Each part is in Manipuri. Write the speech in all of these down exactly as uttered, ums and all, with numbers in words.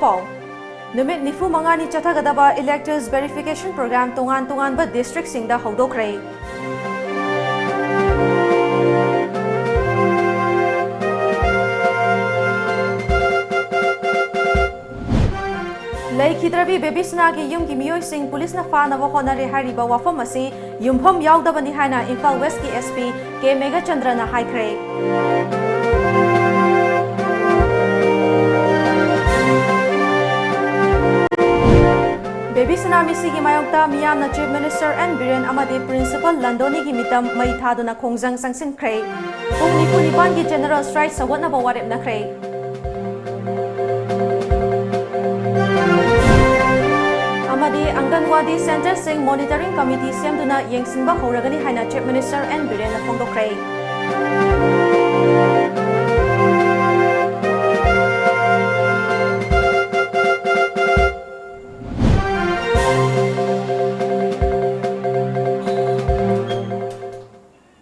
ꯄꯥꯎ꯫ ꯅꯨꯃꯤꯠ ꯅꯤꯐꯨ ꯃꯉꯥꯅꯤ ꯆꯠꯊꯒꯗꯕ electors verification program ꯇꯣꯉꯥꯟ ꯇꯣꯉꯥꯟꯕ districtꯁꯤꯡꯗ ꯍꯧꯗꯣꯛꯈ꯭ꯔꯦ꯫ ꯂꯩꯈꯤꯗ꯭ꯔꯕꯤ ꯕꯦꯕꯤꯁꯅꯥꯒꯤ ꯌꯨꯝꯒꯤ ꯃꯤꯑꯣꯏꯁꯤꯡ ꯄꯨꯂꯤꯁꯅ ꯐꯥꯅꯕ ꯍꯣꯠꯅꯔꯦ ꯍꯥꯏꯔꯤꯕ ꯋꯥꯐꯝ ꯑꯁꯤ ꯌꯨꯝꯐꯝ ꯌꯥꯎꯗꯕꯅꯤ ꯍꯥꯏꯅ ꯏꯝꯐꯥꯜ ꯋꯦꯁꯀꯤ SP ꯀꯦ ꯃꯦꯘꯆꯟꯗ꯭ꯔꯅ ꯍꯥꯏꯈ꯭ꯔꯦ꯫ ꯕꯦꯕꯤꯁꯅꯥ ꯃꯤꯁꯤꯒꯤ ꯃꯥꯌꯣꯛꯇ ꯃꯤꯌꯥꯝꯅ Chief Minister N ꯕꯤꯔꯦꯟ ꯑꯃꯗꯤ Principal ꯂꯟꯗꯣꯅꯤꯒꯤ ꯃꯤꯇꯝ ꯃꯩ ꯊꯥꯗꯨꯅ ꯈꯣꯡꯖꯪ ꯆꯪꯁꯤꯟꯈ꯭ꯔꯦ꯫ ꯄꯨꯡ ꯅꯤꯐꯨ ꯅꯤꯄꯥꯟꯒꯤ general strike ꯁꯧꯒꯠꯅꯕ ꯋꯥꯔꯦꯞꯅꯈ꯭ꯔꯦ꯫ ꯑꯃꯗꯤ ꯑꯪꯒꯟꯋꯥꯗꯤ centreꯁꯤꯡ monitoring committee ꯁꯦꯝꯗꯨꯅ ꯌꯦꯡꯁꯤꯟꯕ ꯍꯧꯔꯒꯅꯤ ꯍꯥꯏꯅ Chief Minister N ꯕꯤꯔꯦꯟꯅ ꯐꯣꯡꯗꯣꯛꯈ꯭ꯔꯦ꯫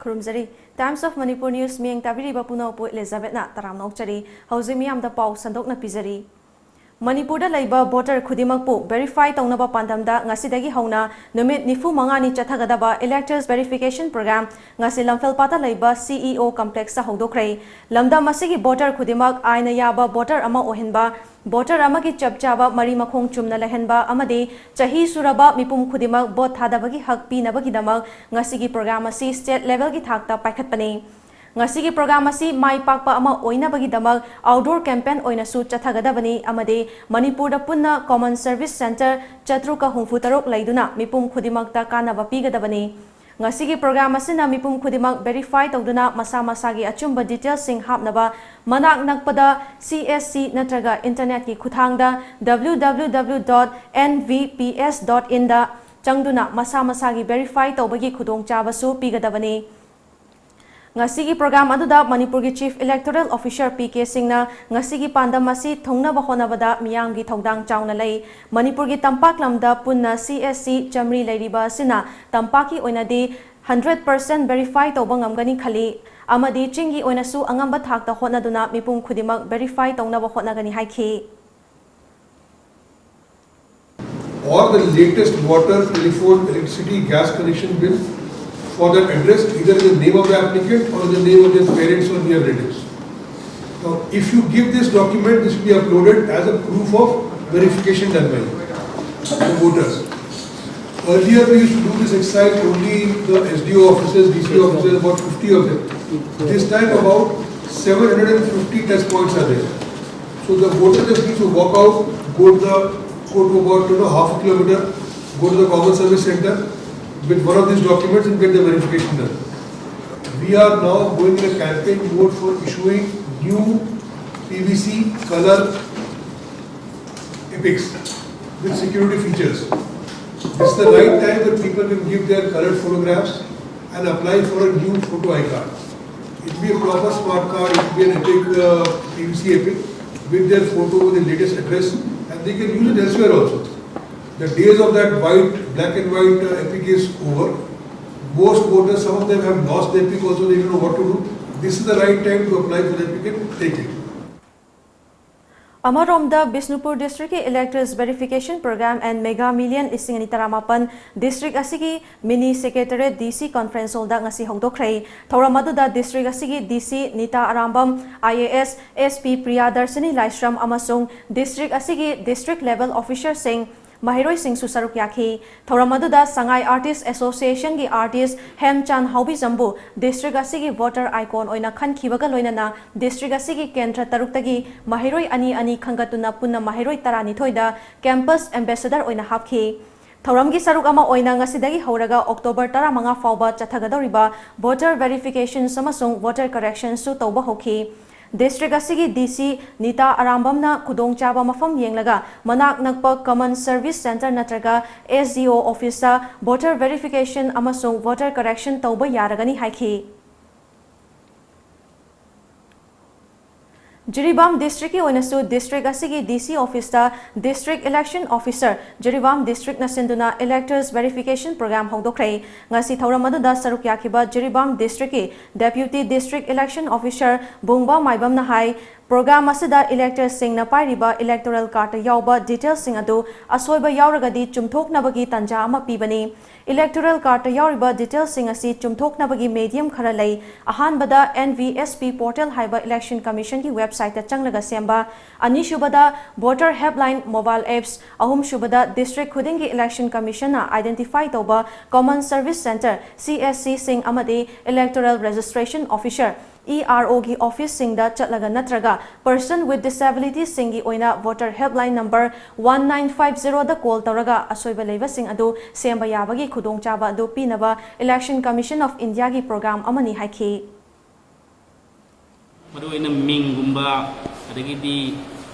ꯈꯨꯔꯨꯝꯖꯔꯤ꯫ Times of Manipur News ꯃꯤꯠꯌꯦꯡ ꯇꯥꯕꯤꯔꯤꯕ ꯄꯨꯝꯅꯃꯛꯄꯨ ꯏꯂꯤꯖꯥꯕꯦꯠꯅ ꯇꯔꯥꯝꯅ ꯑꯣꯛꯆꯔꯤ꯫ ꯍꯧꯖꯤꯛ ꯃꯤꯌꯥꯝꯗ ꯄꯥꯎ ꯁꯟꯗꯣꯛꯅ ꯄꯤꯖꯔꯤ꯫ ꯃꯅꯤꯄꯨꯔꯗ ꯂꯩꯕ voter ꯈꯨꯗꯤꯡꯃꯛꯄꯨ verify ꯇꯧꯅꯕ ꯄꯥꯟꯗꯝꯗ ꯉꯁꯤꯗꯒꯤ ꯍꯧꯅ ꯅꯨꯃꯤꯠ ꯅꯤꯐꯨ ꯃꯉꯥꯅꯤ ꯆꯠꯊꯒꯗꯕ electors verification program ꯉꯁꯤ ꯂꯝꯐꯦꯜꯄꯥꯠꯇ ꯂꯩꯕ CEO complexꯇ ꯍꯧꯗꯣꯛꯈ꯭ꯔꯦ꯫ ꯂꯝꯗꯝ ꯑꯁꯤꯒꯤ voter ꯈꯨꯗꯤꯡꯃꯛ ꯑꯥꯏꯟꯅ ꯌꯥꯕ voter ꯑꯃ ꯑꯣꯏꯍꯟꯕ, voter ꯑꯃꯒꯤ ꯆꯞ ꯆꯥꯕ ꯃꯔꯤ ꯃꯈꯣꯡ ꯆꯨꯝꯅ ꯂꯩꯍꯟꯕ ꯑꯃꯗꯤ ꯆꯍꯤ ꯁꯨꯔꯕ ꯃꯤꯄꯨꯝ ꯈꯨꯗꯤꯡꯃꯛ vote ꯊꯥꯗꯕꯒꯤ ꯍꯛ ꯄꯤꯅꯕꯒꯤꯗꯃꯛ ꯉꯁꯤꯒꯤ program ꯑꯁꯤ state levelꯒꯤ ꯊꯥꯛꯇ ꯄꯥꯏꯈꯠꯄꯅꯤ꯫ ꯉꯁꯤꯒꯤ program ꯑꯁꯤ ꯃꯥꯏ ꯄꯥꯛꯄ ꯑꯃ ꯑꯣꯏꯅꯕꯒꯤꯗꯃꯛ outdoor campaign ꯑꯣꯏꯅꯁꯨ ꯆꯠꯊꯒꯗꯕꯅꯤ ꯑꯃꯗꯤ ꯃꯅꯤꯄꯨꯔꯗ ꯄꯨꯟꯅ common service centre ꯆꯥꯇ꯭ꯔꯨꯛꯀ ꯍꯨꯝꯐꯨ ꯇꯔꯨꯛ ꯂꯩꯗꯨꯅ ꯃꯤꯄꯨꯝ ꯈꯨꯗꯤꯡꯃꯛꯇ ꯀꯥꯟꯅꯕ ꯄꯤꯒꯗꯕꯅꯤ꯫ ꯉꯁꯤꯒꯤ program ꯑꯁꯤꯅ ꯃꯤꯄꯨꯝ ꯈꯨꯗꯤꯡꯃꯛ verify ꯇꯧꯗꯨꯅ ꯃꯁꯥ ꯃꯁꯥꯒꯤ ꯑꯆꯨꯝꯕ detailꯁꯤꯡ ꯍꯥꯞꯅꯕ ꯃꯅꯥꯛ ꯅꯛꯄꯗ CSC ꯅꯠꯇ꯭ꯔꯒ internetꯀꯤ ꯈꯨꯠꯊꯥꯡꯗ W W W dot N V P S dot inꯗ ꯆꯪꯗꯨꯅ ꯃꯁꯥ ꯃꯁꯥꯒꯤ verify ꯇꯧꯕꯒꯤ ꯈꯨꯗꯣꯡꯆꯥꯕꯁꯨ ꯄꯤꯒꯗꯕꯅꯤ꯫ ꯉꯁꯤꯒꯤ program ꯑꯗꯨꯗ ꯃꯅꯤꯄꯨꯔꯒꯤ Chief Electoral Officer P K ꯁꯤꯡꯅ ꯉꯁꯤꯒꯤ ꯄꯥꯟꯗꯝ ꯑꯁꯤ ꯊꯨꯡꯅꯕ ꯍꯣꯠꯅꯕꯗ ꯃꯤꯌꯥꯝꯒꯤ ꯊꯧꯗꯥꯡ ꯆꯥꯎꯅ ꯂꯩ꯫ ꯃꯅꯤꯄꯨꯔꯒꯤ ꯇꯝꯄꯥꯛ ꯂꯝꯗ ꯄꯨꯟꯅ CSC ꯆꯥꯃꯔꯤ ꯂꯩꯔꯤꯕ ꯑꯁꯤꯅ ꯇꯝꯄꯥꯛꯀꯤ ꯑꯣꯏꯅꯗꯤ hundred percent verify ꯇꯧꯕ ꯉꯝꯒꯅꯤ ꯈꯜꯂꯤ ꯑꯃꯗꯤ ꯆꯤꯡꯒꯤ ꯑꯣꯏꯅꯁꯨ ꯑꯉꯝꯕ ꯊꯥꯛꯇ ꯍꯣꯠꯅꯗꯨꯅ ꯃꯤꯄꯨꯝ ꯈꯨꯗꯤꯡꯃꯛ verify ꯇꯧꯅꯕ ꯍꯣꯠꯅꯒꯅꯤ ꯍꯥꯏꯈꯤ꯫ or the latest water, telephone, electricity, gas connection bill for that address, either in the name of the applicant or in the name of their parents or near relatives. Now, if you give this document, this will be uploaded as a proof of verification done by the voters. Earlier, we used to do this exercise only in the S D O offices, D C offices, about fifty of them. This time, about seven hundred and fifty touch points are there. So the voter just needs to walk out, go to the, go to about, you know, half a kilometer, go to the common service center with one of these documents and get the verification done. We are now going in a campaign mode for issuing new P V C color EPICs with security features. This is the right time that people can give their colored photographs and apply for a new photo I card. It will be a proper smart card, it will be an EPIC, uh, P V C EPIC with their photo, with the latest address, and they can use it elsewhere also. The days of that white, black and white, uh, EPIC is over. Most voters, some of them have lost the EPIC also, they don't know what to do. This is the right time to apply for the EPIC and take it. ꯑꯃꯔꯣꯝꯗ, ꯕꯤꯁꯅꯨꯄꯨꯔ district ꯀꯤ Electors Verification Program and Mega Million ꯂꯤꯁꯤꯡ ꯑꯅꯤ ꯇꯔꯥꯃꯥꯄꯟ district ꯑꯁꯤꯒꯤ Mini Secretariat D C Conference Hall ꯗ ꯉꯁꯤ ꯍꯧꯗꯣꯛꯈ꯭ꯔꯦ꯫ ꯊꯧꯔꯝ ꯑꯗꯨꯗ district ꯑꯁꯤꯒꯤ D C Nita Arambam, I A S, S P ꯄ꯭ꯔꯤꯌꯥꯗꯔꯁꯤꯅꯤ ꯂꯥꯏꯁ꯭ꯔꯝ ꯑꯃꯁꯨꯡ district ꯑꯁꯤꯒꯤ district level officer ꯁꯤꯡ ꯃꯍꯩꯔꯣꯏꯁꯤꯡꯁꯨ ꯁꯔꯨꯛ ꯌꯥꯈꯤ꯫ ꯊꯧꯔꯝ ꯑꯗꯨꯗ ꯁꯉꯥꯏ Artist Association ꯒꯤ artist ꯍꯦꯝꯆꯥꯟ ꯍꯥꯎꯕꯤꯖꯝꯕꯨ district ꯑꯁꯤꯒꯤ voter icon ꯑꯣꯏꯅ ꯈꯟꯈꯤꯕꯒ ꯂꯣꯏꯅꯅ district ꯑꯁꯤꯒꯤ ꯀꯦꯟꯗ꯭ꯔ ꯇꯔꯨꯛꯇꯒꯤ ꯃꯍꯩꯔꯣꯏ ꯑꯅꯤ ꯑꯅꯤ ꯈꯟꯒꯠꯇꯨꯅ ꯄꯨꯟꯅ ꯃꯍꯩꯔꯣꯏ ꯇꯔꯥꯅꯤꯊꯣꯏꯗ campus ambassador ꯑꯣꯏꯅ ꯍꯥꯞꯈꯤ꯫ ꯊꯧꯔꯝꯒꯤ ꯁꯔꯨꯛ ꯑꯃ ꯑꯣꯏꯅ ꯉꯁꯤꯗꯒꯤ ꯍꯧꯔꯒ October ꯇꯔꯥꯃꯉꯥ ꯐꯥꯎꯕ ꯆꯠꯊꯒꯗꯧꯔꯤꯕ voter verifications ꯑꯃꯁꯨꯡ voter corrections ꯁꯨ ꯇꯧꯕ ꯍꯧꯈꯤ꯫ District ꯑꯁꯤꯒꯤ D C ꯅꯤꯇꯥ ꯑꯔꯥꯝꯕꯝꯅ ꯈꯨꯗꯣꯡꯆꯥꯕ ꯃꯐꯝ ꯌꯦꯡꯂꯒ ꯃꯅꯥꯛ ꯅꯛꯄ Common Service Centre ꯅꯠꯇ꯭ꯔꯒ S D O office ꯇ voter verification ꯑꯃꯁꯨꯡ voter correction ꯇꯧꯕ ꯌꯥꯔꯒꯅꯤ ꯍꯥꯏꯈꯤ꯫ ꯖꯤꯔꯤꯕꯥꯝ district ꯀꯤ ꯑꯣꯏꯅꯁꯨ district ꯑꯁꯤꯒꯤ D C office ꯇ District Election Officer, Jiribam district ꯅ ꯁꯤꯟꯗꯨꯅ Electors Verification Program ꯍꯧꯗꯣꯛꯈ꯭ꯔꯦ꯫ ꯉꯁꯤ ꯊꯧꯔꯝ ꯑꯗꯨꯗ ꯁꯔꯨꯛ ꯌꯥꯈꯤꯕ ꯖꯤꯔꯤꯕꯥꯝ district ꯀꯤ Deputy District Election Officer ꯕꯨꯡꯕꯥ ꯃꯥꯏꯕꯝꯅ ꯍꯥꯏ, ꯄ꯭ꯔꯣꯒ꯭ꯔꯥꯝ ꯑꯁꯤꯗ ꯏꯂꯦꯛꯇꯔꯁꯤꯡꯅ ꯄꯥꯏꯔꯤꯕ ꯏꯂꯦꯛꯇꯣꯔꯦꯜ ꯀꯥꯔꯗꯇ ꯌꯥꯎꯕ ꯗꯤꯇꯦꯜꯁꯤꯡ ꯑꯗꯨ ꯑꯁꯣꯏꯕ ꯌꯥꯎꯔꯒꯗꯤ ꯆꯨꯝꯊꯣꯛꯅꯕꯒꯤ ꯇꯥꯟꯖꯥ ꯑꯃ ꯄꯤꯕꯅꯤ꯫ ꯏꯂꯦꯛꯇꯣꯔꯦꯜ ꯀꯥꯔꯗꯇ ꯌꯥꯎꯔꯤꯕ ꯗꯤꯇꯦꯜꯁꯤꯡ ꯑꯁꯤ ꯆꯨꯝꯊꯣꯛꯅꯕꯒꯤ ꯃꯦꯗꯤꯌꯝ ꯈꯔ ꯂꯩ꯫ ꯑꯍꯥꯟꯕꯗ, N V S P portal ꯍꯥꯏꯕ ꯏꯂꯦꯛꯁꯟ ꯀꯃꯤꯁꯟꯒꯤ ꯋꯦꯕꯁꯥꯏꯠꯇ ꯆꯪꯂꯒ ꯁꯦꯝꯕ꯫ ꯑꯅꯤꯁꯨꯕꯗ, Voter Helpline mobile apps꯫ ꯑꯍꯨꯝꯁꯨꯕꯗ, ꯗꯤꯁꯇ꯭ꯔꯤꯛ ꯈꯨꯗꯤꯡꯒꯤ ꯏꯂꯦꯛꯁꯟ ꯀꯃꯤꯁꯟꯅ ꯑꯥꯏꯗꯦꯟꯇꯤꯐꯥꯏ ꯇꯧꯕ Common Service Centre, C S C ꯁꯤꯡ ꯑꯃꯗꯤ Electoral Registration Officer, E R O ꯒꯤ ꯑꯣꯐꯤꯁꯁꯤꯡꯗ ꯆꯠꯂꯒ ꯅꯠꯇ꯭ꯔꯒ Person with Disability ꯁꯤꯡꯒꯤ ꯑꯣꯏꯅ Voter Helpline number one nine five zero ꯗ call ꯇꯧꯔꯒ ꯑꯁꯣꯏꯕ ꯂꯩꯕꯁꯤꯡ ꯑꯗꯨ ꯁꯦꯝꯕ ꯌꯥꯕꯒꯤ ꯈꯨꯗꯣꯡꯆꯥꯕ ꯑꯗꯨ ꯄꯤꯅꯕ Election Commission of India ꯒꯤ ꯄ꯭ꯔꯣꯒ꯭ꯔꯥꯝ ꯑꯃꯅꯤ ꯍꯥꯏꯈꯤ꯫ ꯃꯔꯨꯑꯣꯏꯅ ꯃꯤꯡꯒꯨꯝꯕ, ꯑꯗꯒꯤꯗꯤ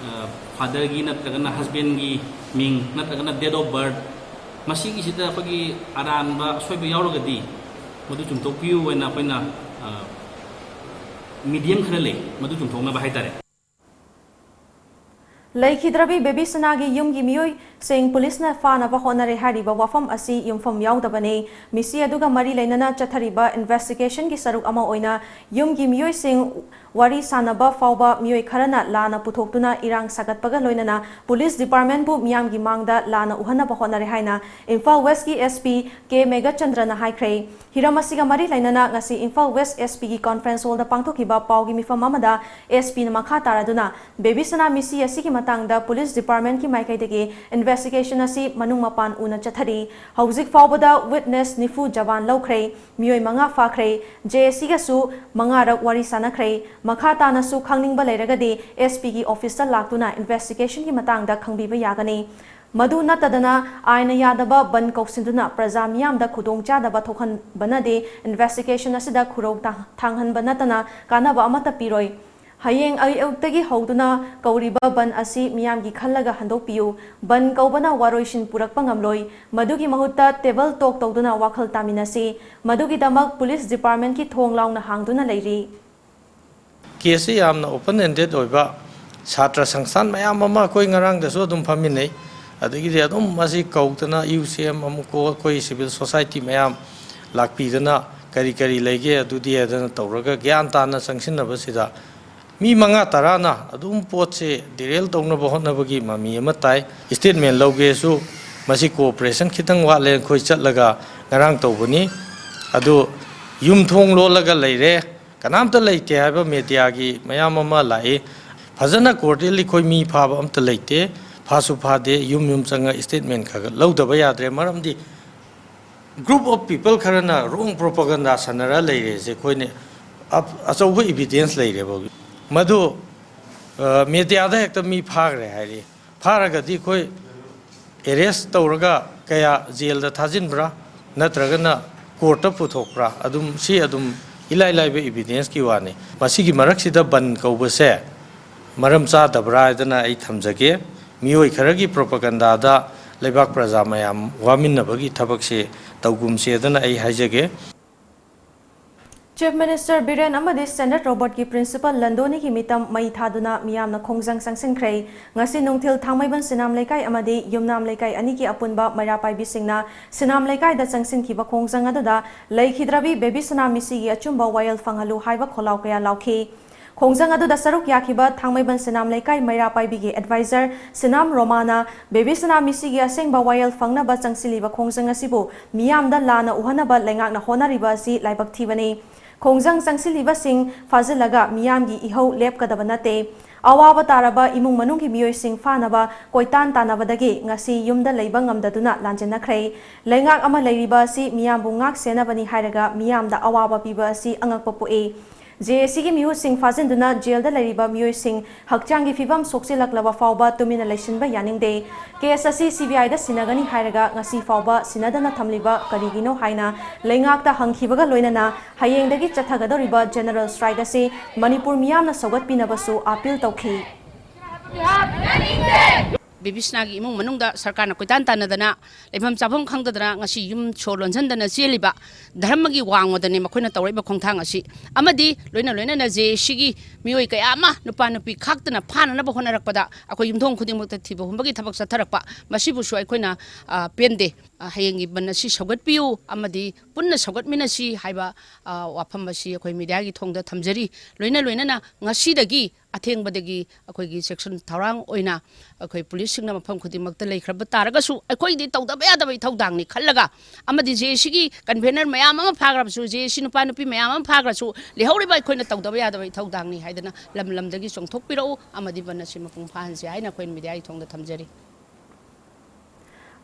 ꯐꯥꯗꯔꯒꯤ ꯅꯠꯇ꯭ꯔꯒꯅ ꯍꯁꯕꯦꯟꯒꯤ ꯃꯤꯡ ꯅꯠꯇ꯭ꯔꯒꯅ date of birth, ꯃꯁꯤꯒꯤꯁꯤꯗ ꯑꯩꯈꯣꯏꯒꯤ ꯑꯔꯥꯟꯕ ꯑꯁꯣꯏꯕ ꯌꯥꯎꯔꯒꯗꯤ ꯃꯗꯨ ꯆꯨꯝꯊꯣꯛꯄꯤꯌꯨ ꯍꯥꯏꯅ ꯑꯩꯈꯣꯏꯅ ꯃꯤꯗꯤꯌꯝ ꯈꯔ ꯂꯩ, ꯃꯗꯨ ꯆꯨꯝꯊꯣꯛꯅꯕ ꯍꯥꯏꯇꯥꯔꯦ꯫ ꯂꯩꯈꯤꯗ꯭ꯔꯕꯤ ꯕꯦꯕꯤꯁꯅꯥꯒꯤ ꯌꯨꯝꯒꯤ ꯃꯤꯑꯣꯏꯁꯤꯡ ꯄꯨꯂꯤꯁꯅ ꯐꯥꯅꯕ ꯍꯣꯠꯅꯔꯦ ꯍꯥꯏꯔꯤꯕ ꯋꯥꯐꯝ ꯑꯁꯤ ꯌꯨꯝꯐꯝ ꯌꯥꯎꯗꯕꯅꯤ꯫ ꯃꯤꯁꯤ ꯑꯗꯨꯒ ꯃꯔꯤ ꯂꯩꯅꯅ ꯆꯠꯊꯔꯤꯕ ꯏꯟꯚꯦꯁꯇꯤꯒꯦꯁꯟꯒꯤ ꯁꯔꯨꯛ ꯑꯃ ꯑꯣꯏꯅ ꯌꯨꯝꯒꯤ ꯃꯤꯑꯣꯏꯁꯤꯡ ꯋꯥꯔꯤ ꯁꯥꯅꯕ ꯐꯥꯎꯕ ꯃꯤꯑꯣꯏ ꯈꯔꯅ ꯂꯥꯟꯅ ꯄꯨꯊꯣꯛꯇꯨꯅ ꯏꯔꯥꯡ ꯁꯥꯒꯠꯄꯒ ꯂꯣꯏꯅꯅ ꯄꯨꯂꯤꯁ ꯗꯤꯄꯥꯔꯠꯃꯦꯟꯕꯨ ꯃꯤꯌꯥꯝꯒꯤ ꯃꯥꯡꯗ ꯂꯥꯟꯅ ꯎꯍꯟꯅꯕ ꯍꯣꯠꯅꯔꯦ ꯍꯥꯏꯅ ꯏꯝꯐꯥꯜ ꯋꯦꯁꯀꯤ S P K ꯃꯦꯘꯆꯟꯗ꯭ꯔꯅ ꯍꯥꯏꯈ꯭ꯔꯦ꯫ ꯍꯤꯔꯝ ꯑꯁꯤꯒ ꯃꯔꯤ ꯂꯩꯅꯅ ꯉꯁꯤ ꯏꯝꯐꯥꯜ ꯋꯦꯁ S P ꯒꯤ ꯀꯣꯟꯐ꯭ꯔꯦꯟꯁ ꯍꯣꯜꯗ ꯄꯥꯡꯊꯣꯛꯈꯤꯕ ꯄꯥꯎꯒꯤ ꯃꯤꯐꯝ ꯑꯃꯗ S P ꯅ ꯃꯈꯥ ꯇꯥꯔꯗꯨꯅ ꯕꯦꯕꯤꯁꯅꯥ ꯃꯤꯁꯤ ꯑꯁꯤꯒꯤ ꯃꯇꯥꯡꯗ ꯄꯨꯂꯤꯁ ꯗꯤꯄꯥꯔꯠꯃꯦꯟꯒꯤ ꯃꯥꯏꯀꯩꯗꯒꯤ ꯏꯟꯚꯦꯁꯇꯤꯒꯦꯁꯟ ꯑꯁꯤ ꯃꯅꯨꯡ ꯃꯄꯥꯟ ꯎꯅ ꯆꯠꯊꯔꯤ꯫ ꯍꯧꯖꯤꯛ ꯐꯥꯎꯕꯗ ꯋꯤꯠꯅꯦꯁ ꯅꯤꯐꯨ ꯖꯕꯥꯟ ꯂꯧꯈ꯭ꯔꯦ꯫ ꯃꯤꯑꯣꯏ ꯃꯉꯥ ꯐꯥꯈ꯭ꯔꯦ꯫ J A C ꯒꯁꯨ ꯃꯉꯥꯔꯛ ꯋꯥꯔꯤ ꯁꯥꯅꯈ꯭ꯔꯦ꯫ ꯃꯈꯥ ꯇꯥꯅꯁꯨ ꯈꯪꯅꯤꯡꯕ ꯂꯩꯔꯒꯗꯤ S P ꯒꯤ ꯑꯣꯐꯤꯁꯇ ꯂꯥꯛꯇꯨꯅ ꯏꯟꯚꯦꯁꯇꯤꯒꯦꯁꯟꯒꯤ ꯃꯇꯥꯡꯗ ꯈꯪꯕꯤꯕ ꯌꯥꯒꯅꯤ꯫ ꯃꯗꯨ ꯅꯠꯇꯗꯅ ꯑꯥꯏꯟꯅ ꯌꯥꯗꯕ ꯕꯟ ꯀꯧꯁꯤꯟꯗꯨꯅ ꯄ꯭ꯔꯖꯥ ꯃꯤꯌꯥꯝꯗ ꯈꯨꯗꯣꯡꯆꯥꯗꯕ ꯊꯣꯛꯍꯟꯕꯅꯗꯤ ꯏꯟꯚꯦꯁꯇꯤꯒꯦꯁꯟ ꯑꯁꯤꯗ ꯈꯨꯔꯧ ꯊꯥꯡ-, ꯊꯥꯡꯍꯟꯕ ꯅꯠꯇꯅ ꯀꯥꯟꯅꯕ ꯑꯃꯠꯇ ꯄꯤꯔꯣꯏ꯫ ꯍꯌꯦꯡ ꯑꯌꯨꯛꯇꯒꯤ ꯍꯧꯗꯨꯅ ꯀꯧꯔꯤꯕ ꯕꯟ ꯑꯁꯤ ꯃꯤꯌꯥꯝꯒꯤ ꯈꯜꯂꯒ ꯍꯟꯗꯣꯛꯄꯤꯌꯨ꯫ ꯕꯟ ꯀꯧꯕꯅ ꯋꯥꯔꯣꯏꯁꯤꯟ ꯄꯨꯔꯛꯄ ꯉꯝꯂꯣꯏ꯫ ꯃꯗꯨꯒꯤ ꯃꯍꯨꯠꯇ ꯇꯦꯕꯜ ꯇꯣꯛ ꯇꯧꯗꯨꯅ ꯋꯥꯈꯜ ꯇꯥꯃꯤꯟꯅꯁꯤ꯫ ꯃꯗꯨꯒꯤꯗꯃꯛ ꯄꯨꯂꯤꯁ ꯗꯤꯄꯥꯔꯠꯃꯦꯟꯠꯀꯤ ꯊꯣꯡ ꯂꯥꯎꯅ ꯍꯥꯡꯗꯨꯅ ꯂꯩꯔꯤ꯫ ꯀꯦꯁꯁꯤ ꯌꯥꯝꯅ open ended ꯑꯣꯏꯕ, ꯁꯥꯇ꯭ꯔ ꯁꯪꯁꯊꯥꯟ ꯃꯌꯥꯝ ꯑꯃ ꯑꯩꯈꯣꯏ ꯉꯔꯥꯡꯗꯁꯨ ꯑꯗꯨꯝ ꯐꯝꯃꯤꯟꯅꯩ꯫ ꯑꯗꯒꯤꯗꯤ ꯑꯗꯨꯝ ꯃꯁꯤ ꯀꯧꯗꯅ U C M ꯑꯃꯨꯛ ꯀꯣ-, ꯑꯩꯈꯣꯏ civil society ꯃꯌꯥꯝ ꯂꯥꯛꯄꯤꯗꯅ ꯀꯔꯤ ꯀꯔꯤ ꯂꯩꯒꯦ ꯑꯗꯨꯗꯤ ꯍꯥꯏꯗꯅ ꯇꯧꯔꯒ ꯒ꯭ꯌꯥꯟ ꯇꯥꯅ ꯆꯪꯁꯤꯟꯅꯕꯁꯤꯗ ꯃꯤ ꯃꯉꯥ ꯇꯔꯥꯅ ꯑꯗꯨꯝ ꯄꯣꯠꯁꯦ derail ꯇꯧꯅꯕ ꯍꯣꯠꯅꯕꯒꯤ ꯃꯃꯤ ꯑꯃ ꯇꯥꯏ꯫ Statement ꯂꯧꯒꯦꯁꯨ ꯃꯁꯤ cooperation ꯈꯤꯇꯪ ꯋꯥꯠꯂꯦ, ꯑꯩꯈꯣꯏ ꯆꯠꯂꯒ ꯉꯔꯥꯡ ꯇꯧꯕꯅꯤ꯫ ꯑꯗꯨ ꯌꯨꯝ ꯊꯣꯡ ꯂꯣꯜꯂꯒ ꯂꯩꯔꯦ, ꯀꯅꯥꯝꯇ ꯂꯩꯇꯦ ꯍꯥꯏꯕ mediaꯒꯤ ꯃꯌꯥꯝ ꯑꯃ ꯂꯥꯛꯏ꯫ ꯐꯖꯅ court ꯑꯩꯈꯣꯏ ꯃꯤ ꯐꯥꯕ ꯑꯝꯇ ꯂꯩꯇꯦ, ꯐꯥꯁꯨ ꯐꯥꯗꯦ꯫ ꯌꯨꯝ ꯌꯨꯝ ꯆꯪꯉ statement ꯈꯔ ꯈꯔ ꯂꯧꯗꯕ ꯌꯥꯗ꯭ꯔꯦ, ꯃꯔꯝꯗꯤ group of people ꯈꯔꯅ wrong propaganda ꯁꯥꯟꯅꯔ ꯂꯩꯔꯦꯁꯦ ꯑꯩꯈꯣꯏꯅ ꯑꯞ-, ꯑꯆꯧꯕ evidence ꯂꯩꯔꯦꯕ꯫ ꯃꯗꯨ, ꯑ, mediaꯗ ꯍꯦꯛꯇ ꯃꯤ ꯐꯥꯈ꯭ꯔꯦ ꯍꯥꯏꯔꯤ꯫ ꯐꯥꯔꯒꯗꯤ ꯑꯩꯈꯣꯏ arrest ꯇꯧꯔꯒ ꯀꯌꯥ jailꯗ ꯊꯥꯖꯤꯟꯕ꯭ꯔꯥ, ꯅꯠꯇ꯭ꯔꯒꯅ courtꯇ ꯄꯨꯊꯣꯛꯄ꯭ꯔꯥ, ꯑꯗꯨꯝ, ꯁꯤ ꯑꯗꯨꯝ ꯏꯂꯥꯏ ꯂꯥꯏꯕ evidenceꯀꯤ ꯋꯥꯅꯤ꯫ ꯃꯁꯤꯒꯤ ꯃꯔꯛꯁꯤꯗ ꯕꯟ ꯀꯧꯕꯁꯦ ꯃꯔꯝ ꯆꯥꯗꯕ꯭ꯔꯥ ꯍꯥꯏꯗꯅ ꯑꯩ ꯊꯝꯖꯒꯦ꯫ ꯃꯤꯑꯣꯏ ꯈꯔꯒꯤ propaganda ꯗ ꯂꯩꯕꯥꯛ ꯄ꯭ꯔꯖꯥ ꯃꯌꯥꯝ ꯋꯥꯃꯤꯟꯅꯕꯒꯤ ꯊꯕꯛꯁꯦ ꯇꯧꯒꯨꯝꯁꯦꯗꯅ ꯑꯩ ꯍꯥꯏꯖꯒꯦ꯫ Chief Minister ꯕꯤꯔꯦꯟ ꯑꯃꯗꯤ Standard Robertꯀꯤ Principal ꯂꯟꯗꯣꯅꯤꯒꯤ ꯃꯤꯇꯝ ꯃꯩ ꯊꯥꯗꯨꯅ ꯃꯤꯌꯥꯝꯅ ꯈꯣꯡꯖꯪ ꯆꯪꯁꯤꯟꯈ꯭ꯔꯦ꯫ ꯉꯁꯤ ꯅꯨꯡꯊꯤꯜ ꯊꯥꯡꯃꯩꯕꯟ ꯁꯤꯅꯥꯝ ꯂꯩꯀꯥꯏ ꯑꯃꯗꯤ ꯌꯨꯝꯅꯥꯝ ꯂꯩꯀꯥꯏ ꯑꯅꯤꯒꯤ ꯑꯄꯨꯟꯕ ꯃꯩꯔꯥ ꯄꯥꯏꯕꯤꯁꯤꯡꯅ ꯁꯤꯅꯥꯝ ꯂꯩꯀꯥꯏꯗ ꯆꯪꯁꯤꯟꯈꯤꯕ ꯈꯣꯡꯖꯪ ꯑꯗꯨꯗ ꯂꯩꯈꯤꯗ꯭ꯔꯕꯤ ꯕꯦꯕꯤ ꯁꯅꯥ ꯃꯤꯁꯤꯒꯤ ꯑꯆꯨꯝꯕ ꯋꯥꯌꯦꯜ ꯐꯪꯍꯜꯂꯨ ꯍꯥꯏꯕ ꯈꯣꯜꯂꯥꯎ ꯀꯌꯥ ꯂꯥꯎꯈꯤ꯫ ꯈꯣꯡꯖꯪ ꯑꯗꯨꯗ ꯁꯔꯨꯛ ꯌꯥꯈꯤꯕ ꯊꯥꯡꯃꯩꯕꯟ ꯁꯤꯅꯥꯝ ꯂꯩꯀꯥꯏ ꯃꯩꯔꯥ ꯄꯥꯏꯕꯤꯒꯤ advisor ꯁꯤꯅꯥꯝ ꯔꯣꯃꯥꯅ ꯕꯦꯕꯤ ꯁꯅꯥ ꯃꯤꯁꯤꯒꯤ ꯑꯁꯦꯡꯕ ꯋꯥꯌꯦꯜ ꯐꯪꯅꯕ ꯆꯪꯁꯤꯜꯂꯤꯕ ꯈꯣꯡꯖꯪ ꯑꯁꯤꯕꯨ ꯃꯤꯌꯥꯝꯗ ꯂꯥꯟꯅ ꯎꯍꯟꯅꯕ ꯂꯩꯉꯥꯛꯅ ꯍꯣꯠꯅꯔꯤꯕ ꯑꯁꯤ ꯂꯥꯏꯕꯛ ꯊꯤꯕꯅꯤ꯫ ꯈꯣꯡꯖꯪ ꯆꯪꯁꯤꯜꯂꯤꯕꯁꯤꯡ ꯐꯥꯖꯤꯜꯂꯒ ꯃꯤꯌꯥꯝꯒꯤ ꯏꯍꯧ ꯂꯦꯞꯀꯗꯕ ꯅꯠꯇꯦ꯫ ꯑꯋꯥꯕ ꯇꯥꯔꯕ ꯏꯃꯨꯡ ꯃꯅꯨꯡꯒꯤ ꯃꯤꯑꯣꯏꯁꯤꯡ ꯐꯥꯅꯕ ꯀꯣꯏꯇꯥꯟ ꯇꯥꯟꯅꯕꯗꯒꯤ ꯉꯁꯤ ꯌꯨꯝꯗ ꯂꯩꯕ ꯉꯝꯗꯗꯨꯅ ꯂꯥꯟꯖꯦꯟꯅꯈ꯭ꯔꯦ꯫ ꯂꯩꯉꯥꯛ ꯑꯃ ꯂꯩꯔꯤꯕ ꯑꯁꯤ ꯃꯤꯌꯥꯝꯕꯨ ꯉꯥꯛ ꯁꯦꯟꯅꯕꯅꯤ ꯍꯥꯏꯔꯒ ꯃꯤꯌꯥꯝꯗ ꯑꯋꯥꯕ ꯄꯤꯕ ꯑꯁꯤ ꯑꯉꯛꯄ ꯄꯣꯛꯏ꯫ ꯖꯦ ꯑꯦ ꯁꯤꯒꯤ ꯃꯤꯍꯨꯠꯁꯤꯡ ꯐꯥꯖꯤꯟꯗꯨꯅ ꯖꯦꯜꯗ ꯂꯩꯔꯤꯕ ꯃꯤꯑꯣꯏꯁꯤꯡ ꯍꯛꯆꯥꯡꯒꯤ ꯐꯤꯕꯝ ꯁꯣꯛꯆꯤꯜꯂꯛꯂꯕ ꯐꯥꯎꯕ ꯇꯨꯃꯤꯟꯅ ꯂꯩꯁꯤꯟꯕ ꯌꯥꯅꯤꯡꯗꯦ꯫ ꯀꯦꯁ ꯑꯁꯤ ꯁꯤ ꯕꯤ ꯑꯥꯏꯗ ꯁꯤꯟꯅꯒꯅꯤ ꯍꯥꯏꯔꯒ ꯉꯁꯤ ꯐꯥꯎꯕ ꯁꯤꯟꯅꯗꯅ ꯊꯝꯂꯤꯕ ꯀꯔꯤꯒꯤꯅꯣ ꯍꯥꯏꯅ ꯂꯩꯉꯥꯛꯇ ꯍꯪꯈꯤꯕꯒ ꯂꯣꯏꯅꯅ ꯍꯌꯦꯡꯗꯒꯤ ꯆꯠꯊꯒꯗꯧꯔꯤꯕ general strike ꯑꯁꯤ ꯃꯅꯤꯄꯨꯔ ꯃꯤꯌꯥꯝꯅ ꯁꯧꯒꯠꯄꯤꯅꯕꯁꯨ appeal ꯇꯧꯈꯤ꯫ ꯕꯤꯕꯤꯁꯅꯥꯒꯤ ꯏꯃꯨꯡ ꯃꯅꯨꯡꯗ ꯁꯔꯀꯥꯔꯅ ꯀꯣꯏꯇꯥꯟ ꯇꯥꯟꯅꯗꯅ, ꯂꯩꯐꯝ ꯆꯥꯐꯝ ꯈꯪꯗꯗꯅ ꯉꯁꯤ ꯌꯨꯝ ꯁꯣ ꯂꯣꯟꯁꯤꯟꯗꯅ ꯆꯦꯜꯂꯤꯕ ꯙꯔꯃꯒꯤ ꯋꯥꯡꯃꯗꯅꯤ ꯃꯈꯣꯏꯅ ꯇꯧꯔꯛꯏꯕ ꯈꯣꯡꯊꯥꯡ ꯑꯁꯤ꯫ ꯑꯃꯗꯤ ꯂꯣꯏꯅ ꯂꯣꯏꯅꯅ ꯖꯦ ꯑꯦ ꯁꯤꯒꯤ ꯃꯤꯑꯣꯏ ꯀꯌꯥ ꯑꯃ ꯅꯨꯄꯥ ꯅꯨꯄꯤ ꯈꯥꯛꯇꯅ ꯐꯥꯅꯅꯕ ꯍꯣꯠꯅꯔꯛꯄꯗ ꯑꯩꯈꯣꯏ ꯌꯨꯝꯊꯣꯡ ꯈꯨꯗꯤꯡꯃꯛꯇ ꯊꯤꯕ ꯍꯨꯝꯕꯒꯤ ꯊꯕꯛ ꯆꯠꯊꯔꯛꯄ, ꯃꯁꯤꯕꯨꯁꯨ ꯑꯩꯈꯣꯏꯅ, ꯑ, ꯄꯦꯟꯗꯦ꯫ ꯑ, ꯍꯌꯦꯡꯒꯤ ꯕꯟ ꯑꯁꯤ ꯁꯧꯒꯠꯄꯤꯌꯨ ꯑꯃꯗꯤ ꯄꯨꯟꯅ ꯁꯧꯒꯠꯃꯤꯟꯅꯁꯤ ꯍꯥꯏꯕ, ꯑ, ꯋꯥꯐꯝ ꯑꯁꯤ ꯑꯩꯈꯣꯏ ꯃꯤꯗꯤꯌꯥꯒꯤ ꯊꯣꯡꯗ ꯊꯝꯖꯔꯤ꯫ ꯂꯣꯏꯅ ꯂꯣꯏꯅꯅ ꯉꯁꯤꯗꯒꯤ ꯑꯊꯦꯡꯕꯗꯒꯤ ꯑꯩꯈꯣꯏꯒꯤ ꯁꯦꯛꯁꯟ ꯊꯧꯔꯥꯡ ꯑꯣꯏꯅ ꯑꯩꯈꯣꯏ ꯄꯨꯂꯤꯁꯁꯤꯡꯅ ꯃꯐꯝ ꯈꯨꯗꯤꯡꯃꯛꯇ ꯂꯩꯈ꯭ꯔꯕ ꯇꯥꯔꯒꯁꯨ, ꯑꯩꯈꯣꯏꯗꯤ ꯇꯧꯗꯕ ꯌꯥꯗꯕ ꯏꯊꯧꯗꯥꯡꯅꯤ ꯈꯜꯂꯒ, ꯑꯃꯗꯤ ꯖꯦ ꯑꯦ ꯁꯤꯒꯤ ꯀꯟꯚꯦꯅꯔ ꯃꯌꯥꯝ ꯑꯃ ꯐꯥꯈ꯭ꯔꯕꯁꯨ, ꯖꯦ ꯑꯦ ꯁꯤ ꯅꯨꯄꯥ ꯅꯨꯄꯤ ꯃꯌꯥꯝ ꯑꯃ ꯐꯥꯈ꯭ꯔꯁꯨ, ꯂꯩꯍꯧꯔꯤꯕ ꯑꯩꯈꯣꯏꯅ ꯇꯧꯗꯕ ꯌꯥꯗꯕ ꯏꯊꯧꯗꯥꯡꯅꯤ ꯍꯥꯏꯗꯅ ꯂꯝ ꯂꯝꯗꯒꯤ ꯆꯣꯡꯊꯣꯛꯄꯤꯔꯛꯎ ꯑꯃꯗꯤ ꯕꯟ ꯑꯁꯤ ꯃꯄꯨꯡ ꯐꯥꯍꯟꯁꯤ ꯍꯥꯏꯅ ꯑꯩꯈꯣꯏꯅ ꯃꯤꯗꯤꯌꯥꯒꯤ ꯊꯣꯡꯗ ꯊꯝꯖꯔꯤ꯫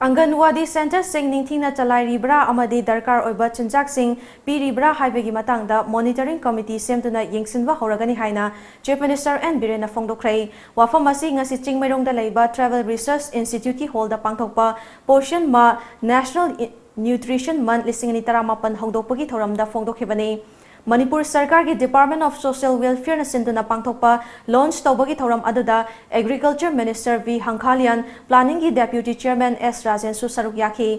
ꯑꯪꯒꯟꯋꯥꯗꯤ ꯁꯦꯟꯇꯔꯁꯤꯡ ꯅꯤꯡꯊꯤꯅ ꯆꯂꯥꯏꯔꯤꯕ꯭ꯔꯥ ꯑꯃꯗꯤ ꯗꯔꯀꯥꯔ ꯑꯣꯏꯕ ꯆꯤꯟꯖꯥꯛꯁꯤꯡ ꯄꯤꯔꯤꯕ꯭ꯔꯥ ꯍꯥꯏꯕꯒꯤ ꯃꯇꯥꯡꯗ ꯃꯣꯅꯤꯇꯔꯤꯡ ꯀꯃꯤꯇꯤ ꯁꯦꯝꯗꯨꯅ ꯌꯦꯡꯁꯤꯟꯕ ꯍꯧꯔꯒꯅꯤ ꯍꯥꯏꯅ ꯆꯤꯐ ꯃꯤꯅꯤꯁꯇꯔ ꯑꯦꯟ ꯕꯤꯔꯦꯟꯅ ꯐꯣꯡꯗꯣꯛꯈ꯭ꯔꯦ꯫ ꯋꯥꯐꯝ ꯑꯁꯤ ꯉꯁꯤ ꯆꯤꯡꯃꯩꯔꯣꯡꯗ ꯂꯩꯕ ꯇ꯭ꯔꯥꯏꯕꯦꯜ ꯔꯤꯁꯔꯁ ꯏꯟꯁꯇꯤꯇ꯭ꯌꯨꯠꯀꯤ ꯍꯣꯜꯗ ꯄꯥꯡꯊꯣꯛꯄ ꯄꯣꯁꯟ ꯃꯥ ꯅꯦꯁꯅꯦꯜ ꯏ-, ꯅ꯭ꯌꯨꯇ꯭ꯔꯤꯁꯟ ꯃꯟꯊ ꯂꯤꯁꯤꯡ ꯑꯅꯤ ꯇꯔꯥꯃꯥꯄꯟ ꯍꯧꯗꯣꯛꯄꯒꯤ ꯊꯧꯔꯝꯗ ꯐꯣꯡꯗꯣꯛꯈꯤꯕꯅꯤ꯫ ꯃꯅꯤꯄꯨꯔ ꯁꯔꯀꯥꯔꯒꯤ ꯗꯤꯄꯥꯔꯠꯃꯦꯟ ꯑꯣꯐ ꯁꯣꯁꯤꯌꯦꯜ ꯋꯦꯜꯐꯤꯌꯔꯅ ꯁꯤꯟꯗꯨꯅ ꯄꯥꯡꯊꯣꯛꯄ ꯂꯣꯟꯆ ꯇꯧꯕꯒꯤ ꯊꯧꯔꯝ ꯑꯗꯨꯗ ꯑꯦꯒ꯭ꯔꯤꯀꯜꯆꯔ ꯃꯤꯅꯤꯁꯇꯔ ꯚꯤ ꯍꯪꯈꯥꯂꯤꯌꯥꯟ, ꯄ꯭ꯂꯥꯅꯤꯡꯒꯤ ꯗꯦꯄ꯭ꯌꯨꯇꯤ ꯆꯤꯌꯔꯃꯦꯟ ꯑꯦꯁ ꯔꯥꯖꯦꯟꯁꯨ ꯁꯔꯨꯛ ꯌꯥꯈꯤ꯫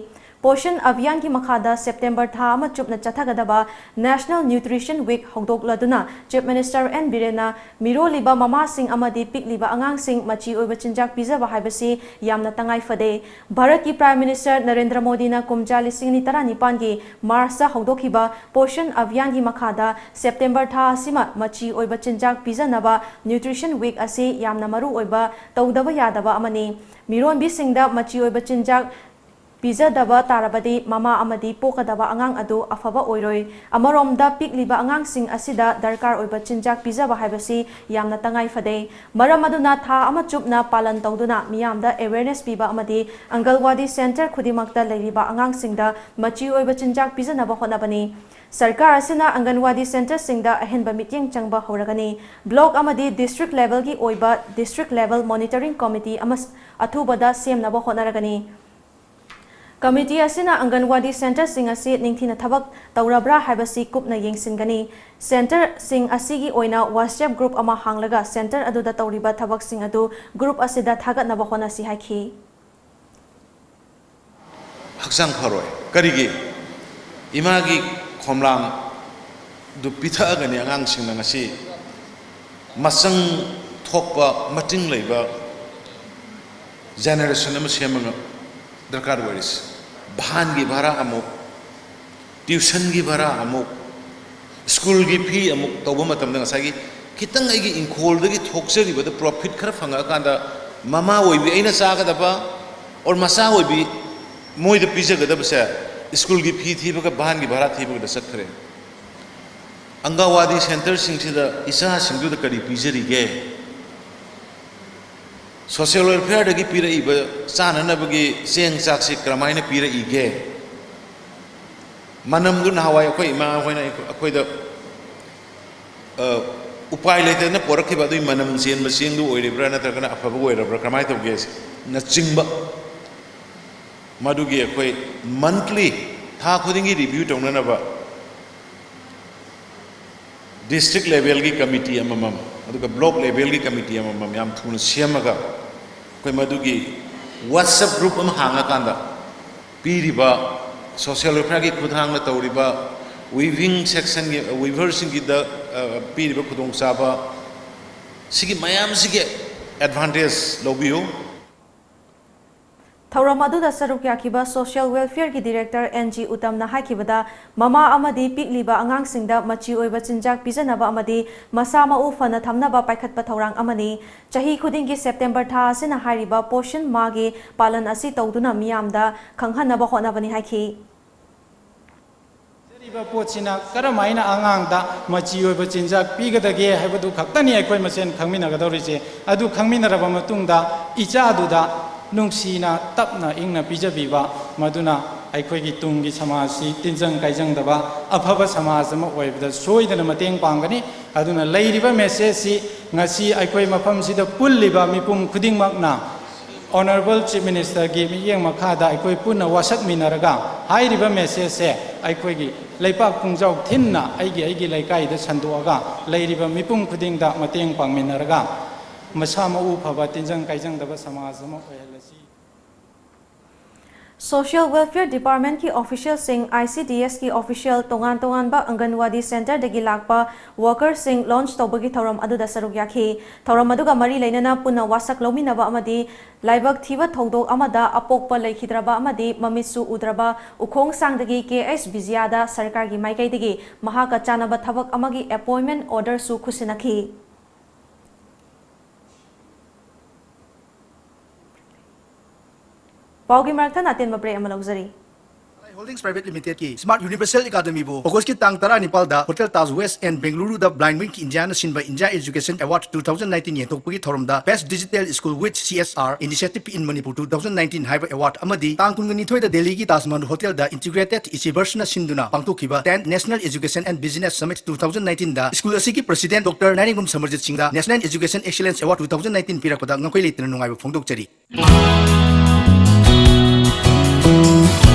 ꯄꯣꯁꯟ ꯑꯚꯤꯌꯥꯟꯒꯤ ꯃꯈꯥꯗ ꯁꯦꯞꯇꯦꯝꯕꯔ ꯊꯥ ꯑꯃ ꯆꯨꯞꯅ ꯆꯠꯊꯒꯗꯕ ꯅꯦꯁꯅꯦꯜ ꯅ꯭ꯌꯨꯇ꯭ꯔꯤꯁꯟ ꯋꯤꯛ ꯍꯧꯗꯣꯛꯂꯗꯨꯅ ꯆꯤꯐ ꯃꯤꯅꯤꯁꯇꯔ ꯑꯦꯟ ꯕꯤꯔꯦꯟꯅ ꯃꯤꯔꯣꯜꯂꯤꯕ ꯃꯃꯥꯁꯤꯡ ꯑꯃꯗꯤ ꯄꯤꯛꯂꯤꯕ ꯑꯉꯥꯡꯁꯤꯡ ꯃꯆꯤ ꯑꯣꯏꯕ ꯆꯤꯟꯖꯥꯛ ꯄꯤꯖꯕ ꯍꯥꯏꯕꯁꯤ ꯌꯥꯝꯅ ꯇꯉꯥꯏ ꯐꯗꯦ꯫ ꯚꯥꯔꯠꯀꯤ ꯄ꯭ꯔꯥꯏꯝ ꯃꯤꯅꯤꯁꯇꯔ ꯅꯔꯦꯟꯗ꯭ꯔ ꯃꯣꯗꯤꯅ ꯀꯨꯝꯖꯥ ꯂꯤꯁꯤꯡ ꯑꯅꯤ ꯇꯔꯥꯅꯤꯄꯥꯟꯒꯤ ꯃꯥꯔꯆꯇ ꯍꯧꯗꯣꯛꯈꯤꯕ ꯄꯣꯁꯟ ꯑꯚꯤꯌꯥꯟꯒꯤ ꯃꯈꯥꯗ ꯁꯦꯞꯇꯦꯝꯕꯔ ꯊꯥ ꯑꯁꯤꯃ ꯃꯆꯤ ꯑꯣꯏꯕ ꯆꯤꯟꯖꯥꯛ ꯄꯤꯖꯅꯕ ꯅ꯭ꯌꯨꯇ꯭ꯔꯤꯁꯟ ꯋꯤꯛ ꯑꯁꯤ ꯌꯥꯝꯅ ꯃꯔꯨ ꯑꯣꯏꯕ, ꯇꯧꯗꯕ ꯌꯥꯗꯕ ꯑꯃꯅꯤ꯫ ꯃꯤꯔꯣꯟꯕꯤꯁꯤꯡꯗ ꯃꯆꯤ ꯑꯣꯏꯕ ꯆꯤꯟꯖꯥꯛ ꯄꯤꯖꯗꯕ ꯇꯥꯔꯕꯗꯤ ꯃꯃꯥ ꯑꯃꯗꯤ ꯄꯣꯛꯀꯗꯕ ꯑꯉꯥꯡ ꯑꯗꯨ ꯑꯐꯕ ꯑꯣꯏꯔꯣꯏ꯫ ꯑꯃꯔꯣꯝꯗ ꯄꯤꯛꯂꯤꯕ ꯑꯉꯥꯡꯁꯤꯡ ꯑꯁꯤꯗ ꯗꯔꯀꯥꯔ ꯑꯣꯏꯕ ꯆꯤꯟꯖꯥꯛ ꯄꯤꯖꯕ ꯍꯥꯏꯕꯁꯤ ꯌꯥꯝꯅ ꯇꯉꯥꯏ ꯐꯗꯦ꯫ ꯃꯔꯝ ꯑꯗꯨꯅ ꯊꯥ ꯑꯃ ꯆꯨꯞꯅ ꯄꯥꯂꯟ ꯇꯧꯗꯨꯅ ꯃꯤꯌꯥꯝꯗ ꯑꯦꯋꯦꯔꯅꯦꯁ ꯄꯤꯕ ꯑꯃꯗꯤ ꯑꯪꯒꯜꯋꯥꯗꯤ ꯁꯦꯟꯇꯔ ꯈꯨꯗꯤꯡꯃꯛꯇ ꯂꯩꯔꯤꯕ ꯑꯉꯥꯡꯁꯤꯡꯗ ꯃꯆꯤ ꯑꯣꯏꯕ ꯆꯤꯟꯖꯥꯛ ꯄꯤꯖꯅꯕ ꯍꯣꯠꯅꯕꯅꯤ꯫ ꯁꯔꯀꯥꯔ ꯑꯁꯤꯅ ꯑꯪꯒꯟꯋꯥꯗꯤ ꯁꯦꯟꯇꯔꯁꯤꯡꯗ ꯑꯍꯦꯟꯕ ꯃꯤꯠꯌꯦꯡ ꯆꯪꯕ ꯍꯧꯔꯒꯅꯤ꯫ ꯕ꯭ꯂꯣꯛ ꯑꯃꯗꯤ ꯗꯤꯁꯇ꯭ꯔꯤꯛ ꯂꯦꯚꯦꯜꯒꯤ ꯑꯣꯏꯕ ꯗꯤꯁꯇ꯭ꯔꯤꯛ ꯂꯦꯚꯦꯜ ꯃꯣꯅꯤꯇꯔꯤꯡ ꯀꯣꯃꯤꯇꯤ ꯑꯃ ꯑꯊꯨꯕꯗ ꯁꯦꯝꯅꯕ ꯍꯣꯠꯅꯔꯒꯅꯤ꯫ ꯀꯃꯤꯇꯤ ꯑꯁꯤꯅ ꯑꯪꯒꯟꯋꯥꯗꯤ ꯁꯦꯟꯇꯔꯁꯤꯡ ꯑꯁꯤ ꯅꯤꯡꯊꯤꯅ ꯊꯕꯛ ꯇꯧꯔꯕ꯭ꯔꯥ ꯍꯥꯏꯕꯁꯤ ꯀꯨꯞꯅ ꯌꯦꯡꯁꯤꯟꯒꯅꯤ꯫ ꯁꯦꯟꯇꯔꯁꯤꯡ ꯑꯁꯤꯒꯤ ꯑꯣꯏꯅ WhatsApp group ꯑꯃ ꯍꯥꯡꯂꯒ ꯁꯦꯟꯇꯔ ꯑꯗꯨꯗ ꯇꯧꯔꯤꯕ ꯊꯕꯛꯁꯤꯡ ꯑꯗꯨ group ꯑꯁꯤꯗ ꯊꯥꯒꯠꯅꯕ ꯍꯣꯠꯅꯁꯤ ꯍꯥꯏꯈꯤ꯫ ꯍꯛꯆꯥꯡ ꯐꯔꯣꯏ꯫ ꯀꯔꯤꯒꯤ? ꯏꯃꯥꯒꯤ ꯈꯣꯝꯂꯥꯡꯗꯨ ꯄꯤꯊꯛꯑꯒꯅꯤ ꯑꯉꯥꯡꯁꯤꯡꯅ ꯉꯁꯤ ꯃꯆꯪ ꯊꯣꯛꯄ, ꯃꯇꯤꯡ ꯂꯩꯕ generation ꯑꯃ ꯁꯦꯝꯕ ꯉꯝ-, ꯗꯔꯀꯥꯔ ꯑꯣꯏꯔꯤꯁꯦ꯫ ꯚꯥꯟꯒꯤ ꯚꯔꯥ ꯑꯃꯨꯛ, tuitionꯒꯤ ꯚꯔꯥ ꯑꯃꯨꯛ, schoolꯒꯤ fee ꯑꯃꯨꯛ ꯇꯧꯕ ꯃꯇꯝꯗ ꯉꯁꯥꯏꯒꯤ ꯈꯤꯇꯪ ꯑꯩꯒꯤ ꯏꯪꯈꯣꯜꯗꯒꯤ ꯊꯣꯛꯆꯔꯤꯕꯗ profit ꯈꯔ ꯐꯪꯉꯛꯑꯀꯥꯟꯗ ꯃꯃꯥ ꯑꯣꯏꯕꯤ ꯑꯩꯅ ꯆꯥꯒꯗꯕ or ꯃꯆꯥ ꯑꯣꯏꯕꯤ ꯃꯣꯏꯗ ꯄꯤꯖꯒꯗꯕꯁꯦ schoolꯒꯤ fee ꯊꯤꯕꯒ ꯚꯥꯟꯒꯤ ꯚꯔꯥ ꯊꯤꯕꯒꯗ ꯆꯠꯈ꯭ꯔꯦ꯫ ꯑꯪꯒꯟꯋꯥꯗꯤ centreꯁꯤꯡꯁꯤꯗ ꯏꯆꯥꯁꯤꯡꯗꯨꯗ ꯀꯔꯤ ꯄꯤꯖꯔꯤꯒꯦ? Social welfareꯗꯒꯤ ꯄꯤꯔꯛꯏꯕ ꯆꯥꯅꯅꯕꯒꯤ ꯆꯦꯡ ꯆꯥꯛꯁꯤ ꯀꯔꯝꯍꯥꯏꯅ ꯄꯤꯔꯛꯏꯒꯦ? ꯃꯅꯝꯗꯨ ꯅꯍꯥꯟꯋꯥꯏ ꯑꯩꯈꯣꯏ ꯏꯃꯥ ꯍꯣꯏꯅ ꯑꯩꯈꯣꯏꯗ, ꯑ, ꯎꯄꯥꯏ ꯂꯩꯇꯗꯅ ꯄꯣꯔꯛꯈꯤꯕ ꯑꯗꯨꯒꯤ ꯃꯅꯝ ꯆꯦꯟꯕ ꯆꯦꯡꯗꯨ ꯑꯣꯏꯔꯤꯕ꯭ꯔꯥ ꯅꯠꯇ꯭ꯔꯒꯅ ꯑꯐꯕ ꯑꯣꯏꯔꯕ꯭ꯔꯥ, ꯀꯃꯥꯏꯅ ꯇꯧꯒꯦ ꯅꯆꯤꯡꯕ, ꯃꯗꯨꯒꯤ ꯑꯩꯈꯣꯏ monthly, ꯊꯥ ꯈꯨꯗꯤꯡꯒꯤ review ꯇꯧꯅꯅꯕ district levelꯒꯤ committee ꯑꯃꯃꯝ, ꯑꯗꯨꯒ block levelꯒꯤ committee ꯑꯃꯃꯝ ꯌꯥꯝ ꯊꯨꯅ ꯁꯦꯝꯃꯒ ꯑꯩꯈꯣꯏ ꯃꯗꯨꯒꯤ WhatsApp group ꯑꯃ ꯍꯥꯡꯉꯀꯥꯟꯗ ꯄꯤꯔꯤꯕ social welfareꯒꯤ ꯈꯨꯠꯊꯥꯡꯅ ꯇꯧꯔꯤꯕ weaving sectionꯒꯤ, weaverꯁꯤꯡꯒꯤꯗ, ꯑ, ꯄꯤꯔꯤꯕ ꯈꯨꯗꯣꯡꯆꯥꯕ ꯁꯤꯒꯤ ꯃꯌꯥꯝꯁꯤꯒꯤ advantage ꯂꯧꯕꯤꯌꯨ꯫ ꯊꯧꯔꯝ ꯑꯗꯨꯗ ꯁꯔꯨꯛ ꯌꯥꯈꯤꯕ social welfareꯒꯤ director N G ꯎꯇꯝꯅ ꯍꯥꯏꯈꯤꯕꯗ, ꯃꯃꯥ ꯑꯃꯗꯤ ꯄꯤꯛꯂꯤꯕ ꯑꯉꯥꯡꯁꯤꯡꯗ ꯃꯆꯤ ꯑꯣꯏꯕ ꯆꯤꯟꯖꯥꯛ ꯄꯤꯖꯅꯕ ꯑꯃꯗꯤ ꯃꯁꯥ ꯃꯎ ꯐꯅ ꯊꯝꯅꯕ ꯄꯥꯏꯈꯠꯄ ꯊꯧꯔꯥꯡ ꯑꯃꯅꯤ꯫ ꯆꯍꯤ ꯈꯨꯗꯤꯡꯒꯤ September ꯊꯥ ꯑꯁꯤꯅ ꯍꯥꯏꯔꯤꯕ Poshan Maahꯒꯤ ꯄꯥꯂꯟ ꯑꯁꯤ ꯇꯧꯗꯨꯅ ꯃꯤꯌꯥꯝꯗ ꯈꯪꯍꯟꯅꯕ ꯍꯣꯠꯅꯕꯅꯤ ꯍꯥꯏꯈꯤ꯫ ꯄꯤꯖꯔꯤꯕ ꯄꯣꯠꯁꯤꯅ ꯀꯔꯝ ꯍꯥꯏꯅ ꯑꯉꯥꯡꯗ ꯃꯆꯤ ꯑꯣꯏꯕ ꯆꯤꯟꯖꯥꯛ ꯄꯤꯒꯗꯒꯦ ꯍꯥꯏꯕꯗꯨ ꯈꯛꯇꯅꯤ ꯑꯩꯈꯣꯏ ꯃꯁꯦꯟ ꯈꯪꯃꯤꯟꯅꯒꯗꯧꯔꯤꯁꯦ꯫ ꯑꯗꯨ ꯈꯪꯃꯤꯟꯅꯔꯕ ꯃꯇꯨꯡꯗ ꯏꯆꯥꯗꯨꯗ ꯅꯨꯡꯁꯤꯅ ꯇꯞꯅ ꯏꯪꯅ ꯄꯤꯖꯕꯤꯕ, ꯃꯗꯨꯅ ꯑꯩꯈꯣꯏꯒꯤ ꯇꯨꯡꯒꯤ ꯁꯃꯥꯖꯁꯤ ꯇꯤꯟꯖꯪ ꯀꯥꯏꯖꯪꯗꯕ ꯑꯐꯕ ꯁꯃꯥꯖ ꯑꯃ ꯑꯣꯏꯕꯗ ꯁꯣꯏꯗꯅ ꯃꯇꯦꯡ ꯄꯥꯡꯒꯅꯤ꯫ ꯑꯗꯨꯅ ꯂꯩꯔꯤꯕ messageꯁꯤ ꯉꯁꯤ ꯑꯩꯈꯣꯏ ꯃꯐꯝꯁꯤꯗ ꯄꯨꯜꯂꯤꯕ ꯃꯤꯄꯨꯝ ꯈꯨꯗꯤꯡꯃꯛꯅ Honourable Chief Ministerꯒꯤ ꯃꯤꯠꯌꯦꯡ ꯃꯈꯥꯗ ꯑꯩꯈꯣꯏ ꯄꯨꯟꯅ ꯋꯥꯁꯛꯃꯤꯟꯅꯔꯒ ꯍꯥꯏꯔꯤꯕ messageꯁꯦ ꯑꯩꯈꯣꯏꯒꯤ ꯂꯩꯄꯥꯛ ꯄꯨꯡꯖꯥꯎ ꯊꯤꯟꯅ ꯑꯩꯒꯤ ꯑꯩꯒꯤ ꯂꯩꯀꯥꯏꯗ ꯁꯟꯗꯣꯛꯑꯒ ꯂꯩꯔꯤꯕ ꯃꯤꯄꯨꯝ ꯈꯨꯗꯤꯡꯗ ꯃꯇꯦꯡ ꯄꯥꯡꯃꯤꯟꯅꯔꯒ ꯃꯁꯥ ꯃꯎ ꯐꯕ ꯇꯤꯟꯖꯪ ꯀꯥꯏꯖꯪꯗꯕ ꯁꯃꯥꯖ ꯑꯃ ꯑꯣꯏꯍꯜꯂꯁꯤ꯫ Social Welfare Departmentꯀꯤ officialꯁꯤꯡ, ICDSꯀꯤ official, ꯇꯣꯉꯥꯟ ꯇꯣꯉꯥꯟꯕ ꯑꯪꯒꯟꯋꯥꯗꯤ centreꯗꯒꯤ ꯂꯥꯛꯄ workerꯁꯤꯡ launch ꯇꯧꯕꯒꯤ ꯊꯧꯔꯝ ꯑꯗꯨꯗ ꯁꯔꯨꯛ ꯌꯥꯈꯤ꯫ ꯊꯧꯔꯝ ꯑꯗꯨꯒ ꯃꯔꯤ ꯂꯩꯅꯅ ꯄꯨꯟꯅ ꯋꯥꯁꯛ ꯂꯧꯃꯤꯟꯅꯕ ꯑꯃꯗꯤ ꯂꯥꯏꯕꯛ ꯊꯤꯕ ꯊꯧꯗꯣꯛ ꯑꯃꯗ ꯑꯄꯣꯛꯄ ꯂꯩꯈꯤꯗ꯭ꯔꯕ ꯑꯃꯗꯤ ꯃꯃꯤꯠꯁꯨ ꯎꯗ꯭ꯔꯕ ꯎꯈꯣꯡꯁꯥꯡꯗꯒꯤ ꯀꯦ ꯑꯩꯆ ꯕꯤꯖꯤꯌꯥꯗ ꯁꯔꯀꯥꯔꯒꯤ ꯃꯥꯏꯀꯩꯗꯒꯤ ꯃꯍꯥꯛꯀ ꯆꯥꯟꯅꯕ ꯊꯕꯛ ꯑꯃꯒꯤ appointment orderꯁꯨ ꯈꯨꯠꯁꯤꯟꯅꯈꯤ꯫ ꯄꯥꯎꯒꯤ ꯃꯔꯛꯇ ꯑꯇꯦꯟꯕ break ꯑꯃ ꯂꯧꯖꯔꯤ꯫ Holdings Private Limitedꯀꯤ Smart Universal Academyꯕꯨ Augustꯀꯤ ꯇꯥꯡ ꯇꯔꯥꯅꯤꯄꯥꯜꯗ Hotel Taj West and Bengaluru Bengaluruꯗ Blind Wing Indiaꯅ ꯁꯤꯟꯕ India Education Award two thousand nineteen ꯌꯦꯟꯊꯣꯛꯄꯒꯤ ꯊꯧꯔꯝꯗ Best Digital School with CSR Initiative in Manipur two thousand nineteen ꯍꯥꯏꯕ award ꯑꯃꯗꯤ ꯇꯥꯡ ꯀꯨꯟꯅꯤꯊꯣꯏꯗ ꯗꯦꯜꯂꯤꯒꯤ Taj Mahal Hotelꯗ Integrated Ichiverseꯅ ꯁꯤꯟꯗꯨꯅ ꯄꯥꯡꯊꯣꯛꯈꯤꯕ Tenth National Education and Business Summit two thousand nineteenꯗ school ꯑꯁꯤꯒꯤ President Doctor ꯅꯥꯏꯔꯦꯡꯕꯝ ꯁꯃꯔꯖꯤꯠ ꯁꯤꯡꯗ National Education Excellence Award two thousand nineteen ꯄꯤꯔꯛꯄꯗ ꯉꯝꯈꯩ ꯂꯩꯇꯅ ꯅꯨꯡꯉꯥꯏꯕ ꯐꯣꯡꯗꯣꯛꯆꯔꯤ꯫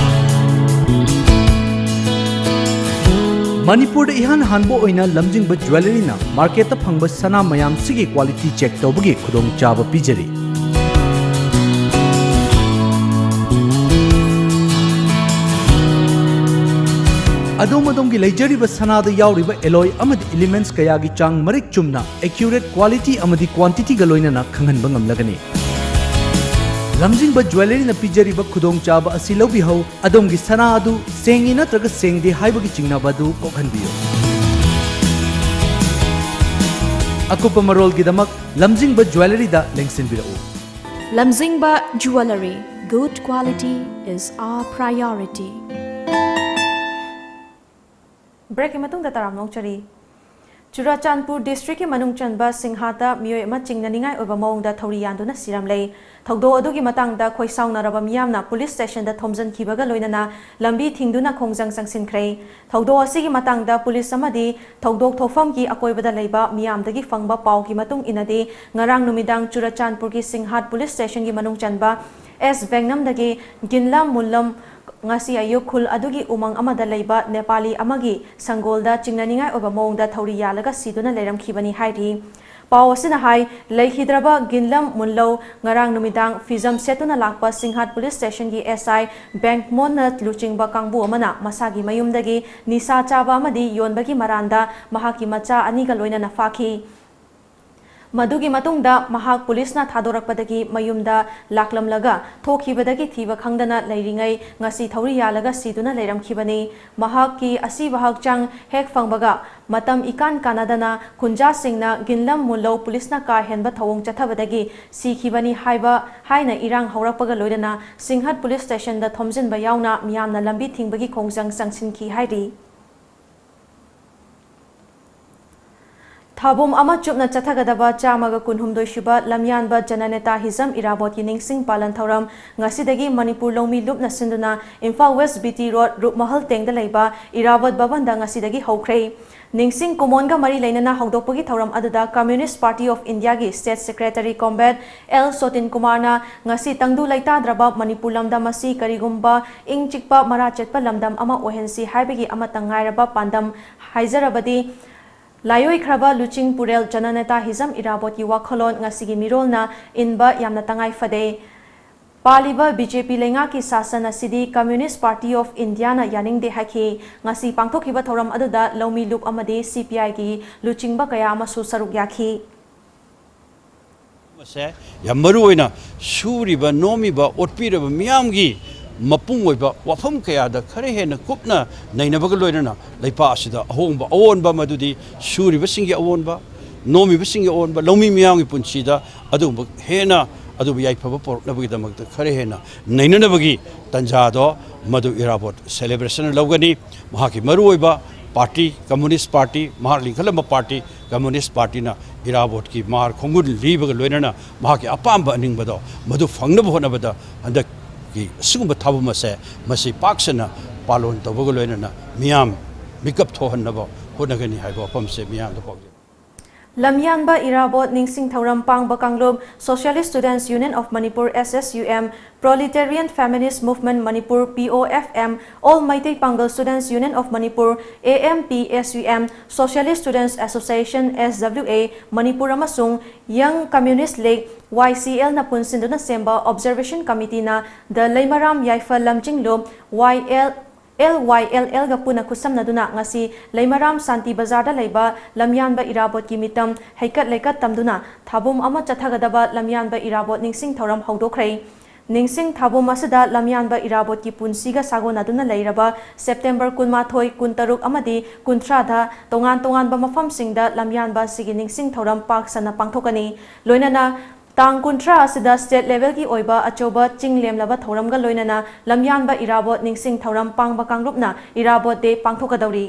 ꯃꯅꯤꯄꯨꯔꯗ ꯏꯍꯥꯟ ꯍꯥꯟꯕ ꯑꯣꯏꯅ ꯂꯝꯖꯤꯡꯕ ꯖ꯭ꯋꯦꯂꯔꯤꯅ ꯃꯥꯔꯀꯦꯠꯇ ꯐꯪꯕ ꯁꯅꯥ ꯃꯌꯥꯝꯁꯤꯒꯤ quality check ꯇꯧꯕꯒꯤ ꯈꯨꯗꯣꯡꯆꯥꯕ ꯄꯤꯖꯔꯤ꯫ ꯑꯗꯣꯝ ꯑꯗꯣꯝꯒꯤ ꯂꯩꯖꯔꯤꯕ ꯁꯅꯥꯗ ꯌꯥꯎꯔꯤꯕ alloy ꯑꯃꯗꯤ elements ꯀꯌꯥꯒꯤ ꯆꯥꯡ ꯃꯔꯤꯛ ꯆꯨꯝꯅ, accurate quality ꯑꯃꯗꯤ quantityꯒ ꯂꯣꯏꯅꯅ ꯈꯪꯍꯟꯕ ꯉꯝꯂꯒꯅꯤ꯫ ꯂꯝꯖꯤꯡꯕ ꯖ꯭ꯋꯦꯂꯔꯤꯅ ꯄꯤꯖꯔꯤꯕ ꯈꯨꯗꯣꯡꯆꯥꯕ ꯑꯁꯤ ꯂꯧꯕꯤꯍꯧ꯫ ꯑꯗꯣꯝꯒꯤ ꯁꯅꯥ ꯑꯗꯨ ꯁꯦꯡꯉꯤ ꯅꯠꯇ꯭ꯔꯒ ꯁꯦꯡꯗꯦ ꯍꯥꯏꯕꯒꯤ ꯆꯤꯡꯅꯕ ꯑꯗꯨ ꯀꯣꯛꯍꯟꯕꯤꯌꯨ꯫ ꯑꯀꯨꯞꯄ ꯃꯔꯣꯜꯒꯤꯗꯃꯛ ꯂꯝꯖꯤꯡꯕ ꯖ꯭ꯋꯦꯂꯔꯤꯗ ꯂꯦꯡꯁꯤꯟꯕꯤꯔꯛꯎ꯫ Lamzingba Jewellery, good quality is our priority. Breakꯀꯤ ꯃꯇꯨꯡꯗ ꯇꯔꯥꯝꯅ ꯑꯣꯛꯆꯔꯤ꯫ ꯆꯨꯔꯥꯆꯥꯟꯄꯨꯔ ꯗꯤꯁꯇ꯭ꯔꯤꯛꯀꯤ ꯃꯅꯨꯡ ꯆꯟꯕ ꯁꯤꯡꯍꯥꯠꯇ ꯃꯤꯑꯣꯏ ꯑꯃ ꯆꯤꯡꯅꯅꯤꯡꯉꯥꯏ ꯑꯣꯏꯕ ꯃꯑꯣꯡꯗ ꯊꯧꯔꯤ ꯌꯥꯟꯗꯨꯅ ꯁꯤꯔꯝꯂꯦ꯫ ꯊꯧꯗꯣꯛ ꯑꯗꯨꯒꯤ ꯃꯇꯥꯡꯗ ꯈꯣꯏꯁꯥꯎꯅꯔꯕ ꯃꯤꯌꯥꯝꯅ ꯄꯨꯂꯤꯁ ꯁ꯭ꯇꯦꯁꯟꯗ ꯊꯣꯝꯖꯤꯟꯈꯤꯕꯒ ꯂꯣꯏꯅꯅ ꯂꯝꯕꯤ ꯊꯤꯡꯗꯨꯅ ꯈꯣꯡꯖꯪ ꯆꯪꯁꯤꯟꯈ꯭ꯔꯦ꯫ ꯊꯧꯗꯣꯛ ꯑꯁꯤꯒꯤ ꯃꯇꯥꯡꯗ ꯄꯨꯂꯤꯁ ꯑꯃꯗꯤ ꯊꯧꯗꯣꯛ ꯊꯣꯛꯐꯝꯒꯤ ꯑꯀꯣꯏꯕꯗ ꯂꯩꯕ ꯃꯤꯌꯥꯝꯗꯒꯤ ꯐꯪꯕ ꯄꯥꯎꯒꯤ ꯃꯇꯨꯡ ꯏꯟꯅꯗꯤ, ꯉꯔꯥꯡ ꯅꯨꯃꯤꯗꯥꯡ ꯆꯨꯔꯥꯆꯥꯟꯄꯨꯔꯒꯤ ꯁꯤꯡꯍꯥꯠ ꯄꯨꯂꯤꯁ ꯁ꯭ꯇꯦꯁꯟꯒꯤ ꯃꯅꯨꯡ ꯆꯟꯕ ꯑꯦꯁ ꯚꯦꯡꯅꯝꯗꯒꯤ ꯒꯤꯟꯂꯝ ꯃꯨꯜꯂꯝ ꯉꯁꯤ ꯑꯌꯨꯛ ꯈꯨꯜ ꯑꯗꯨꯒꯤ ꯎꯃꯪ ꯑꯃꯗ ꯂꯩꯕ ꯅꯦꯄꯥꯂꯤ ꯑꯃꯒꯤ ꯁꯪꯒꯣꯜꯗ ꯆꯤꯡꯅꯅꯤꯡꯉꯥꯏ ꯑꯣꯏꯕ ꯃꯑꯣꯡꯗ ꯊꯧꯔꯤ ꯌꯥꯜꯂꯒ ꯁꯤꯗꯨꯅ ꯂꯩꯔꯝꯈꯤꯕꯅꯤ ꯍꯥꯏꯔꯤ꯫ ꯄꯥꯎ ꯑꯁꯤꯅ ꯍꯥꯏ, ꯂꯩꯈꯤꯗ꯭ꯔꯕ ꯒꯤꯟꯂꯝ ꯃꯨꯟꯂꯧ ꯉꯔꯥꯡ ꯅꯨꯃꯤꯗꯥꯡ ꯐꯤꯖꯝ ꯁꯦꯠꯇꯨꯅ ꯂꯥꯛꯄ ꯁꯤꯡꯍꯥꯠ ꯄꯨꯂꯤꯁ ꯁ꯭ꯇꯦꯁꯟꯒꯤ ꯑꯦꯁ ꯑꯥꯏ ꯕꯦꯡꯛꯃꯣꯟꯅ ꯂꯨꯆꯤꯡꯕ ꯀꯥꯡꯕꯨ ꯑꯃꯅ ꯃꯁꯥꯒꯤ ꯃꯌꯨꯝꯗꯒꯤ ꯅꯤꯁꯥ ꯆꯥꯕ ꯑꯃꯗꯤ ꯌꯣꯟꯕꯒꯤ ꯃꯔꯥꯟꯗ ꯃꯍꯥꯛꯀꯤ ꯃꯆꯥ ꯑꯅꯤꯒ ꯂꯣꯏꯅꯅ ꯐꯥꯈꯤ꯫ ꯃꯗꯨꯒꯤ ꯃꯇꯨꯡꯗ ꯃꯍꯥꯛ ꯄꯨꯂꯤꯁꯅ ꯊꯥꯗꯣꯔꯛꯄꯗꯒꯤ ꯃꯌꯨꯝꯗ ꯂꯥꯛꯂꯝꯂꯒ ꯊꯣꯛꯈꯤꯕꯗꯒꯤ ꯊꯤꯕ ꯈꯪꯗꯅ ꯂꯩꯔꯤꯉꯩ ꯉꯁꯤ ꯊꯧꯔꯤ ꯌꯥꯜꯂꯒ ꯁꯤꯗꯨꯅ ꯂꯩꯔꯝꯈꯤꯕꯅꯤ꯫ ꯃꯍꯥꯛꯀꯤ ꯑꯁꯤꯕ ꯍꯛꯆꯥꯡ ꯍꯦꯛ ꯐꯪꯕꯒ ꯃꯇꯝ ꯏꯀꯥꯟ ꯀꯥꯟꯅꯗꯅ ꯈꯨꯟꯖꯥꯁꯤꯡꯅ ꯒꯤꯟꯂꯝ ꯃꯨꯜꯂꯧ ꯄꯨꯂꯤꯁꯅ ꯀꯥ ꯍꯦꯟꯕ ꯊꯧꯑꯣꯡ ꯆꯠꯊꯕꯗꯒꯤ ꯁꯤꯈꯤꯕꯅꯤ ꯍꯥꯏꯕ ꯍꯥꯏꯅ ꯏꯔꯥꯡ ꯍꯧꯔꯛꯄꯒ ꯂꯣꯏꯅꯅ ꯁꯤꯡꯍꯠ ꯄꯨꯂꯤꯁ ꯁ꯭ꯇꯦꯁꯟꯗ ꯊꯣꯝꯖꯤꯟꯕ ꯌꯥꯎꯅ ꯃꯤꯌꯥꯝꯅ ꯂꯝꯕꯤ ꯊꯤꯡꯕꯒꯤ ꯈꯣꯡꯖꯪ ꯆꯪꯁꯤꯟꯈꯤ ꯍꯥꯏꯔꯤ꯫ ꯊꯥꯕꯨꯝ ꯑꯃ ꯆꯨꯞꯅ ꯆꯠꯊꯒꯗꯕ ꯆꯥꯝꯃꯒ ꯀꯨꯟꯍꯨꯝꯗꯣꯏ ꯁꯨꯕ ꯂꯝꯌꯥꯟꯕ ꯖꯅꯅꯦꯇꯥ ꯍꯤꯖꯝ ꯏꯔꯥꯕꯣꯠꯀꯤ ꯅꯤꯡꯁꯤꯡ ꯄꯥꯂꯟ ꯊꯧꯔꯝ ꯉꯁꯤꯗꯒꯤ ꯃꯅꯤꯄꯨꯔ ꯂꯧꯃꯤ ꯂꯨꯞꯅ ꯁꯤꯟꯗꯨꯅ Imphal west B T road ꯔꯨꯞꯃꯍꯜ ꯇꯦꯡꯗ ꯂꯩꯕ ꯏꯔꯥꯕꯣꯠ ꯚꯕꯟꯗ ꯉꯁꯤꯗꯒꯤ ꯍꯧꯈ꯭ꯔꯦ꯫ ꯅꯤꯡꯁꯤꯡ ꯀꯨꯃꯣꯟꯒ ꯃꯔꯤ ꯂꯩꯅꯅ ꯍꯧꯗꯣꯛꯄꯒꯤ ꯊꯧꯔꯝ ꯑꯗꯨꯗ Communist Party of Indiaꯒꯤ State Secretary Comrade L Sotin ꯀꯨꯃꯥꯔꯅ ꯉꯁꯤ ꯇꯪꯗꯨ ꯂꯩꯇꯥꯗ꯭ꯔꯕ ꯃꯅꯤꯄꯨꯔ ꯂꯝꯗꯝ ꯑꯁꯤ ꯀꯔꯤꯒꯨꯝꯕ ꯏꯪ ꯆꯤꯛꯄ ꯃꯔꯥ ꯆꯦꯠꯄ ꯂꯝꯗꯝ ꯑꯃ ꯑꯣꯏꯍꯟꯁꯤ ꯍꯥꯏꯕꯒꯤ ꯑꯃꯠꯇ ꯉꯥꯏꯔꯕ ꯄꯥꯟꯗꯝ ꯍꯥꯏꯖꯔꯕꯗꯤ ꯂꯥꯏꯑꯣꯏꯈ꯭ꯔꯕ ꯂꯨꯆꯤꯡ ꯄꯨꯔꯦꯜ ꯖꯅꯅꯦꯇꯥ ꯍꯤꯖꯝ ꯏꯔꯥꯕꯣꯠꯀꯤ ꯋꯥꯈꯜꯂꯣꯟ ꯉꯁꯤꯒꯤ ꯃꯤꯔꯣꯜꯅ ꯏꯟꯕ ꯌꯥꯝꯅ ꯇꯉꯥꯏ ꯐꯗꯦ꯫ ꯄꯥꯜꯂꯤꯕ ꯕꯤ ꯖꯦ ꯄꯤ ꯂꯩꯉꯥꯛꯀꯤ ꯁꯥꯁꯟ ꯑꯁꯤꯗꯤ Communist Party of Indiaꯅ ꯌꯥꯅꯤꯡꯗꯦ ꯍꯥꯏꯈꯤ꯫ ꯉꯁꯤ ꯄꯥꯡꯊꯣꯛꯈꯤꯕ ꯊꯧꯔꯝ ꯑꯗꯨꯗ ꯂꯧꯃꯤ ꯂꯨꯞ ꯑꯃꯗꯤ ꯁꯤ ꯄꯤ ꯑꯥꯏꯒꯤ ꯂꯨꯆꯤꯡꯕ ꯀꯌꯥ ꯑꯃꯁꯨ ꯁꯔꯨꯛ ꯌꯥꯈꯤ꯫ ꯑꯁꯦ ꯌꯥꯝ ꯃꯔꯨ ꯑꯣꯏꯅ ꯁꯨꯔꯤꯕ, ꯅꯣꯝꯃꯤꯕ, ꯑꯣꯠꯄꯤꯔꯕ ꯃꯤꯌꯥꯝꯒꯤ ꯃꯄꯨꯡ ꯑꯣꯏꯕ ꯋꯥꯐꯝ ꯀꯌꯥꯗ ꯈꯔ ꯍꯦꯟꯅ ꯀꯨꯞꯅ ꯅꯩꯅꯕꯒ ꯂꯣꯏꯅꯅ ꯂꯩꯄꯥꯛ ꯑꯁꯤꯗ ꯑꯍꯣꯡꯕ ꯑꯑꯣꯟꯕ, ꯃꯗꯨꯗꯤ ꯁꯨꯔꯤꯕꯁꯤꯡꯒꯤ ꯑꯑꯣꯟꯕ, ꯅꯣꯝꯃꯤꯕꯁꯤꯡꯒꯤ ꯑꯑꯣꯟꯕ, ꯂꯧꯃꯤ ꯃꯤꯌꯥꯝꯒꯤ ꯄꯨꯟꯁꯤꯗ ꯑꯗꯨꯒꯨꯝꯕ ꯍꯦꯟꯅ ꯑꯗꯨꯕꯨ ꯌꯥꯏꯐꯕ ꯄꯨꯔꯛꯅꯕꯒꯤꯗꯃꯛꯇ ꯈꯔ ꯍꯦꯟꯅ ꯅꯩꯅꯅꯕꯒꯤ ꯇꯥꯟꯖꯥꯗꯣ ꯃꯗꯨ ꯏꯔꯥꯕꯣꯠ celebration ꯂꯧꯒꯅꯤ꯫ ꯃꯍꯥꯛꯀꯤ ꯃꯔꯨꯑꯣꯏꯕ ꯄꯥꯔꯇꯤ, ꯀꯝꯃꯨꯅꯤꯁ ꯄꯥꯔꯇꯤ, ꯃꯍꯥꯛ ꯂꯤꯡꯈꯠꯂꯝꯕ ꯄꯥꯔꯇꯤ, ꯀꯝꯃꯨꯅꯤꯁ ꯄꯥꯔꯇꯤꯅ ꯏꯔꯥꯕꯣꯠꯀꯤ ꯃꯍꯥꯔ ꯈꯣꯡꯒꯨꯜ ꯂꯤꯕꯒ ꯂꯣꯏꯅꯅ ꯃꯍꯥꯛꯀꯤ ꯑꯄꯥꯝꯕ ꯑꯅꯤꯡꯕꯗꯣ ꯃꯗꯨ ꯐꯪꯅꯕ ꯍꯣꯠꯅꯕꯗ ꯍꯟꯗꯛꯀꯤ ꯑꯁꯤꯒꯨꯝꯕ ꯊꯥꯕꯝ ꯑꯁꯦ ꯃꯁꯤ ꯄꯥꯛ ꯁꯟꯅ ꯄꯥꯂꯣꯟ ꯇꯧꯕꯒ ꯂꯣꯏꯅꯅ ꯃꯤꯌꯥꯝ ꯃꯤꯀꯞ ꯊꯣꯛꯍꯟꯅꯕ ꯍꯣꯠꯅꯒꯅꯤ ꯍꯥꯏꯕ ꯋꯥꯐꯝꯁꯦ ꯃꯤꯌꯥꯝꯗ ꯄꯥꯎꯖꯦꯜ꯫ ꯂꯝꯌꯥꯟꯕ ꯏꯔꯥꯕꯣꯠ ꯅꯤꯡꯁꯤꯡ ꯊꯧꯔꯝ ꯄꯥꯡꯕ ꯀꯥꯡꯂꯨꯞ Socialist Students Union of Manipur, S S U M, Proletarian Feminist Movement Manipur, P O F M, All Meitei Pangal Students Union of Manipur, A M P S U M, Socialist Students Association, S W A, Manipur ꯑꯃꯁꯨꯡ Young Communist League, Y C L ꯅ ꯄꯨꯟꯁꯤꯟꯗꯨꯅ ꯁꯦꯝꯕ Observation Committee ꯅ ꯗ ꯂꯩꯃꯔꯥꯝ ꯌꯥꯏꯐ ꯂꯝꯖꯤꯡꯂꯨꯞ, Y L, L Y L L ꯒ ꯄꯨꯟꯅ ꯈꯨꯠꯁꯝꯅꯗꯨꯅ ꯉꯁꯤ ꯂꯩꯃꯔꯥꯝ ꯁꯥꯟꯇꯤ ꯕꯖꯥꯔꯗ ꯂꯩꯕ ꯂꯝꯌꯥꯟꯕ ꯏꯔꯥꯕꯣꯠꯀꯤ ꯃꯤꯇꯝ ꯍꯩꯀꯠ ꯂꯩꯀꯠ ꯇꯝꯗꯨꯅ ꯊꯥꯕꯨꯝ ꯑꯃ ꯆꯠꯊꯒꯗꯕ ꯂꯝꯌꯥꯟꯕ ꯏꯔꯥꯕꯣꯠ ꯅꯤꯡꯁꯤꯡ ꯊꯧꯔꯝ ꯍꯧꯗꯣꯛꯈ꯭ꯔꯦ꯫ ꯅꯤꯡꯁꯤꯡ ꯊꯥꯕꯨꯝ ꯑꯁꯤꯗ ꯂꯝꯌꯥꯟꯕ ꯏꯔꯥꯕꯣꯠꯀꯤ ꯄꯨꯟꯁꯤꯒ ꯁꯥꯒꯣꯟꯅꯗꯨꯅ ꯂꯩꯔꯕ September ꯀꯨꯟꯃꯥꯊꯣꯏ, ꯀꯨꯟꯇꯔꯨꯛ ꯑꯃꯗꯤ ꯀꯨꯟꯊ꯭ꯔꯥꯗ ꯇꯣꯉꯥꯟ ꯇꯣꯉꯥꯟꯕ ꯃꯐꯝꯁꯤꯡꯗ ꯂꯝꯌꯥꯟꯕ ꯑꯁꯤꯒꯤ ꯅꯤꯡꯁꯤꯡ ꯊꯧꯔꯝ ꯄꯥꯛ ꯁꯟꯅ ꯄꯥꯡꯊꯣꯛꯀꯅꯤ꯫ ꯂꯣꯏꯅꯅ ꯇꯥꯡ ꯀꯨꯟꯊ꯭ꯔꯥ ꯑꯁꯤꯗ state level ꯒꯤ ꯑꯣꯏꯕ ꯑꯆꯧꯕ ꯆꯤꯡ ꯂꯦꯝꯂꯕ ꯊꯧꯔꯝꯒ ꯂꯣꯏꯅꯅ ꯂꯝꯌꯥꯟꯕ ꯏꯔꯥꯕꯣꯠ ꯅꯤꯡꯁꯤꯡ ꯊꯧꯔꯝ ꯄꯥꯡꯕ ꯀꯥꯡꯂꯨꯞꯅ ꯏꯔꯥꯕꯣꯠ day ꯄꯥꯡꯊꯣꯛꯀꯗꯧꯔꯤ꯫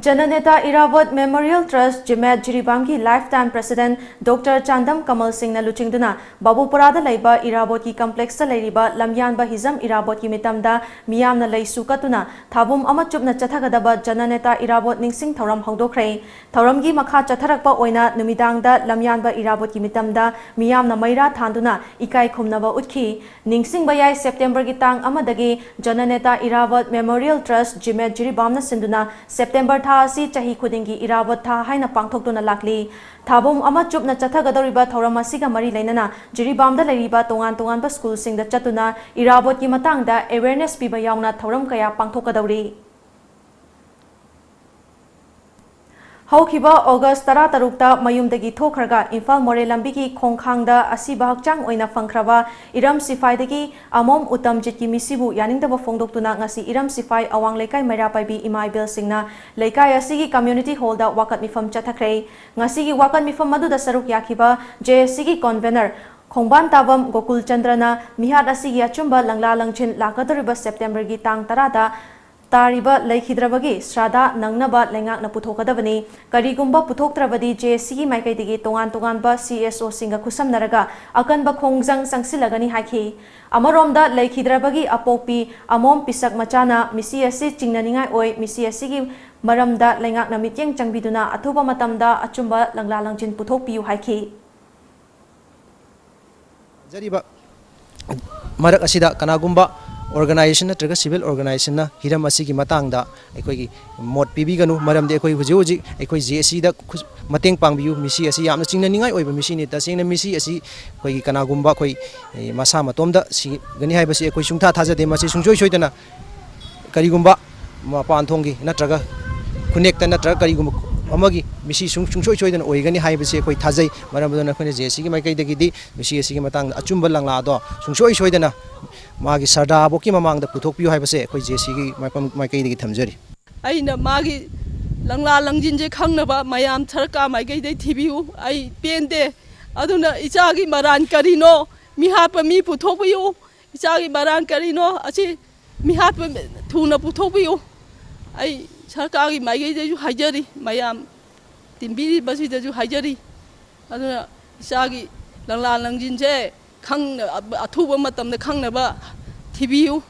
ꯖꯅꯅꯦꯇꯥ ꯏꯔꯥꯕꯣꯠ Memorial Trust, ꯖꯤꯃꯦꯠ, ꯖꯤꯔꯤꯕꯥꯝꯒꯤ lifetime president Doctor Chandam ꯀꯃꯜ ꯁꯤꯡꯅ ꯂꯨꯆꯤꯡꯗꯨꯅ ꯕꯥꯕꯨꯄꯨꯔꯥꯗ ꯂꯩꯕ ꯏꯔꯥꯕꯣꯠꯀꯤ complex ꯇ ꯂꯩꯔꯤꯕ ꯂꯝꯌꯥꯟꯕ ꯍꯤꯖꯝ ꯏꯔꯥꯕꯣꯠꯀꯤ ꯃꯤꯇꯝꯗ ꯃꯤꯌꯥꯝꯅ ꯂꯩꯁꯨ ꯀꯠꯇꯨꯅ ꯊꯥꯕꯨꯝ ꯑꯃ ꯆꯨꯞꯅ ꯆꯠꯊꯒꯗꯕ ꯖꯅꯅꯦꯇꯥ ꯏꯔꯥꯕꯣꯠ ꯅꯤꯡꯁꯤꯡ ꯊꯧꯔꯝ ꯍꯧꯗꯣꯛꯈ꯭ꯔꯦ꯫ ꯊꯧꯔꯝꯒꯤ ꯃꯈꯥ ꯆꯠꯊꯔꯛꯄ ꯑꯣꯏꯅ ꯅꯨꯃꯤꯗꯥꯡꯗ ꯂꯝꯌꯥꯟꯕ ꯏꯔꯥꯕꯣꯠꯀꯤ ꯃꯤꯇꯝꯗ ꯃꯤꯌꯥꯝꯅ ꯃꯩꯔꯥ ꯊꯥꯟꯗꯨꯅ ꯏꯀꯥꯏ ꯈꯨꯝꯅꯕ ꯎꯠꯈꯤ꯫ ꯅꯤꯡꯁꯤꯡꯕ ꯌꯥꯏ, September ꯒꯤ ꯇꯥꯡ ꯑꯃꯗꯒꯤ ꯖꯅꯅꯦꯇꯥ ꯏꯔꯥꯕꯣꯠ Memorial Trust, ꯖꯤꯃꯦꯠ, ꯖꯤꯔꯤꯕꯥꯝꯅ ꯁꯤꯟꯗꯨꯅ September ꯊꯥ ꯑꯁꯤ ꯆꯍꯤ ꯈꯨꯗꯤꯡꯒꯤ ꯏꯔꯥꯕꯣꯠ ꯊꯥ ꯍꯥꯏꯅ ꯄꯥꯡꯊꯣꯛꯇꯨꯅ ꯂꯥꯛꯂꯤ꯫ ꯊꯥꯕꯨꯝ ꯑꯃ ꯆꯨꯞꯅ ꯆꯠꯊꯒꯗꯧꯔꯤꯕ ꯊꯧꯔꯝ ꯑꯁꯤꯒ ꯃꯔꯤ ꯂꯩꯅꯅ ꯖꯤꯔꯤꯕꯥꯝꯗ ꯂꯩꯔꯤꯕ ꯇꯣꯉꯥꯟ ꯇꯣꯉꯥꯟꯕ school ꯁꯤꯡꯗ ꯆꯠꯇꯨꯅ ꯏꯔꯥꯕꯣꯠꯀꯤ ꯃꯇꯥꯡꯗ awareness ꯄꯤꯕ ꯌꯥꯎꯅ ꯊꯧꯔꯝ ꯀꯌꯥ ꯄꯥꯡꯊꯣꯛꯀꯗꯧꯔꯤ꯫ ꯍꯧꯈꯤꯕ August ꯇꯔꯥꯇꯔꯨꯛꯇ ꯃꯌꯨꯝꯗꯒꯤ ꯊꯣꯛꯈ꯭ꯔꯒ ꯏꯝꯐꯥꯜ ꯃꯣꯔꯦ ꯂꯝꯕꯤꯒꯤ ꯈꯣꯡꯈꯥꯡꯗ ꯑꯁꯤꯕ ꯍꯛꯆꯥꯡ ꯑꯣꯏꯅ ꯐꯪꯈ꯭ꯔꯕ ꯏꯔꯝ ꯁꯤꯐꯥꯏꯗꯒꯤ ꯑꯃꯣꯝ ꯎꯇꯝꯖꯤꯠꯀꯤ ꯃꯤꯁꯤꯕꯨ ꯌꯥꯅꯤꯡꯗꯕ ꯐꯣꯡꯗꯣꯛꯇꯨꯅ ꯉꯁꯤ ꯏꯔꯝ ꯁꯤꯐꯥꯏ ꯑꯋꯥꯡ ꯂꯩꯀꯥꯏ ꯃꯩꯔꯥ ꯄꯥꯏꯕꯤ ꯏꯃꯥ ꯏꯕꯦꯜꯁꯤꯡꯅ ꯂꯩꯀꯥꯏ ꯑꯁꯤꯒꯤ community hall ꯗ ꯋꯥꯀꯠ ꯃꯤꯐꯝ ꯆꯠꯊꯈ꯭ꯔꯦ꯫ ꯉꯁꯤꯒꯤ ꯋꯥꯀꯠ ꯃꯤꯐꯝ ꯑꯗꯨꯗ ꯁꯔꯨꯛ ꯌꯥꯈꯤꯕ J A C ꯒꯤ convener ꯈꯣꯡꯕꯥꯟ ꯇꯥꯕꯝ ꯒꯣꯀꯨꯜ ꯆꯟꯗ꯭ꯔꯅ ꯃꯤꯍꯥꯠ ꯑꯁꯤꯒꯤ ꯑꯆꯨꯝꯕ ꯂꯪꯂꯥ ꯂꯪꯖꯤꯟ ꯂꯥꯛꯀꯗꯧꯔꯤꯕ ꯁꯦꯞꯇꯦꯝꯕꯔꯒꯤ ꯇꯥꯡ ꯇꯔꯥꯗ ꯇꯥꯔꯤꯕ ꯂꯩꯈꯤꯗ꯭ꯔꯕꯒꯤ ꯁ꯭ꯔꯥꯗꯥ ꯅꯪꯅꯕ ꯂꯩꯉꯥꯛꯅ ꯄꯨꯊꯣꯛꯀꯗꯕꯅꯤ꯫ ꯀꯔꯤꯒꯨꯝꯕ ꯄꯨꯊꯣꯛꯇ꯭ꯔꯕꯗꯤ ꯖꯦ ꯑꯦꯁ ꯁꯤꯒꯤ ꯃꯥꯏꯀꯩꯗꯒꯤ ꯇꯣꯉꯥꯟ ꯇꯣꯉꯥꯟꯕ ꯁꯤ ꯑꯦꯁ ꯑꯣꯁꯤꯡꯒ ꯈꯨꯠꯁꯝꯅꯔꯒ ꯑꯀꯟꯕ ꯈꯣꯡꯖꯪ ꯆꯪꯁꯤꯜꯂꯒꯅꯤ ꯍꯥꯏꯈꯤ꯫ ꯑꯃꯔꯣꯝꯗ ꯂꯩꯈꯤꯗ꯭ꯔꯕꯒꯤ ꯑꯄꯣꯛꯄꯤ ꯑꯃꯣꯝ ꯄꯤꯁꯛ ꯃꯆꯥꯅ ꯃꯤꯁꯤ ꯑꯁꯤ ꯆꯤꯡꯅꯅꯤꯡꯉꯥꯏ ꯑꯣꯏ, ꯃꯤꯁꯤ ꯑꯁꯤꯒꯤ ꯃꯔꯝꯗ ꯂꯩꯉꯥꯛꯅ ꯃꯤꯠꯌꯦꯡ ꯆꯪꯕꯤꯗꯨꯅ ꯑꯊꯨꯕ ꯃꯇꯝꯗ ꯑꯆꯨꯝꯕ ꯂꯪꯂꯥ ꯂꯪꯖꯤꯟ ꯄꯨꯊꯣꯛꯄꯤꯌꯨ ꯍꯥꯏꯈꯤ꯫ ꯍꯥꯏꯖꯔꯤꯕ ꯃꯔꯛ ꯑꯁꯤꯗ ꯀꯅꯥꯒꯨꯝꯕ organization ꯅꯠꯇ꯭ꯔꯒ civil organization ꯅ ꯍꯤꯔꯝ ꯑꯁꯤꯒꯤ ꯃꯇꯥꯡꯗ ꯑꯩꯈꯣꯏꯒꯤ ꯃꯣꯠ ꯄꯤꯕꯤꯒꯅꯨ, ꯃꯔꯝꯗꯤ ꯑꯩꯈꯣꯏ ꯍꯧꯖꯤꯛ ꯍꯧꯖꯤꯛ ꯑꯩꯈꯣꯏ ꯖꯦ ꯑꯦꯁ ꯁꯤꯗ ꯈꯨ-, ꯃꯇꯦꯡ ꯄꯥꯡꯕꯤꯌꯨ꯫ ꯃꯤꯁꯤ ꯑꯁꯤ ꯌꯥꯝꯅ ꯆꯤꯡꯅꯅꯤꯡꯉꯥꯏ ꯑꯣꯏꯕ ꯃꯤꯁꯤꯅꯤ꯫ ꯇꯁꯦꯡꯅ ꯃꯤꯁꯤ ꯑꯁꯤ ꯑꯩꯈꯣꯏꯒꯤ ꯀꯅꯥꯒꯨꯝꯕ ꯑꯩꯈꯣꯏ, ꯑꯦ, ꯃꯁꯥ ꯃꯇꯣꯝꯗ ꯁꯤꯒꯅꯤ ꯍꯥꯏꯕꯁꯤ ꯑꯩꯈꯣꯏ ꯁꯨꯡꯊꯥ ꯊꯥꯖꯗꯦ꯫ ꯃꯁꯤ ꯁꯨꯡꯁꯣꯏ ꯁꯣꯏꯗꯅ ꯀꯔꯤꯒꯨꯝꯕ ꯃꯄꯥꯟ ꯊꯣꯡꯒꯤ ꯅꯠꯇ꯭ꯔꯒ ꯈꯨꯟꯅꯦꯛꯇ ꯅꯠꯇ꯭ꯔꯒ ꯀꯔꯤꯒꯨꯝꯕ ꯑꯃꯒꯤ ꯃꯤꯁꯤ ꯁꯨꯡ-, ꯁꯨꯡꯁꯣꯏ ꯁꯣꯏꯗꯅ ꯑꯣꯏꯒꯅꯤ ꯍꯥꯏꯕꯁꯤ ꯑꯩꯈꯣꯏ ꯊꯥꯖꯩ꯫ ꯃꯔꯝ ꯑꯗꯨꯅ ꯑꯩꯈꯣꯏꯅ ꯖꯦ ꯑꯦꯁ ꯁꯤꯒꯤ ꯃꯥꯏꯀꯩꯗꯒꯤꯗꯤ ꯃꯤꯁꯤ ꯑꯁꯤꯒꯤ ꯃꯇꯥꯡꯗ ꯑꯆꯨꯝꯕ ꯂꯪꯂꯥꯗꯣ ꯁꯨꯡꯁꯣꯏ ꯁꯣꯏꯗꯅ ꯃꯥꯒꯤ ꯁꯔꯗꯥꯕꯣꯛꯀꯤ ꯃꯃꯥꯡꯗ ꯄꯨꯊꯣꯛꯄꯤꯌꯨ ꯍꯥꯏꯕꯁꯦ ꯑꯩꯈꯣꯏ ꯖꯦ ꯑꯦꯁ ꯁꯤꯒꯤ ꯃꯥꯏꯄꯝ-, ꯃꯥꯏꯀꯩꯗꯒꯤ ꯊꯝꯖꯔꯤ꯫ ꯑꯩꯅ ꯃꯥꯒꯤ ꯂꯪꯂꯥ ꯂꯪꯖꯤꯟꯁꯦ ꯈꯪꯅꯕ ꯃꯌꯥꯝ ꯁꯔꯀꯥꯔ ꯃꯥꯏꯀꯩꯗꯩ ꯊꯤꯕꯤꯌꯨ꯫ ꯑꯩ ꯄꯦꯟꯗꯦ꯫ ꯑꯗꯨꯅ ꯏꯆꯥꯒꯤ ꯃꯔꯥꯟ ꯀꯔꯤꯅꯣ? ꯃꯤꯍꯥꯠꯄ ꯃꯤ ꯄꯨꯊꯣꯛꯄꯤꯌꯨ꯫ ꯏꯆꯥꯒꯤ ꯃꯔꯥꯟ ꯀꯔꯤꯅꯣ? ꯑꯁꯤ ꯃꯤꯍꯥꯠꯄ ꯊꯨꯅ ꯄꯨꯊꯣꯛꯄꯤꯌꯨ꯫ ꯑꯩ ꯁꯔꯀꯥꯔꯒꯤ ꯃꯥꯏꯀꯩꯗꯁꯨ ꯍꯥꯏꯖꯔꯤ, ꯃꯌꯥꯝ ꯇꯤꯟꯕꯤꯔꯤꯕꯁꯤꯗꯁꯨ ꯍꯥꯏꯖꯔꯤ꯫ ꯑꯗꯨꯅ ꯏꯆꯥꯒꯤ ꯂꯪꯂꯥ ꯂꯪꯖꯤꯟꯁꯦ ꯈꯪꯅ-, ꯑꯊꯨꯕ ꯃꯇꯝꯗ ꯈꯪꯅꯕ ꯊꯤꯕꯤꯌꯨ꯫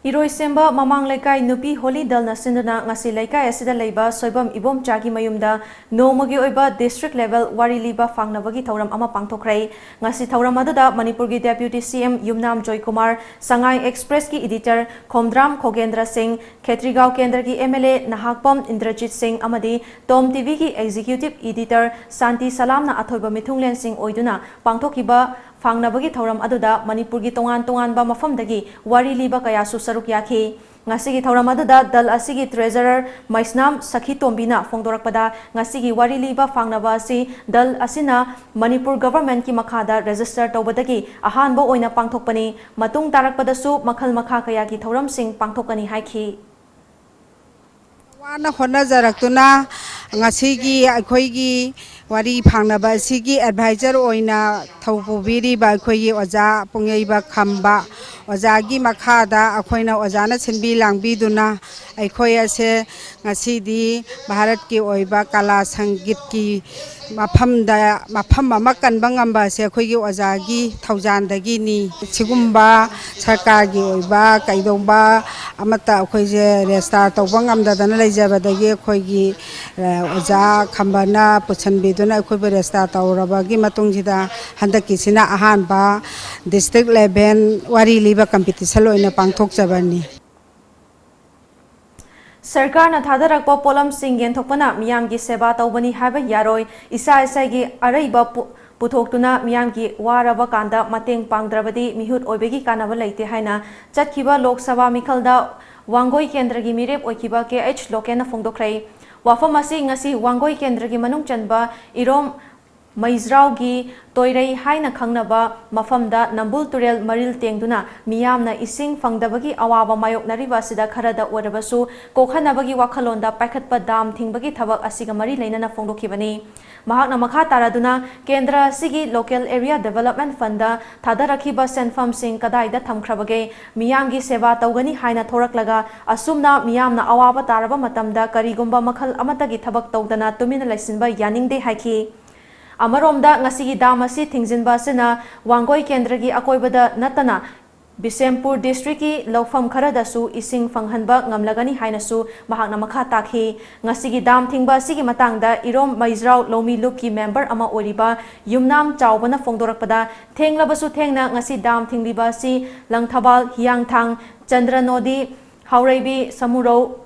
ꯏꯔꯣꯏꯁꯦꯝꯕ ꯃꯃꯥꯡ ꯂꯩꯀꯥꯏ ꯅꯨꯄꯤ ꯍꯣꯂꯤ ꯗꯜꯅ ꯁꯤꯟꯗꯨꯅ ꯉꯁꯤ ꯂꯩꯀꯥꯏ ꯑꯁꯤꯗ ꯂꯩꯕ ꯁꯣꯏꯕꯝ ꯏꯕꯣꯝꯆꯥꯒꯤ ꯃꯌꯨꯝꯗ ꯅꯣꯡꯃꯒꯤ ꯑꯣꯏꯕ district level ꯋꯥꯔꯤ ꯂꯤꯕ ꯐꯥꯡꯅꯕꯒꯤ ꯊꯧꯔꯝ ꯑꯃ ꯄꯥꯡꯊꯣꯛꯈ꯭ꯔꯦ꯫ ꯉꯁꯤ ꯊꯧꯔꯝ ꯑꯗꯨꯗ ꯃꯅꯤꯄꯨꯔꯒꯤ Deputy C M ꯌꯨꯝꯅꯥꯝ ꯖꯣꯏꯀꯨꯃꯥꯔ, ꯁꯉꯥꯏ Express ꯀꯤ editor ꯈꯣꯝꯗ꯭ꯔꯥꯝ ꯈꯣꯒꯦꯟꯗ꯭ꯔ ꯁꯤꯡ, ꯈꯦꯇ꯭ꯔꯤꯒꯥꯎ ꯀꯦꯟꯗ꯭ꯔꯒꯤ M L A Nahakpam Indrajit ꯁꯤꯡ ꯑꯃꯗꯤ ꯇꯣꯝ T V ꯒꯤ executive editor ꯁꯥꯟꯇꯤ ꯁꯂꯥꯝꯅ ꯑꯊꯣꯏꯕ ꯃꯤꯊꯨꯡꯂꯦꯟꯁꯤꯡ ꯑꯣꯏꯗꯨꯅ ꯄꯥꯡꯊꯣꯛꯈꯤꯕ ꯐꯥꯡꯅꯕꯒꯤ ꯊꯧꯔꯝ ꯑꯗꯨꯗ ꯃꯅꯤꯄꯨꯔꯒꯤ ꯇꯣꯉꯥꯟ ꯇꯣꯉꯥꯟꯕ ꯃꯐꯝꯗꯒꯤ ꯋꯥꯔꯤ ꯂꯤꯕ ꯀꯌꯥꯁꯨ ꯁꯔꯨꯛ ꯌꯥꯈꯤ꯫ ꯉꯁꯤꯒꯤ ꯊꯧꯔꯝ ꯑꯗꯨꯗ ꯗꯜ ꯑꯁꯤꯒꯤ treasurer ꯃꯩꯁꯅꯥꯝ ꯁꯈꯤꯇꯣꯝꯕꯤꯅ ꯐꯣꯡꯗꯣꯔꯛꯄꯗ, ꯉꯁꯤꯒꯤ ꯋꯥꯔꯤ ꯂꯤꯕ ꯐꯥꯡꯅꯕ ꯑꯁꯤ ꯗꯜ ꯑꯁꯤꯅ ꯃꯅꯤꯄꯨꯔ government ꯀꯤ ꯃꯈꯥꯗ register ꯇꯧꯕꯗꯒꯤ ꯑꯍꯥꯟꯕ ꯑꯣꯏꯅ ꯄꯥꯡꯊꯣꯛꯄꯅꯤ꯫ ꯃꯇꯨꯡ ꯇꯥꯔꯛꯄꯗꯁꯨ ꯃꯈꯜ ꯃꯈꯥ ꯀꯌꯥꯒꯤ ꯊꯧꯔꯝꯁꯤꯡ ꯄꯥꯡꯊꯣꯛꯀꯅꯤ ꯍꯥꯏꯈꯤ꯫ ꯋꯥꯅ ꯍꯣꯠꯅꯖꯔꯛꯇꯨꯅ ꯉꯁꯤꯒꯤ ꯑꯩꯈꯣꯏꯒꯤ ꯋꯥꯔꯤ ꯐꯥꯡꯅꯕ ꯑꯁꯤꯒꯤ ꯑꯦꯗꯚꯥꯏꯖꯔ ꯑꯣꯏꯅ ꯊꯧ ꯄꯨꯕꯤꯔꯤꯕ ꯑꯩꯈꯣꯏꯒꯤ ꯑꯣꯖꯥ ꯄꯨꯡꯌꯩꯕ ꯈꯝꯕ ꯑꯣꯖꯥꯒꯤ ꯃꯈꯥꯗ ꯑꯩꯈꯣꯏꯅ ꯑꯣꯖꯥꯅ ꯁꯤꯟꯕꯤ ꯂꯥꯡꯕꯤꯗꯨꯅ ꯑꯩꯈꯣꯏ ꯑꯁꯦ ꯉꯁꯤꯗꯤ ꯚꯥꯔꯠꯀꯤ ꯑꯣꯏꯕ ꯀꯂꯥ ꯁꯪꯒꯤꯠꯀꯤ ꯃꯐꯝꯗ, ꯃꯐꯝ ꯑꯃ ꯀꯟꯕ ꯉꯝꯕ ꯑꯁꯦ ꯑꯩꯈꯣꯏꯒꯤ ꯑꯣꯖꯥꯒꯤ ꯊꯧꯖꯥꯟꯗꯒꯤꯅꯤ꯫ ꯁꯤꯒꯨꯝꯕ ꯁꯔꯀꯥꯔꯒꯤ ꯑꯣꯏꯕ ꯀꯩꯗꯧꯕ ꯑꯃꯠꯇ ꯑꯩꯈꯣꯏꯁꯦ ꯔꯦꯖꯤꯁꯇꯥꯔ ꯇꯧꯕ ꯉꯝꯗꯗꯅ ꯂꯩꯖꯕꯗꯒꯤ ꯑꯩꯈꯣꯏꯒꯤ, ꯑ, ꯑꯣꯖꯥ ꯈꯝꯕꯅ ꯄꯨꯁꯤꯟꯕꯤꯗꯨꯅ ꯑꯩꯈꯣꯏꯕꯨ ꯔꯦꯖꯤꯁꯇꯥꯔ ꯇꯧꯔꯕꯒꯤ ꯃꯇꯨꯡꯁꯤꯗ ꯍꯟꯗꯛꯀꯤꯁꯤꯅ ꯑꯍꯥꯟꯕ ꯗꯤꯁꯇ꯭ꯔꯤꯛ ꯂꯦꯚꯦꯜ ꯋꯥꯔꯤ ꯂꯤꯕ ꯀꯝꯄꯤꯇꯤꯁꯟ ꯑꯣꯏꯅ ꯄꯥꯡꯊꯣꯛꯆꯕꯅꯤ꯫ ꯁꯔꯀꯥꯔꯅ ꯊꯥꯗꯔꯛꯄ ꯄꯣꯠꯂꯝꯁꯤꯡ ꯌꯦꯟꯊꯣꯛꯄꯅ ꯃꯤꯌꯥꯝꯒꯤ ꯁꯦꯕꯥ ꯇꯧꯕꯅꯤ ꯍꯥꯏꯕ ꯌꯥꯔꯣꯏ꯫ ꯏꯁꯥ ꯏꯁꯥꯒꯤ ꯑꯔꯩꯕ ꯄꯨ-, ꯄꯨꯊꯣꯛꯇꯨꯅ ꯃꯤꯌꯥꯝꯒꯤ ꯋꯥꯔꯕ ꯀꯥꯟꯗ ꯃꯇꯦꯡ ꯄꯥꯡꯗ꯭ꯔꯕꯗꯤ ꯃꯤꯍꯨꯠ ꯑꯣꯏꯕꯒꯤ ꯀꯥꯟꯅꯕ ꯂꯩꯇꯦ ꯍꯥꯏꯅ ꯆꯠꯈꯤꯕ ꯂꯣꯛ ꯁꯚꯥ ꯃꯤꯈꯜꯗ ꯋꯥꯡꯒꯣꯏ ꯀꯦꯟꯗ꯭ꯔꯒꯤ ꯃꯤꯔꯦꯞ ꯑꯣꯏꯈꯤꯕ ꯀꯦ ꯑꯩꯆ ꯂꯣꯀꯦꯟꯅ ꯐꯣꯡꯗꯣꯛꯈ꯭ꯔꯦ꯫ ꯋꯥꯐꯝ ꯑꯁꯤ ꯉꯁꯤ ꯋꯥꯡꯒꯣꯏ ꯀꯦꯟꯗ꯭ꯔꯒꯤ ꯃꯅꯨꯡ ꯆꯟꯕ ꯏꯔꯣꯝ ꯃꯩꯖ꯭ꯔꯥꯎꯒꯤ ꯇꯣꯏꯔꯩ ꯍꯥꯏꯅ ꯈꯪꯅꯕ ꯃꯐꯝꯗ ꯅꯝꯕꯨꯜ ꯇꯨꯔꯦꯜ ꯃꯔꯤꯜ ꯇꯦꯡꯗꯨꯅ ꯃꯤꯌꯥꯝꯅ ꯏꯁꯤꯡ ꯐꯪꯗꯕꯒꯤ ꯑꯋꯥꯕ ꯃꯥꯌꯣꯛꯅꯔꯤꯕ ꯑꯁꯤꯗ ꯈꯔꯗ ꯑꯣꯏꯔꯕꯁꯨ ꯀꯣꯛꯍꯟꯅꯕꯒꯤ ꯋꯥꯈꯜꯂꯣꯟꯗ ꯄꯥꯏꯈꯠꯄ ꯗꯥꯝ ꯊꯤꯡꯕꯒꯤ ꯊꯕꯛ ꯑꯁꯤꯒ ꯃꯔꯤ ꯂꯩꯅꯅ ꯐꯣꯡꯗꯣꯛꯈꯤꯕꯅꯤ꯫ ꯃꯍꯥꯛꯅ ꯃꯈꯥ ꯇꯥꯔꯗꯨꯅ ꯀꯦꯟꯗ꯭ꯔ ꯑꯁꯤꯒꯤ Local Area Development Fundꯗ ꯊꯥꯗꯔꯛꯈꯤꯕ ꯁꯦꯟꯐꯝꯁꯤꯡ ꯀꯗꯥꯏꯗ ꯊꯝꯈ꯭ꯔꯕꯒꯦ? ꯃꯤꯌꯥꯝꯒꯤ ꯁꯦꯕꯥ ꯇꯧꯒꯅꯤ ꯍꯥꯏꯅ ꯊꯣꯔꯛꯂꯒ ꯑꯁꯨꯝꯅ ꯃꯤꯌꯥꯝꯅ ꯑꯋꯥꯕ ꯇꯥꯔꯕ ꯃꯇꯝꯗ ꯀꯔꯤꯒꯨꯝꯕ ꯃꯈꯜ ꯑꯃꯠꯇꯒꯤ ꯊꯕꯛ ꯇꯧꯗꯅ ꯇꯨꯃꯤꯟꯅ ꯂꯩꯁꯤꯟꯕ ꯌꯥꯅꯤꯡꯗꯦ ꯍꯥꯏꯈꯤ꯫ ꯑꯃꯔꯣꯝꯗ ꯉꯁꯤꯒꯤ ꯗꯥꯝ ꯑꯁꯤ ꯊꯤꯡꯖꯤꯟꯕ ꯑꯁꯤꯅ ꯋꯥꯡꯒꯣꯏ ꯀꯦꯟꯗ꯭ꯔꯒꯤ ꯑꯀꯣꯏꯕꯗ ꯅꯠꯇꯅ ꯕꯤꯁꯦꯝꯄꯨꯔ ꯗꯤꯁꯇ꯭ꯔꯤꯛꯀꯤ ꯂꯧꯐꯝ ꯈꯔꯗꯁꯨ ꯏꯁꯤꯡ ꯐꯪꯍꯟꯕ ꯉꯝꯂꯒꯅꯤ ꯍꯥꯏꯅꯁꯨ ꯃꯍꯥꯛꯅ ꯃꯈꯥ ꯇꯥꯈꯤ꯫ ꯉꯁꯤꯒꯤ ꯗꯥꯝ ꯊꯤꯡꯕ ꯑꯁꯤꯒꯤ ꯃꯇꯥꯡꯗ ꯏꯔꯣꯝ ꯃꯩꯖ꯭ꯔꯥꯎ ꯂꯧꯃꯤ ꯂꯨꯞꯀꯤ ꯃꯦꯝꯕꯔ ꯑꯃ ꯑꯣꯏꯔꯤꯕ ꯌꯨꯝꯅꯥꯝ ꯆꯥꯎꯕꯅ ꯐꯣꯡꯗꯣꯔꯛꯄꯗ, ꯊꯦꯡꯂꯕꯁꯨ ꯊꯦꯡꯅ ꯉꯁꯤ ꯗꯥꯝ ꯊꯤꯡꯂꯤꯕ ꯑꯁꯤ ꯂꯪꯊꯕꯥꯜ, ꯍꯤꯌꯥꯡꯊꯥꯡ, ꯆꯟꯗ꯭ꯔꯅꯣꯗꯤ, ꯍꯥꯎꯔꯩꯕꯤ, ꯁꯃꯨꯔꯧ,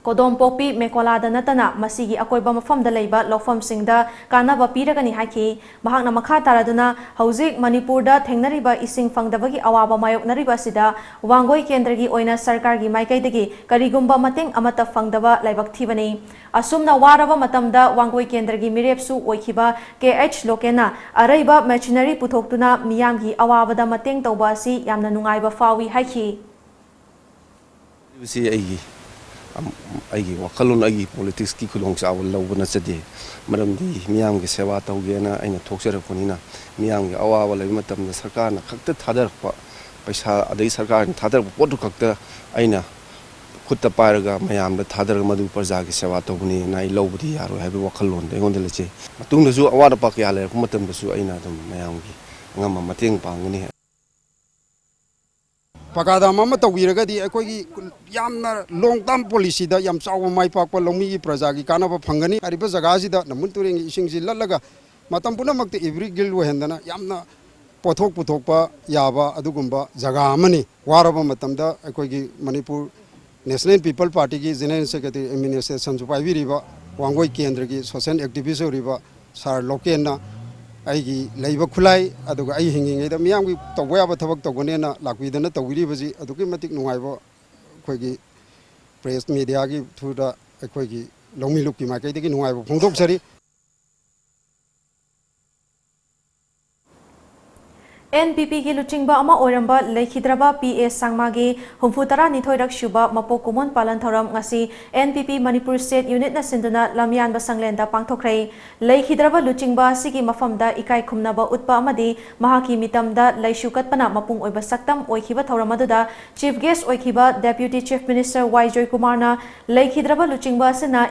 ꯀꯣꯗꯣꯝꯄꯣꯛꯄꯤ, ꯃꯦꯀꯣꯂꯥꯗ ꯅꯠꯇꯅ ꯃꯁꯤꯒꯤ ꯑꯀꯣꯏꯕ ꯃꯐꯝꯗ ꯂꯩꯕ ꯂꯧꯐꯝꯁꯤꯡꯗ ꯀꯥꯟꯅꯕ ꯄꯤꯔꯒꯅꯤ ꯍꯥꯏꯈꯤ꯫ ꯃꯍꯥꯛꯅ ꯃꯈꯥ ꯇꯥꯔꯗꯨꯅ ꯍꯧꯖꯤꯛ ꯃꯅꯤꯄꯨꯔꯗ ꯊꯦꯡꯅꯔꯤꯕ ꯏꯁꯤꯡ ꯐꯪꯗꯕꯒꯤ ꯑꯋꯥꯕ ꯃꯥꯌꯣꯛꯅꯔꯤꯕ ꯑꯁꯤꯗ ꯋꯥꯡꯒꯣꯏ ꯀꯦꯟꯗ꯭ꯔꯒꯤ ꯑꯣꯏꯅ ꯁꯔꯀꯥꯔꯒꯤ ꯃꯥꯏꯀꯩꯗꯒꯤ ꯀꯔꯤꯒꯨꯝꯕ ꯃꯇꯦꯡ ꯑꯃꯠꯇ ꯐꯪꯗꯕ ꯂꯥꯏꯕꯛ ꯊꯤꯕꯅꯤ꯫ ꯑꯁꯨꯝꯅ ꯋꯥꯔꯕ ꯃꯇꯝꯗ ꯋꯥꯡꯒꯣꯏ ꯀꯦꯟꯗ꯭ꯔꯒꯤ ꯃꯤꯔꯦꯞꯁꯨ ꯑꯣꯏꯈꯤꯕ ꯀꯦ ꯑꯩꯆ ꯂꯣꯀꯦꯟꯅ ꯑꯔꯩꯕ ꯃꯦꯆꯤꯅꯔꯤ ꯄꯨꯊꯣꯛꯇꯨꯅ ꯃꯤꯌꯥꯝꯒꯤ ꯑꯋꯥꯕꯗ ꯃꯇꯦꯡ ꯇꯧꯕ ꯑꯁꯤ ꯌꯥꯝꯅ ꯅꯨꯡꯉꯥꯏꯕ ꯐꯥꯎꯏ ꯍꯥꯏꯈꯤ꯫ ꯁꯤ ꯑꯩꯒꯤ ꯑꯩꯒꯤ ꯋꯥꯈꯜꯂꯣꯟ, ꯑꯩꯒꯤ ꯄꯣꯂꯤꯇꯤꯛꯁꯀꯤ ꯈꯨꯗꯣꯡꯆꯥꯕ ꯂꯧꯕ ꯅꯠꯆꯗꯦ꯫ ꯃꯔꯝꯗꯤ ꯃꯤꯌꯥꯝꯒꯤ ꯁꯦꯕꯥ ꯇꯧꯒꯦꯅ ꯑꯩꯅ ꯊꯣꯛꯆꯔꯛꯄꯅꯤꯅ, ꯃꯤꯌꯥꯝꯒꯤ ꯑꯋꯥꯕ ꯂꯩꯕ ꯃꯇꯝꯗ ꯁꯔꯀꯥꯔꯅ ꯈꯛꯇ ꯊꯥꯗꯔꯛꯄ ꯄꯩꯁꯥ, ꯑꯗꯩ ꯁꯔꯀꯥꯔꯅ ꯊꯥꯗꯔꯛꯄ ꯄꯣꯠꯇꯨ ꯈꯛꯇ ꯑꯩꯅ ꯈꯨꯠꯇ ꯄꯥꯏꯔꯒ ꯃꯌꯥꯝꯗ ꯊꯥꯗꯔꯒ ꯃꯗꯨ ꯄ꯭ꯔꯖꯥꯒꯤ ꯁꯦꯕꯥ ꯇꯧꯕꯅꯤꯅ ꯑꯩ ꯂꯧꯕꯗꯤ ꯌꯥꯔꯣꯏ ꯍꯥꯏꯕꯒꯤ ꯋꯥꯈꯜꯂꯣꯟꯗ ꯑꯩꯉꯣꯟꯗ ꯂꯩꯖꯩ꯫ ꯃꯇꯨꯡꯗꯁꯨ ꯑꯋꯥꯠ ꯑꯄꯥ ꯀꯌꯥ ꯂꯩꯔꯛꯄ ꯃꯇꯝꯗꯁꯨ ꯑꯩꯅ ꯑꯗꯨꯝ ꯃꯌꯥꯝꯒꯤ ꯑꯉꯝꯕ ꯃꯇꯦꯡ ꯄꯥꯡꯒꯅꯤ꯫ ꯄꯀꯥ ꯗꯥꯝ ꯑꯃ ꯇꯧꯕꯤꯔꯒꯗꯤ ꯑꯩꯈꯣꯏꯒꯤ ꯌꯥꯝꯅ long term policyꯗ ꯌꯥꯝ ꯆꯥꯎꯕ ꯃꯥꯏ ꯄꯥꯛꯄ ꯂꯧꯃꯤꯒꯤ ꯄ꯭ꯔꯖꯥꯒꯤ ꯀꯥꯟꯅꯕ ꯐꯪꯒꯅꯤ꯫ ꯍꯥꯏꯔꯤꯕ ꯖꯒꯥꯁꯤꯗ ꯅꯝꯕꯨꯜ ꯇꯨꯔꯦꯟꯒꯤ ꯏꯁꯤꯡꯁꯤ ꯂꯠꯂꯒ ꯃꯇꯝ ꯄꯨꯝꯅꯃꯛꯇ evergreen ꯑꯣꯏꯍꯟꯗꯅ ꯌꯥꯝꯅ ꯄꯣꯠꯊꯣꯛ ꯄꯨꯊꯣꯛꯄ ꯌꯥꯕ ꯑꯗꯨꯒꯨꯝꯕ ꯖꯒꯥ ꯑꯃꯅꯤ꯫ ꯋꯥꯔꯕ ꯃꯇꯝꯗ ꯑꯩꯈꯣꯏꯒꯤ Manipur National People Partyꯒꯤ General Secretary administrationꯁꯨ ꯄꯥꯏꯕꯤꯔꯤꯕ Wangoi ꯀꯦꯟꯗ꯭ꯔꯒꯤ social activist ꯑꯣꯏꯔꯤꯕ ꯁꯥꯔ ꯂꯣꯀꯦꯟꯅ ꯑꯩꯒꯤ ꯂꯩꯕ ꯈꯨꯠꯂꯥꯏ, ꯑꯗꯨꯒ ꯑꯩ ꯍꯤꯡꯉꯤꯉꯩꯗ ꯃꯤꯌꯥꯝꯒꯤ ꯇꯧꯕ ꯌꯥꯕ ꯊꯕꯛ ꯇꯧꯒꯅꯦꯅ ꯂꯥꯛꯄꯤꯗꯅ ꯇꯧꯕꯤꯔꯤꯕꯁꯤ ꯑꯗꯨꯛꯀꯤ ꯃꯇꯤꯛ ꯅꯨꯡꯉꯥꯏꯕ, ꯑꯩꯈꯣꯏꯒꯤ press mediaꯒꯤ throughꯗ ꯑꯩꯈꯣꯏꯒꯤ ꯂꯧꯃꯤ ꯂꯨꯞꯀꯤ ꯃꯥꯏꯀꯩꯗꯒꯤ ꯅꯨꯡꯉꯥꯏꯕ ꯐꯣꯡꯗꯣꯛꯆꯔꯤ꯫ ꯑꯦꯟ ꯄꯤ ꯄꯤꯒꯤ ꯂꯨꯆꯤꯡꯕ ꯑꯃ ꯑꯣꯏꯔꯝꯕ ꯂꯩꯈꯤꯗ꯭ꯔꯕ ꯄꯤ ꯑꯦ ꯁꯥꯡꯃꯥꯒꯤ ꯍꯨꯝꯐꯨ ꯇꯔꯥꯅꯤꯊꯣꯏꯔꯛ ꯁꯨꯕ ꯃꯄꯣꯛ ꯀꯨꯝꯑꯣꯟ ꯄꯥꯂꯟ ꯊꯧꯔꯝ ꯉꯁꯤ ꯑꯦꯟ ꯄꯤ ꯄꯤ ꯃꯅꯤꯄꯨꯔ ꯁ꯭ꯇꯦꯠ ꯌꯨꯅꯤꯠꯅ ꯁꯤꯟꯗꯨꯅ ꯂꯝꯌꯥꯟꯕ ꯁꯪꯂꯦꯟꯗ ꯄꯥꯡꯊꯣꯛꯈ꯭ꯔꯦ꯫ ꯂꯩꯈꯤꯗ꯭ꯔꯕ ꯂꯨꯆꯤꯡꯕ ꯑꯁꯤꯒꯤ ꯃꯐꯝꯗ ꯏꯀꯥꯏ ꯈꯨꯝꯅꯕ ꯎꯠꯄ ꯑꯃꯗꯤ ꯃꯍꯥꯛꯀꯤ ꯃꯤꯇꯝꯗ ꯂꯩꯁꯨ ꯀꯠꯄꯅ ꯃꯄꯨꯡ ꯑꯣꯏꯕ ꯁꯛꯇꯝ ꯑꯣꯏꯈꯤꯕ ꯊꯧꯔꯝ ꯑꯗꯨꯗ Chief Guest ꯑꯣꯏꯈꯤꯕ Deputy Chief Minister ꯋꯥꯏ ꯖꯣꯏꯀꯨꯃꯥꯔꯅ ꯂꯩꯈꯤꯗ꯭ꯔꯕ ꯂꯨꯆꯤꯡꯕ ꯑꯁꯤꯅ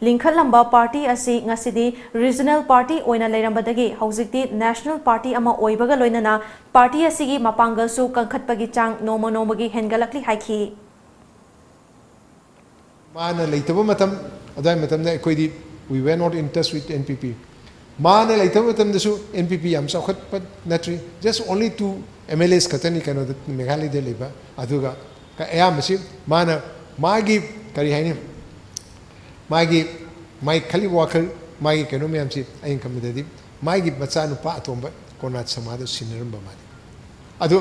ꯂꯤꯡꯈꯠꯂꯝꯕ party ꯑꯁꯤ ꯉꯁꯤꯗꯤ regional party ꯑꯣꯏꯅ ꯂꯩꯔꯝꯕꯗꯒꯤ ꯍꯧꯖꯤꯛꯇꯤ national party ꯑꯃ ꯑꯣꯏꯕꯒ ꯂꯣꯏꯅꯅ party ꯑꯁꯤꯒꯤ ꯃꯄꯥꯡꯒꯜꯁꯨ ꯀꯟꯈꯠꯄꯒꯤ ꯆꯥꯡ ꯅꯣꯡꯃ ꯅꯣꯡꯃꯒꯤ ꯍꯦꯟꯒꯠꯂꯛꯂꯤ ꯍꯥꯏꯈꯤ꯫ ꯃꯥꯅ ꯂꯩꯇꯕ ꯃꯇꯝ, ꯑꯗꯨꯋꯥꯏ ꯃꯇꯝꯗ ꯑꯩꯈꯣꯏꯗꯤ we were not in touch with N P P꯫ ꯃꯥꯅ ꯂꯩꯇꯕ ꯃꯇꯝꯗꯁꯨ N P P ꯌꯥꯝ ꯆꯥꯎꯈꯠꯄ ꯅꯠꯇ꯭ꯔꯤ꯫ Just only two M L As ꯈꯛꯇꯅꯤ ꯀꯩꯅꯣꯗ, ꯃꯦꯘꯥꯂꯌꯗ ꯂꯩꯕ꯫ ꯑꯗꯨꯒ ꯑꯌꯥꯝꯕꯁꯤ ꯃꯥꯅ ꯃꯥꯒꯤ ꯀꯔꯤ ꯍꯥꯏꯅꯤ, ꯃꯥꯒꯤ ꯃꯥꯒꯤ ꯈꯜꯂꯤꯕ ꯋꯥꯈꯜ, ꯃꯥꯒꯤ ꯀꯩꯅꯣ ꯃꯌꯥꯝꯁꯤ ꯑꯩꯅ ꯈꯟꯕꯗꯗꯤ ꯃꯥꯒꯤ ꯃꯆꯥꯅꯨꯄꯥ ꯑꯇꯣꯝꯕ ꯀꯣꯅꯥꯠ ꯁꯃꯥꯗ ꯁꯤꯟꯅꯔꯝꯕ ꯃꯥꯜꯂꯤ꯫ ꯑꯗꯨ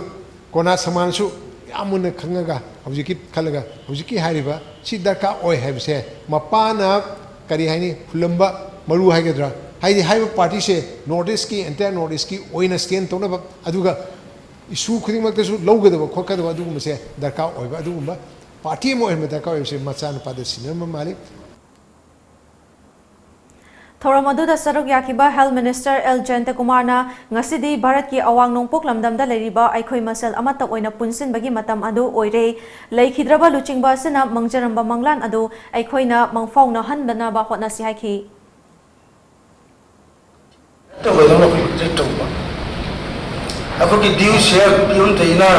ꯀꯣꯅꯥꯠ ꯁꯃꯥꯅꯁꯨ ꯌꯥꯝ ꯃꯨꯟꯅ ꯈꯪꯉꯒ ꯍꯧꯖꯤꯛꯀꯤ ꯈꯜꯂꯒ ꯍꯧꯖꯤꯛꯀꯤ ꯍꯥꯏꯔꯤꯕ ꯁꯤ ꯗꯔꯀꯥꯔ ꯑꯣꯏ ꯍꯥꯏꯕꯁꯦ ꯃꯄꯥꯅ ꯀꯔꯤ ꯍꯥꯏꯅꯤ, ꯍꯨꯜꯂꯝꯕ ꯃꯔꯨ ꯍꯥꯏꯒꯗ꯭ꯔꯥ, ꯍꯥꯏꯗꯤ ꯍꯥꯏꯔꯤꯕ partyꯁꯦ North Eastꯀꯤ, entire North Eastꯀꯤ ꯑꯣꯏꯅ stand ꯇꯧꯅꯕ, ꯑꯗꯨꯒ issue ꯈꯨꯗꯤꯡꯃꯛꯇꯁꯨ ꯂꯧꯒꯗꯕ ꯈꯣꯠꯀꯗꯕ ꯑꯗꯨꯒꯨꯝꯕꯁꯦ ꯗꯔꯀꯥꯔ ꯑꯣꯏꯕ ꯑꯗꯨꯒꯨꯝꯕ ꯄꯥꯔꯇꯤ ꯑꯃ ꯑꯣꯏꯍꯟꯕ ꯗꯔꯀꯥꯔ ꯑꯣꯏꯕꯁꯤ ꯃꯆꯥꯅꯨꯄꯥꯗ ꯁꯤꯟꯅꯔꯝꯕ ꯃꯥꯜꯂꯤ꯫ ꯊꯧꯔꯝ ꯑꯗꯨꯗ ꯁꯔꯨꯛ ꯌꯥꯈꯤꯕ Health Minister ꯑꯦꯜ ꯖꯌꯟꯇꯀꯨꯃꯥꯔꯅ ꯉꯁꯤꯗꯤ ꯚꯥꯔꯠꯀꯤ ꯑꯋꯥꯡ ꯅꯣꯡꯄꯣꯛ ꯂꯝꯗꯝꯗ ꯂꯩꯔꯤꯕ ꯑꯩꯈꯣꯏ ꯃꯁꯦꯜ ꯑꯃꯠꯇ ꯑꯣꯏꯅ ꯄꯨꯟꯁꯤꯟꯕꯒꯤ ꯃꯇꯝ ꯑꯗꯨ ꯑꯣꯏꯔꯦ꯫ ꯂꯩꯈꯤꯗ꯭ꯔꯕ ꯂꯨꯆꯤꯡꯕ ꯑꯁꯤꯅ ꯃꯥꯡꯖꯔꯝꯕ ꯃꯪꯂꯥꯟ ꯑꯗꯨ ꯑꯩꯈꯣꯏꯅ ꯃꯪꯐꯥꯎꯅꯍꯟꯗꯅꯕ ꯍꯣꯠꯅꯁꯤ ꯍꯥꯏꯈꯤ꯫ ꯇꯧꯒꯗꯕ ꯑꯩꯈꯣꯏ ꯇ꯭ꯔꯤꯠ ꯇꯧꯕ, ꯑꯩꯈꯣꯏꯒꯤ ꯗ꯭ꯌꯨ ꯁꯤꯌꯔ ꯄꯤꯐꯝ ꯊꯣꯛꯏꯅ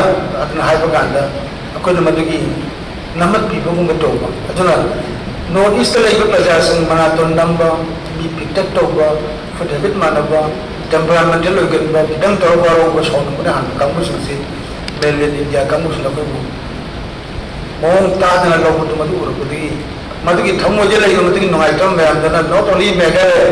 ꯑꯗꯨꯅ ꯍꯥꯏꯕ ꯀꯥꯟꯗ ꯑꯩꯈꯣꯏꯅ ꯃꯗꯨꯒꯤ ꯅꯝꯃꯠ ꯄꯤꯕꯒꯨꯝꯕ ꯇꯧꯕ꯫ ꯑꯗꯨꯅ ꯅꯣꯔꯠ ꯏꯁꯇ ꯂꯩꯕ ꯄ꯭ꯔꯖꯥꯁꯤꯡ ꯃꯔꯥꯊꯣꯟ ꯅꯝꯕ, ꯃꯤ ꯄꯤꯛꯇꯛ ꯇꯧꯕ, ꯐꯨꯗ ꯍꯦꯕꯤꯠ ꯃꯥꯟꯅꯕ, ꯇꯦꯝꯄꯔꯥꯃꯦꯟꯇꯦꯜ ꯑꯣꯏꯒꯟꯕ, ꯈꯤꯇꯪ ꯇꯧꯔꯒ ꯋꯥꯔꯧꯕ ꯁꯥꯎꯅꯤꯡꯕꯅ ꯍꯥꯟꯕ ꯀꯥꯡꯕꯨꯁꯤꯡꯁꯤ ꯃꯦꯟꯂꯦꯟ ꯏꯟꯗꯤꯌꯥ ꯀꯥꯡꯕꯨꯁꯤꯅ ꯑꯩꯈꯣꯏꯕꯨ ꯃꯑꯣꯡ ꯇꯥꯗꯅ ꯂꯧꯕꯗꯨ ꯃꯗꯨ ꯎꯔꯛꯄꯗꯒꯤ ꯃꯗꯨꯒꯤ ꯊꯃꯣꯏꯗ ꯂꯩꯕ ꯃꯗꯨꯒꯤ ꯅꯨꯡꯉꯥꯏꯇꯕ ꯃꯌꯥꯝꯗꯨꯅ not only Meghalaya,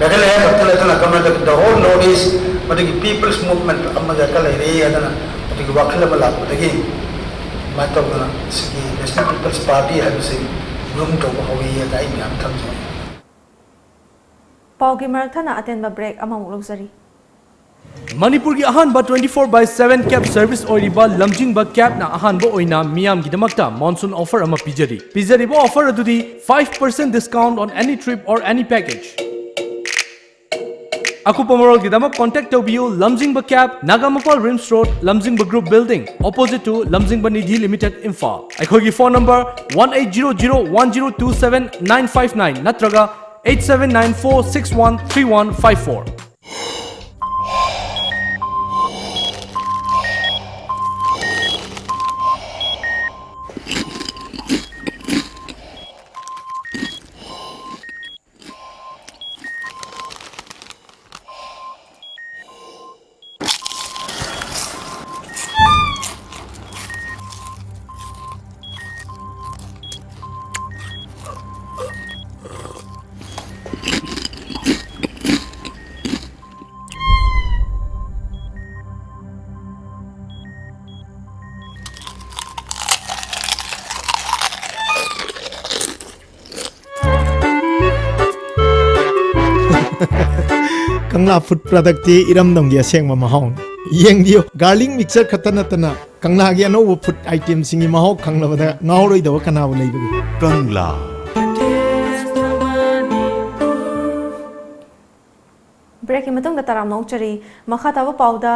Meghalaya ꯈꯛꯇ ꯅꯠꯇꯅ Karnataka, the whole North East ꯃꯗꯨꯒꯤ people's movement ꯑꯃ ꯗꯔꯀꯥꯔ ꯂꯩꯔꯦ ꯍꯥꯏꯗꯅ ꯃꯗꯨꯒꯤ ꯋꯥꯈꯜ ꯑꯃ ꯂꯥꯛꯄꯗꯒꯤ ꯑꯗꯨꯃꯥꯏꯅ ꯇꯧꯗꯅ ꯁꯤꯒꯤ National People's Party ꯍꯥꯏꯕꯁꯤ ꯒ꯭ꯔꯨꯝ ꯇꯧꯕ ꯍꯧꯔꯤ ꯍꯥꯏꯅ ꯑꯩ ꯃꯌꯥꯝ ꯊꯝꯖꯅꯤꯡꯏ꯫ ꯄꯥꯎꯒꯤ ꯃꯔꯛ ꯊꯠꯅ ꯑꯇꯦꯟꯕ ꯕ꯭ꯔꯦꯛ ꯑꯃꯃꯨꯛ ꯂꯧꯖꯔꯤ꯫ ꯃꯅꯤꯄꯨꯔꯒꯤ ꯑꯍꯥꯟꯕ twenty four by seven cab service ꯑꯣꯏꯔꯤꯕ ꯂꯝꯖꯤꯡꯕ cabꯅ ꯑꯍꯥꯟꯕ ꯑꯣꯏꯅ ꯃꯤꯌꯥꯝꯒꯤꯗꯃꯛꯇ monsoon offer ꯑꯃ ꯄꯤꯖꯔꯤ꯫ ꯄꯤꯖꯔꯤꯕ offer ꯑꯗꯨꯗꯤ five percent discount on any trip or any package꯫ ꯑꯀꯨꯞꯄ ꯃꯔꯣꯜꯒꯤꯗꯃꯛ contact ꯇꯧꯕꯤꯌꯨ ꯂꯝꯖꯤꯡꯕ cab, ꯅꯥꯒꯥꯃꯄꯥꯜ RIMS road, ꯂꯝꯖꯤꯡꯕ group building, opposite to ꯂꯝꯖꯤꯡꯕ ꯅꯤꯙꯤ limited, ꯏꯝꯐꯥꯜ꯫ ꯑꯩꯈꯣꯏꯒꯤ phone number one eight zero zero one zero two seven nine five nine ꯅꯠꯇ꯭ꯔꯒ eight seven nine four six one three one five four꯫ ꯀꯪꯂꯥ food productꯇꯤ ꯏꯔꯝꯗꯝꯒꯤ ꯑꯁꯦꯡꯕ ꯃꯍꯥꯎꯅꯤ꯫ ꯌꯦꯡꯕꯤꯌꯨ, garlic mixture ꯈꯛꯇ ꯅꯠꯇꯅ ꯀꯪꯂꯥꯒꯤ ꯑꯅꯧꯕ ꯐꯨꯗ ꯑꯥꯏꯇꯦꯝꯁꯤꯡꯒꯤ ꯃꯍꯥꯎ ꯈꯪꯂꯕꯗ ꯉꯥꯎꯔꯣꯏꯗꯕ ꯀꯅꯥꯕꯨ ꯂꯩꯕꯒꯦ? ꯀꯪꯂꯥ꯫ ꯕ꯭ꯔꯦꯛꯀꯤ ꯃꯇꯨꯡꯗ ꯇꯔꯥꯝꯅ ꯑꯣꯛꯆꯔꯤ꯫ ꯃꯈꯥ ꯇꯥꯕ ꯄꯥꯎꯗ,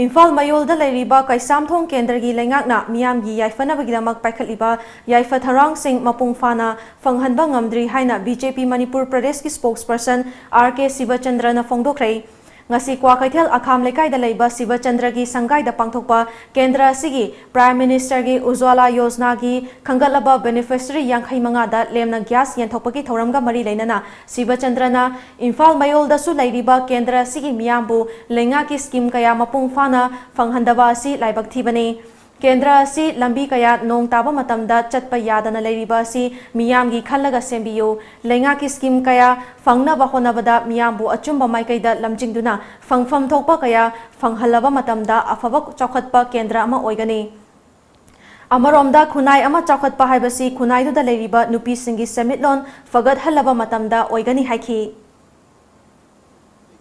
ꯏꯝꯐꯥꯜ ꯃꯌꯣꯜꯗ ꯂꯩꯔꯤꯕ ꯀꯩꯁꯥꯝꯊꯣꯡ ꯀꯦꯟꯗ꯭ꯔꯒꯤ ꯂꯩꯉꯥꯛꯅ ꯃꯤꯌꯥꯝꯒꯤ ꯌꯥꯏꯐꯅꯕꯒꯤꯗꯃꯛ ꯄꯥꯏꯈꯠꯂꯤꯕ ꯌꯥꯏꯐ ꯊꯧꯔꯥꯡꯁꯤꯡ ꯃꯄꯨꯡ ꯐꯥꯅ ꯐꯪꯍꯟꯕ ꯉꯝꯗ꯭ꯔꯤ ꯍꯥꯏꯅ ꯕꯤ ꯖꯦ ꯄꯤ ꯃꯅꯤꯄꯨꯔ ꯄ꯭ꯔꯗꯦꯁꯀꯤ ꯁ꯭ꯄꯣꯛꯁꯄꯔꯁꯟ ꯑꯥꯔ ꯀꯦ ꯁꯤꯕꯆꯟꯗ꯭ꯔꯅ ꯐꯣꯡꯗꯣꯛꯈ꯭ꯔꯦ꯫ ꯉꯁꯤ ꯀ꯭ꯋꯥꯀꯩꯊꯦꯜ ꯑꯈꯥꯝ ꯂꯩꯀꯥꯏꯗ ꯂꯩꯕ ꯁꯤꯕꯆꯟꯗ꯭ꯔꯒꯤ ꯁꯪꯒꯥꯏꯗ ꯄꯥꯡꯊꯣꯛꯄ ꯀꯦꯟꯗ꯭ꯔ ꯑꯁꯤꯒꯤ ꯄ꯭ꯔꯥꯏꯝ ꯃꯤꯅꯤꯁꯇꯔꯒꯤ ꯎꯖ꯭ꯋꯥꯂꯥ ꯌꯣꯖꯅꯥꯒꯤ ꯈꯟꯒꯠꯂꯕ ꯕꯦꯅꯤꯐꯤꯁꯔꯤ ꯌꯥꯡꯈꯩ ꯃꯉꯥꯗ ꯂꯦꯝꯅ ꯒ꯭ꯌꯥꯁ ꯌꯦꯟꯊꯣꯛꯄꯒꯤ ꯊꯧꯔꯝꯒ ꯃꯔꯤ ꯂꯩꯅꯅ ꯁꯤꯕꯆꯟꯗ꯭ꯔꯅ ꯏꯝꯐꯥꯜ ꯃꯌꯣꯜꯗꯁꯨ ꯂꯩꯔꯤꯕ ꯀꯦꯟꯗ꯭ꯔ ꯑꯁꯤꯒꯤ ꯃꯤꯌꯥꯝꯕꯨ ꯂꯩꯉꯥꯛꯀꯤ ꯁ꯭ꯀꯤꯝ ꯀꯌꯥ ꯃꯄꯨꯡ ꯐꯥꯅ ꯐꯪꯍꯟꯗꯕ ꯑꯁꯤ ꯂꯥꯏꯕꯛ ꯊꯤꯕꯅꯤ꯫ ꯀꯦꯟꯗ꯭ꯔ ꯑꯁꯤ ꯂꯝꯕꯤ ꯀꯌꯥ ꯅꯣꯡ ꯇꯥꯕ ꯃꯇꯝꯗ ꯆꯠꯄ ꯌꯥꯗꯅ ꯂꯩꯔꯤꯕ ꯑꯁꯤ ꯃꯤꯌꯥꯝꯒꯤ ꯈꯜꯂꯒ ꯁꯦꯝꯕꯤꯌꯨ꯫ ꯂꯩꯉꯥꯛꯀꯤ ꯁ꯭ꯀꯤꯝ ꯀꯌꯥ ꯐꯪꯅꯕ ꯍꯣꯠꯅꯕꯗ ꯃꯤꯌꯥꯝꯕꯨ ꯑꯆꯨꯝꯕ ꯃꯥꯏꯀꯩꯗ ꯂꯝꯖꯤꯡꯗꯨꯅ ꯐꯪꯐꯝ ꯊꯣꯛꯄ ꯀꯌꯥ ꯐꯪꯍꯜꯂꯕ ꯃꯇꯝꯗ ꯑꯐꯕ ꯆꯥꯎꯈꯠꯄ ꯀꯦꯟꯗ꯭ꯔ ꯑꯃ ꯑꯣꯏꯒꯅꯤ꯫ ꯑꯃꯔꯣꯝꯗ ꯈꯨꯟꯅꯥꯏ ꯑꯃ ꯆꯥꯎꯈꯠꯄ ꯍꯥꯏꯕꯁꯤ ꯈꯨꯟꯅꯥꯏꯗꯨꯗ ꯂꯩꯔꯤꯕ ꯅꯨꯄꯤꯁꯤꯡꯒꯤ ꯁꯦꯟꯃꯤꯠꯂꯣꯟ ꯐꯒꯠꯍꯜꯂꯕ ꯃꯇꯝꯗ ꯑꯣꯏꯒꯅꯤ ꯍꯥꯏꯈꯤ꯫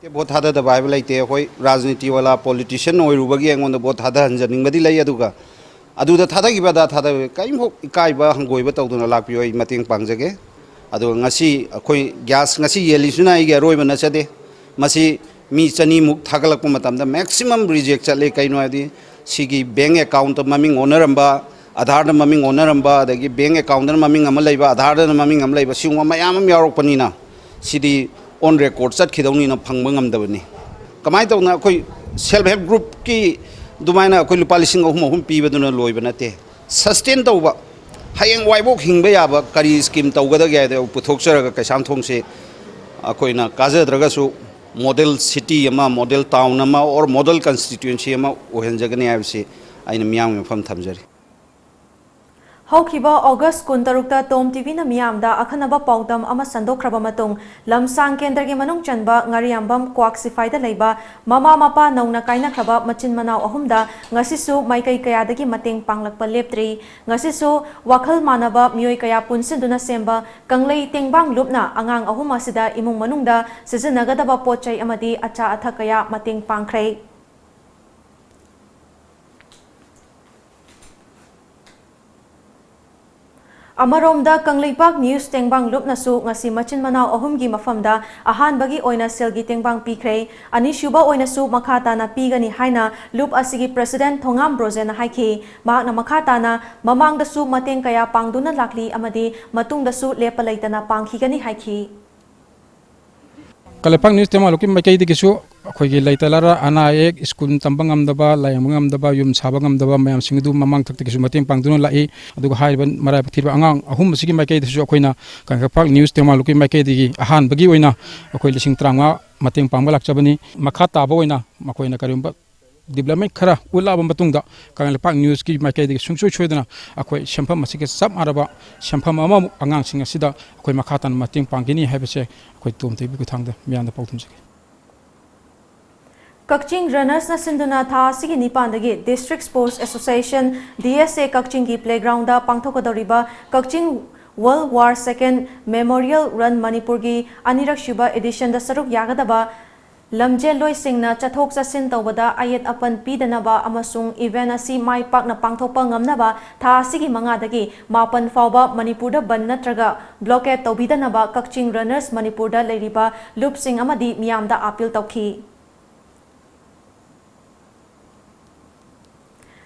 ꯂꯩꯇꯦ, ꯚꯣꯠ ꯊꯥꯗꯗꯕ ꯍꯥꯏꯕ ꯂꯩꯇꯦ꯫ ꯑꯩꯈꯣꯏ ꯔꯥꯖꯅꯤꯇꯤ ꯋꯥꯂꯥ ꯄꯣꯂꯤꯇꯤꯁꯤꯌꯟ ꯑꯣꯏꯔꯨꯕꯒꯤ ꯑꯩꯉꯣꯟꯗ ꯚꯣꯠ ꯊꯥꯗꯍꯟꯖꯅꯤꯡꯕꯗꯤ ꯂꯩ, ꯑꯗꯨꯒ ꯑꯗꯨꯗ ꯊꯥꯗꯈꯤꯕ ꯑꯗꯥ ꯊꯥꯗꯕ ꯀꯔꯤꯝꯐꯥꯎ ꯏꯀꯥꯏꯕ ꯍꯪꯒꯣꯏꯕ ꯇꯧꯗꯅ ꯂꯥꯛꯄꯤꯌꯨ, ꯑꯩ ꯃꯇꯦꯡ ꯄꯥꯡꯖꯒꯦ꯫ ꯑꯗꯨꯒ ꯉꯁꯤ ꯑꯩꯈꯣꯏ ꯒ꯭ꯌꯥꯁ ꯉꯁꯤ ꯌꯦꯜꯂꯤꯁꯤꯅ ꯑꯩꯒꯤ ꯑꯔꯣꯏꯕ ꯅꯠꯆꯗꯦ꯫ ꯃꯁꯤ ꯃꯤ ꯆꯅꯤꯃꯨꯛ ꯊꯥꯒꯠꯂꯛꯄ ꯃꯇꯝꯗ ꯃꯦꯛꯁꯤꯃꯝ ꯔꯤꯖꯦꯛ ꯆꯠꯂꯦ꯫ ꯀꯩꯅꯣ ꯍꯥꯏꯕꯗꯤ ꯁꯤꯒꯤ ꯕꯦꯡ ꯑꯦꯀꯥꯎꯟꯇ ꯃꯃꯤꯡ ꯑꯣꯟꯅꯔꯝꯕ, ꯑꯙꯥꯔꯗ ꯃꯃꯤꯡ ꯑꯣꯟꯅꯔꯝꯕ, ꯑꯗꯒꯤ ꯕꯦꯡ ꯑꯦꯀꯥꯎꯟꯗꯅ ꯃꯃꯤꯡ ꯑꯃ ꯂꯩꯕ, ꯑꯙꯥꯔꯗꯅ ꯃꯃꯤꯡ ꯑꯃ ꯂꯩꯕ, ꯁꯤꯒꯨꯝꯕ ꯃꯌꯥꯝ ꯑꯃ ꯌꯥꯎꯔꯛꯄꯅꯤꯅ ꯁꯤꯗꯤ ꯑꯣꯟ ꯔꯦꯀꯣꯔꯗ ꯆꯠꯈꯤꯗꯧꯅꯤꯅ ꯐꯪꯕ ꯉꯝꯗꯕꯅꯤ꯫ ꯀꯃꯥꯏꯅ ꯇꯧꯅ ꯑꯩꯈꯣꯏ ꯁꯦꯜꯐ ꯍꯦꯜꯞ ꯒ꯭ꯔꯨꯞꯀꯤ ꯑꯗꯨꯃꯥꯏꯅ ꯑꯩꯈꯣꯏ ꯂꯨꯄꯥ ꯂꯤꯁꯤꯡ ꯑꯍꯨꯝ ꯑꯍꯨꯝ ꯄꯤꯕꯗꯨꯅ ꯂꯣꯏꯕ ꯅꯠꯇꯦ꯫ ꯁꯁꯇꯦꯟ ꯇꯧꯕ, ꯍꯌꯦꯡ ꯋꯥꯏꯕꯣꯛ ꯍꯤꯡꯕ ꯌꯥꯕ ꯀꯔꯤ ꯁ꯭ꯀꯤꯝ ꯇꯧꯒꯗꯒꯦ ꯍꯥꯏꯗꯣ ꯄꯨꯊꯣꯛꯆꯔꯒ ꯀꯩꯁꯥꯝꯊꯣꯡꯁꯦ ꯑꯩꯈꯣꯏꯅ ꯀꯥꯖꯗ꯭ꯔꯒꯁꯨ ꯃꯣꯗꯦꯜ ꯁꯤꯇꯤ ꯑꯃ, ꯃꯣꯗꯦꯜ ꯇꯥꯎꯟ ꯑꯃ, ꯑꯣꯔ ꯃꯣꯗꯦꯜ ꯀꯟꯁꯇꯤꯇ꯭ꯋꯦꯟꯁꯤ ꯑꯃ ꯑꯣꯏꯍꯟꯖꯒꯅꯤ ꯍꯥꯏꯕꯁꯤ ꯑꯩꯅ ꯃꯤꯌꯥꯝꯒꯤ ꯃꯐꯝ ꯊꯝꯖꯔꯤ꯫ ꯍꯧꯈꯤꯕ ꯑꯣꯒꯁ ꯀꯨꯟꯇꯔꯨꯛꯇ ꯇꯣꯝ ꯇꯤꯚꯤꯅ ꯃꯤꯌꯥꯝꯗ ꯑꯈꯟꯅꯕ ꯄꯥꯎꯗꯝ ꯑꯃ ꯁꯟꯗꯣꯛꯈ꯭ꯔꯕ ꯃꯇꯨꯡ, ꯂꯝꯁꯥꯡ ꯀꯦꯟꯗ꯭ꯔꯒꯤ ꯃꯅꯨꯡ ꯆꯟꯕ ꯉꯥꯔꯤꯌꯥꯝꯕꯝ ꯀ꯭ꯋꯥꯛ ꯁꯤꯐꯥꯏꯗ ꯂꯩꯕ ꯃꯃꯥ ꯃꯄꯥ ꯅꯧꯅ ꯀꯥꯏꯅꯈ꯭ꯔꯕ ꯃꯆꯤꯟ ꯃꯅꯥꯎ ꯑꯍꯨꯝꯗ ꯉꯁꯤꯁꯨ ꯃꯥꯏꯀꯩ ꯀꯌꯥꯗꯒꯤ ꯃꯇꯦꯡ ꯄꯥꯡꯂꯛꯄ ꯂꯦꯞꯇ꯭ꯔꯤ꯫ ꯉꯁꯤꯁꯨ ꯋꯥꯈꯜ ꯃꯥꯟꯅꯕ ꯃꯤꯑꯣꯏ ꯀꯌꯥ ꯄꯨꯟꯁꯤꯟꯗꯨꯅ ꯁꯦꯝꯕ ꯀꯪꯂꯩ ꯇꯦꯡꯕꯥꯡ ꯂꯨꯞꯅ ꯑꯉꯥꯡ ꯑꯍꯨꯝ ꯑꯁꯤꯗ ꯏꯃꯨꯡ ꯃꯅꯨꯡꯗ ꯁꯤꯖꯤꯟꯅꯒꯗꯕ ꯄꯣꯠ ꯆꯩ ꯑꯃꯗꯤ ꯑꯆꯥ ꯑꯊꯛ ꯀꯌꯥ ꯃꯇꯦꯡ ꯄꯥꯡꯈ꯭ꯔꯦ꯫ ꯑꯃꯔꯣꯝꯗ, ꯀꯪꯂꯩꯄꯥꯛ ꯅ꯭ꯌꯨꯁ ꯇꯦꯡꯕꯥꯡ ꯂꯨꯞꯅꯁꯨ ꯉꯁꯤ ꯃꯆꯤꯟ ꯃꯅꯥꯎ ꯑꯍꯨꯝꯒꯤ ꯃꯐꯝꯗ ꯑꯍꯥꯟꯕꯒꯤ ꯑꯣꯏꯅ ꯁꯦꯜꯒꯤ ꯇꯦꯡꯕꯥꯡ ꯄꯤꯈ꯭ꯔꯦ꯫ ꯑꯅꯤꯁꯨꯕ ꯑꯣꯏꯅꯁꯨ ꯃꯈꯥ ꯇꯥꯅ ꯄꯤꯒꯅꯤ ꯍꯥꯏꯅ ꯂꯨꯞ ꯑꯁꯤꯒꯤ president ꯊꯣꯉꯥꯝ ꯕ꯭ꯔꯣꯖꯦꯟꯅ ꯍꯥꯏꯈꯤ꯫ ꯃꯍꯥꯛꯅ ꯃꯈꯥ ꯇꯥꯅ ꯃꯃꯥꯡꯗꯁꯨ ꯃꯇꯦꯡ ꯀꯌꯥ ꯄꯥꯡꯗꯨꯅ ꯂꯥꯛꯂꯤ ꯑꯃꯗꯤ ꯃꯇꯨꯡꯗꯁꯨ ꯂꯦꯞꯄ ꯂꯩꯇꯅ ꯄꯥꯡꯈꯤꯒꯅꯤ ꯍꯥꯏꯈꯤ꯫ ꯀꯪꯂꯩꯄꯥꯛ ꯅ꯭ꯌꯨꯁ ꯇꯦꯡꯕꯥꯡ ꯂꯨꯞꯀꯤ ꯃꯥꯏꯀꯩꯗꯒꯤꯁꯨ ꯑꯩꯈꯣꯏꯒꯤ ꯂꯩꯇ ꯂꯥꯏꯔ, ꯑꯅꯥ ꯑꯌꯦꯛ, ꯁ꯭ꯀꯨꯜ ꯇꯝꯕ ꯉꯝꯗꯕ, ꯂꯥꯏꯌꯦꯡꯕ ꯉꯝꯗꯕ, ꯌꯨꯝ ꯁꯥꯕ ꯉꯝꯗꯕ ꯃꯌꯥꯝꯁꯤꯡ ꯑꯗꯨ ꯃꯃꯥꯡ ꯊꯛꯇꯒꯤꯁꯨ ꯃꯇꯦꯡ ꯄꯥꯡꯗꯨꯅ ꯂꯥꯛꯏ꯫ ꯑꯗꯨꯒ ꯍꯥꯏꯔꯤꯕ ꯃꯔꯥꯏꯕꯛ ꯊꯤꯕ ꯑꯉꯥꯡ ꯑꯍꯨꯝ ꯑꯁꯤꯒꯤ ꯃꯥꯏꯀꯩꯗꯁꯨ ꯑꯩꯈꯣꯏꯅ ꯀꯪꯂꯩꯄꯥꯛ ꯅ꯭ꯌꯨꯁ ꯇꯦꯡꯕꯥꯡ ꯂꯨꯞꯀꯤ ꯃꯥꯏꯀꯩꯗꯒꯤ ꯑꯍꯥꯟꯕꯒꯤ ꯑꯣꯏꯅ ꯑꯩꯈꯣꯏ ꯂꯤꯁꯤꯡ ꯇꯔꯥꯃꯉꯥ ꯃꯇꯦꯡ ꯄꯥꯡꯕ ꯂꯥꯛꯆꯕꯅꯤ꯫ ꯃꯈꯥ ꯇꯥꯕ ꯑꯣꯏꯅ ꯃꯈꯣꯏꯅ ꯀꯔꯤꯒꯨꯝꯕ development ꯈꯔ ꯎꯠꯂꯛꯑꯕ ꯃꯇꯨꯡꯗ ꯀꯪꯂꯩꯄꯥꯛ ꯅ꯭ꯌꯨꯁꯀꯤ ꯃꯥꯏꯀꯩꯗꯒꯤ ꯁꯨꯡꯁꯣꯏ ꯁꯣꯏꯗꯅ ꯑꯩꯈꯣꯏ ꯁꯦꯟꯐꯝ ꯑꯁꯤꯒ ꯆꯞ ꯃꯥꯟꯅꯕ ꯁꯦꯟꯐꯝ ꯑꯃꯃꯨꯛ ꯑꯉꯥꯡꯁꯤꯡ ꯑꯁꯤꯗ ꯑꯩꯈꯣꯏ ꯃꯈꯥ ꯇꯥꯅ ꯃꯇꯦꯡ ꯄꯥꯡꯒꯅꯤ ꯍꯥꯏꯕꯁꯦ ꯑꯩꯈꯣꯏ ꯇꯣꯝ ꯇꯣꯏꯕꯒꯤ ꯈꯨꯠꯊꯥꯡꯗ ꯃꯤꯌꯥꯝꯗ ꯄꯥꯎꯗꯝꯖꯒꯦ꯫ ꯀꯛꯆꯤꯡ ꯔꯅꯔꯁꯅ ꯁꯤꯟꯗꯨꯅ ꯊꯥ ꯑꯁꯤꯒꯤ ꯅꯤꯄꯥꯟꯗꯒꯤ District Sports Association, D S A, ꯀꯛꯆꯤꯡꯒꯤ playgroundꯗ ꯄꯥꯡꯊꯣꯛꯀꯗꯧꯔꯤꯕ ꯀꯛꯆꯤꯡ World War Second Memorial Run ꯃꯅꯤꯄꯨꯔꯒꯤ ꯑꯅꯤꯔꯛꯁꯨꯕ editionꯗ ꯁꯔꯨꯛ ꯌꯥꯒꯗꯕ ꯂꯝꯖꯦꯜꯂꯣꯏꯁꯤꯡꯅ ꯆꯠꯊꯣꯛ ꯆꯠꯁꯤꯟ ꯇꯧꯕꯗ ꯑꯌꯦꯠ ꯑꯄꯟ ꯄꯤꯗꯅꯕ ꯑꯃꯁꯨꯡ event ꯑꯁꯤ ꯃꯥꯏ ꯄꯥꯛꯅ ꯄꯥꯡꯊꯣꯛꯄ ꯉꯝꯅꯕ ꯊꯥ ꯑꯁꯤꯒꯤ ꯃꯉꯥꯗꯒꯤ ꯃꯥꯄꯟ ꯐꯥꯎꯕ ꯃꯅꯤꯄꯨꯔꯗ ꯕꯟ ꯅꯠꯇ꯭ꯔꯒ blockade ꯇꯧꯕꯤꯗꯅꯕ ꯀꯛꯆꯤꯡ ꯔꯅꯔꯁ ꯃꯅꯤꯄꯨꯔꯗ ꯂꯩꯔꯤꯕ ꯂꯨꯞꯁꯤꯡ ꯑꯃꯗꯤ ꯃꯤꯌꯥꯝꯗ appeal ꯇꯧꯈꯤ꯫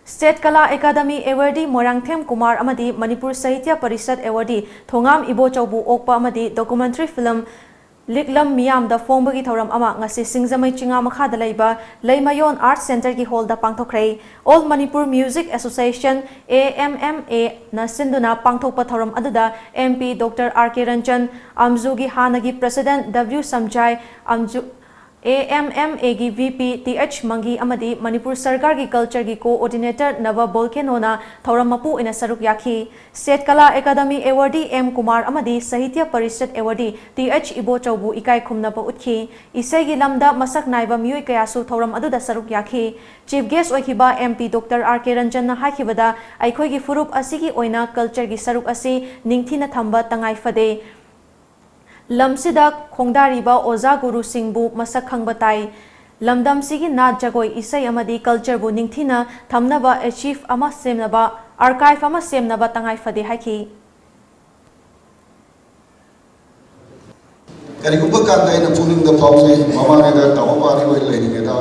State Kala Academy awardee Moirangthem Kumar ꯑꯃꯗꯤ ꯃꯅꯤꯄꯨꯔ ꯁꯥꯍꯤꯇ꯭ꯌ ꯄꯔꯤꯁꯠ awardee ꯊꯣꯉꯥꯝ ꯏꯕꯣꯆꯧꯕꯨ ꯑꯣꯛꯄ ꯑꯃꯗꯤ documentary film ꯂꯤꯛꯂꯝ ꯃꯤꯌꯥꯝꯗ ꯐꯣꯡꯕꯒꯤ ꯊꯧꯔꯝ ꯑꯃ ꯉꯁꯤ ꯁꯤꯡꯖꯃꯩ ꯆꯤꯉꯥ ꯃꯈꯥꯗ ꯂꯩꯕ ꯂꯩꯃꯌꯣꯟ Arts Centreꯒꯤ hallꯗ ꯄꯥꯡꯊꯣꯛꯈ꯭ꯔꯦ꯫ All Manipur Music Association, A M M A, ꯅ ꯁꯤꯟꯗꯨꯅ ꯄꯥꯡꯊꯣꯛꯄ ꯊꯧꯔꯝ ꯑꯗꯨꯗ M P Doctor R K Ranjan, ꯑꯝꯖꯨꯒꯤ ꯍꯥꯟꯅꯒꯤ president W ꯁꯝꯖꯥꯏ, ꯑꯝꯖꯨ, A M M Aꯒꯤ V P Th ꯃꯪꯒꯤ ꯑꯃꯗꯤ ꯃꯅꯤꯄꯨꯔ ꯁꯔꯀꯥꯔꯒꯤ cultureꯒꯤ coordinator ꯅꯕ ꯕꯣꯜꯀꯦꯅꯣꯅ ꯊꯧꯔꯝ ꯃꯄꯨ ꯑꯣꯏꯅ ꯁꯔꯨꯛ ꯌꯥꯈꯤ꯫ State Kala Academy awardee M Kumar ꯑꯃꯗꯤ ꯁꯥꯍꯤꯇ꯭ꯌ ꯄꯔꯤꯁꯠ awardee Th ꯏꯕꯣꯆꯧꯕꯨ ꯏꯀꯥꯏ ꯈꯨꯝꯅꯕ ꯎꯠꯈꯤ꯫ ꯏꯁꯩꯒꯤ ꯂꯝꯗ ꯃꯁꯛ ꯅꯥꯏꯕ ꯃꯤꯑꯣꯏ ꯀꯌꯥꯁꯨ ꯊꯧꯔꯝ ꯑꯗꯨꯗ ꯁꯔꯨꯛ ꯌꯥꯈꯤ꯫ Chief guest ꯑꯣꯏꯈꯤꯕ M P Doctor R K ꯔꯟꯖꯟꯅ ꯍꯥꯏꯈꯤꯕꯗ, ꯑꯩꯈꯣꯏꯒꯤ ꯐꯨꯔꯨꯞ ꯑꯁꯤꯒꯤ ꯑꯣꯏꯅ cultureꯒꯤ ꯁꯔꯨꯛ ꯑꯁꯤ ꯅꯤꯡꯊꯤꯅ ꯊꯝꯕ ꯇꯉꯥꯏ ꯐꯗꯦ꯫ ꯂꯝꯁꯤꯗ ꯈꯣꯡꯗꯥꯔꯤꯕ ꯑꯣꯖꯥ ꯒꯨꯔꯨꯁꯤꯡꯕꯨ ꯃꯁꯛ ꯈꯪꯕ ꯇꯥꯏ꯫ ꯂꯝꯗꯝꯁꯤꯒꯤ ꯅꯥꯠ, ꯖꯒꯣꯏ, ꯏꯁꯩ ꯑꯃꯗꯤ cultureꯕꯨ ꯅꯤꯡꯊꯤꯅ ꯊꯝꯅꯕ archive ꯑꯃ ꯁꯦꯝꯅꯕ, archive ꯑꯃ ꯁꯦꯝꯅꯕ ꯇꯉꯥꯏ ꯐꯗꯦ ꯍꯥꯏꯈꯤ꯫ ꯀꯔꯤꯒꯨꯝꯕ ꯀꯥꯟꯗ ꯑꯩꯅ ꯄꯨꯛꯅꯤꯡꯗ ꯐꯥꯎꯖꯩ, ꯃꯃꯥꯡꯉꯩꯗ ꯇꯥꯃꯣ ꯄꯥꯔꯤ ꯑꯣꯏ ꯂꯩꯔꯤꯉꯩꯗ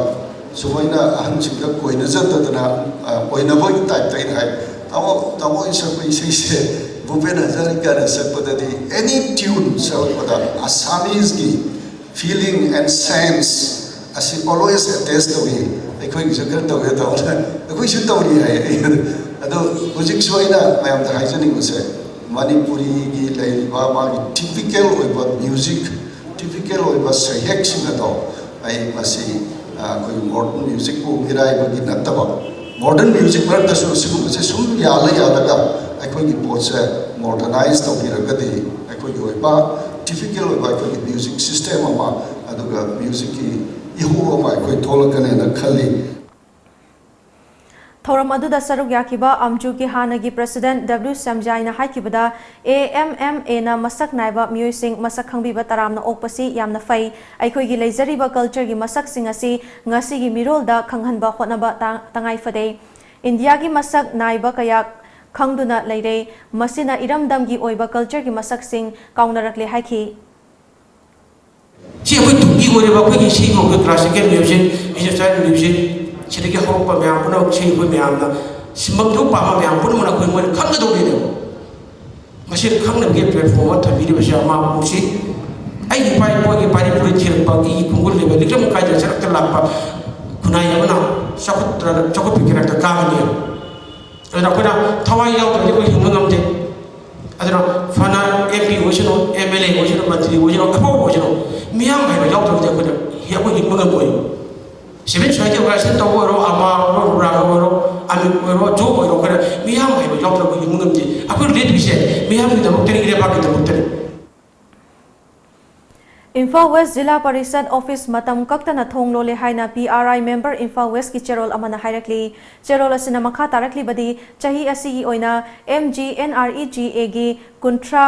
ꯁꯨꯃꯥꯏꯅ ꯑꯍꯟꯁꯤꯡꯗ ꯀꯣꯏꯅꯖꯗꯗꯅ, ꯑ, ꯑꯣꯏꯅꯕꯒꯤ ꯇꯥꯏꯞꯇ ꯑꯩꯅ ꯍꯥꯏ, "ꯇꯥꯃꯣ, ꯇꯥꯃꯣ ꯑꯩ ꯁꯛꯄ ꯏꯁꯩꯁꯦ ꯚꯨꯄꯦꯟ ꯍꯖꯥꯔꯤꯀꯥꯅ ꯁꯛꯄꯗꯗꯤ ꯑꯦꯅꯤ ꯇ꯭ꯌꯨꯟ ꯁꯛꯂꯛꯄꯗ ꯑꯁꯥꯃꯤꯁꯀꯤ feeling and sense ꯑꯁꯤ always attach ꯇꯧꯏ, ꯑꯩꯈꯣꯏꯒꯤꯁꯨ ꯈꯔ ꯇꯧꯒꯦ ꯇꯧꯕꯅ ꯑꯩꯈꯣꯏꯁꯨ ꯇꯧꯔꯤ" ꯍꯥꯏ꯫ ꯑꯩ ꯑꯗꯣ ꯍꯧꯖꯤꯛꯁꯨ ꯑꯩꯅ ꯃꯌꯥꯝꯗ ꯍꯥꯏꯖꯅꯤꯡꯕꯁꯦ, ꯃꯅꯤꯄꯨꯔꯤꯒꯤ ꯂꯩꯔꯤꯕ ꯃꯥꯒꯤ typical ꯑꯣꯏꯕ music, typical ꯑꯣꯏꯕ ꯁꯩꯍꯦꯛꯁꯤꯡ ꯑꯗꯣ ꯑꯩ ꯃꯁꯤ, ꯑ, ꯑꯩꯈꯣꯏ modern musicꯄꯨ ꯃꯤꯔꯥꯏꯕꯒꯤ ꯅꯠꯇꯕ, modern music ꯃꯔꯛꯇꯁꯨ ꯁꯤꯒꯨꯝꯕꯁꯦ ꯁꯨꯝ ꯌꯥꯜꯂ ꯌꯥꯜꯂꯒ ꯑꯩꯈꯣꯏꯒꯤ ꯄꯣꯠꯁꯦ modernize ꯇꯧꯕꯤꯔꯒꯗꯤ ꯑꯩꯈꯣꯏꯒꯤ ꯑꯣꯏꯕ typical ꯑꯣꯏꯕ ꯑꯩꯈꯣꯏꯒꯤ music system ꯑꯃ, ꯑꯗꯨꯒ musicꯀꯤ ꯏꯍꯨ ꯑꯃ ꯑꯩꯈꯣꯏ ꯊꯣꯛꯂꯛꯀꯅꯦꯅ ꯈꯜꯂꯤ꯫ ꯊꯧꯔꯝ ꯑꯗꯨꯗ ꯁꯔꯨꯛ ꯌꯥꯈꯤꯕ ꯑꯝꯖꯨꯒꯤ ꯍꯥꯟꯅꯒꯤ president W ꯁ꯭ꯌꯥꯝꯖꯥꯏꯅ ꯍꯥꯏꯈꯤꯕꯗ, A M M Aꯅ ꯃꯁꯛ ꯅꯥꯏꯕ ꯃꯤꯑꯣꯏꯁꯤꯡ ꯃꯁꯛ ꯈꯪꯕꯤꯕ ꯇꯔꯥꯝꯅ ꯑꯣꯛꯄꯁꯤ ꯌꯥꯝꯅ ꯐꯩ꯫ ꯑꯩꯈꯣꯏꯒꯤ ꯂꯩꯖꯔꯤꯕ cultureꯒꯤ ꯃꯁꯛꯁꯤꯡ ꯑꯁꯤ ꯉꯁꯤꯒꯤ ꯃꯤꯔꯣꯜꯗ ꯈꯪꯍꯟꯕ ꯍꯣꯠꯅꯕ ꯇ-, ꯇꯉꯥꯏ ꯐꯗꯦ꯫ ꯏꯟꯗꯤꯌꯥꯒꯤ ꯃꯁꯛ ꯅꯥꯏꯕ ꯀꯌꯥ ꯈꯪꯗꯨꯅ ꯂꯩꯔꯦ꯫ ꯃꯁꯤꯅ ꯏꯔꯝꯗꯝꯒꯤ ꯑꯣꯏꯕ cultureꯒꯤ ꯃꯁꯛꯁꯤꯡ ꯀꯥꯎꯅꯔꯛꯂꯦ ꯍꯥꯏꯈꯤ꯫ ꯁꯤ ꯑꯩꯈꯣꯏ ꯇꯨꯡꯒꯤ ꯑꯣꯏꯔꯤꯕ ꯑꯩꯈꯣꯏꯒꯤ ꯁꯤꯒꯨꯝꯕ ꯑꯩꯈꯣꯏ classical music, Western music, ꯁꯤꯗꯒꯤ ꯍꯧꯔꯛꯄ ꯃꯌꯥꯝ ꯄꯨꯝꯅꯃꯛ ꯁꯤ ꯑꯩꯈꯣꯏ ꯃꯌꯥꯝꯅ ꯁꯤꯟꯐꯝ ꯊꯣꯛꯄ ꯄꯥꯝꯕ ꯃꯌꯥꯝ ꯄꯨꯝꯅꯃꯛꯅ ꯑꯩꯈꯣꯏ ꯃꯣꯏꯅ ꯈꯪꯒꯗꯧꯔꯤꯅꯦꯕ꯫ ꯃꯁꯤ ꯈꯪꯅꯕꯒꯤ platform ꯑꯃ ꯊꯝꯕꯤꯔꯤꯕꯁꯦ ꯃꯥ ꯅꯨꯡꯁꯤ꯫ ꯑꯩꯒꯤ ꯏꯄꯥ ꯏꯄꯨꯒꯤ ꯄꯥꯔꯤ ꯄꯨꯔꯤ ꯊꯤꯔꯛꯄ ꯑꯩꯒꯤ ꯈꯣꯡꯒꯨꯜ ꯂꯩꯕ ꯂꯤꯛꯂꯝ ꯀꯥꯏꯗ ꯆꯠꯂꯛꯇ ꯂꯥꯛꯄ ꯈꯨꯟꯅꯥꯏ ꯑꯃꯅ ꯆꯥꯎꯈꯠꯇ꯭ꯔ-, ꯆꯥꯎꯈꯠꯄꯒꯤ ꯀꯩꯔꯛꯇ ꯀꯥꯒꯅꯤ꯫ ꯑꯗꯨꯅ ꯑꯩꯈꯣꯏꯅ ꯊꯋꯥꯏ ꯌꯥꯎꯗ꯭ꯔꯗꯤ ꯑꯩꯈꯣꯏ ꯍꯤꯡꯕ ꯉꯝꯗꯦ꯫ ꯑꯗꯨꯅ ꯐꯅ M P ꯑꯣꯏꯁꯅꯨ, M L A ꯑꯣꯏꯁꯅꯨ, ꯃꯟꯇ꯭ꯔꯤ ꯑꯣꯏꯁꯅꯨ, ꯑꯐꯕ ꯑꯣꯏꯁꯅꯨ, ꯃꯤꯌꯥꯝ ꯍꯥꯏꯕ ꯌꯥꯎꯗ꯭ꯔꯕꯗꯤ ꯑꯩꯈꯣꯏꯅ, ꯑꯩꯈꯣꯏ ꯍꯤꯡꯕ ꯉꯝꯃꯣꯏ꯫ Civil society organization ꯇꯧꯕ ꯑꯣꯏꯔꯣ, ꯑꯃ ꯑꯣꯏꯔꯣ, ꯔꯨꯔꯥ ꯑꯣꯏꯔꯣ, ꯑꯃꯤꯠ ꯑꯣꯏꯔꯣ, ꯖꯣꯕ ꯑꯣꯏꯔꯣ, ꯑꯩꯈꯣꯏꯅ ꯃꯤꯌꯥꯝ ꯍꯥꯏꯕ ꯌꯥꯎꯗ꯭ꯔꯒ ꯍꯤꯡꯕ ꯉꯝꯗꯦ꯫ ꯑꯩꯈꯣꯏ ꯂꯦꯞꯄꯤꯁꯦ ꯃꯤꯌꯥꯝꯒꯤꯗꯃꯛꯇꯅꯤ, ꯂꯩꯕꯥꯛꯀꯤꯗꯃꯛꯇꯅꯤ꯫ ꯏꯝꯐꯥꯜ ꯋꯦꯁ ꯖꯤꯂꯥ ꯄꯔꯤꯁꯠ ꯑꯣꯐꯤꯁ ꯃꯇꯝ ꯀꯛꯇꯅ ꯊꯣꯡ ꯂꯣꯜꯂꯦ ꯍꯥꯏꯅ P R I member Imphal ꯋꯦꯁꯀꯤ ꯆꯦꯔꯣꯜ ꯑꯃꯅ ꯍꯥꯏꯔꯛꯂꯤ꯫ ꯆꯦꯔꯣꯜ ꯑꯁꯤꯅ ꯃꯈꯥ ꯇꯥꯔꯛꯂꯤꯕꯗꯤ, ꯆꯍꯤ ꯑꯁꯤꯒꯤ ꯑꯣꯏꯅ M G N R E G Aꯒꯤ ꯀꯨꯟꯊ꯭ꯔꯥ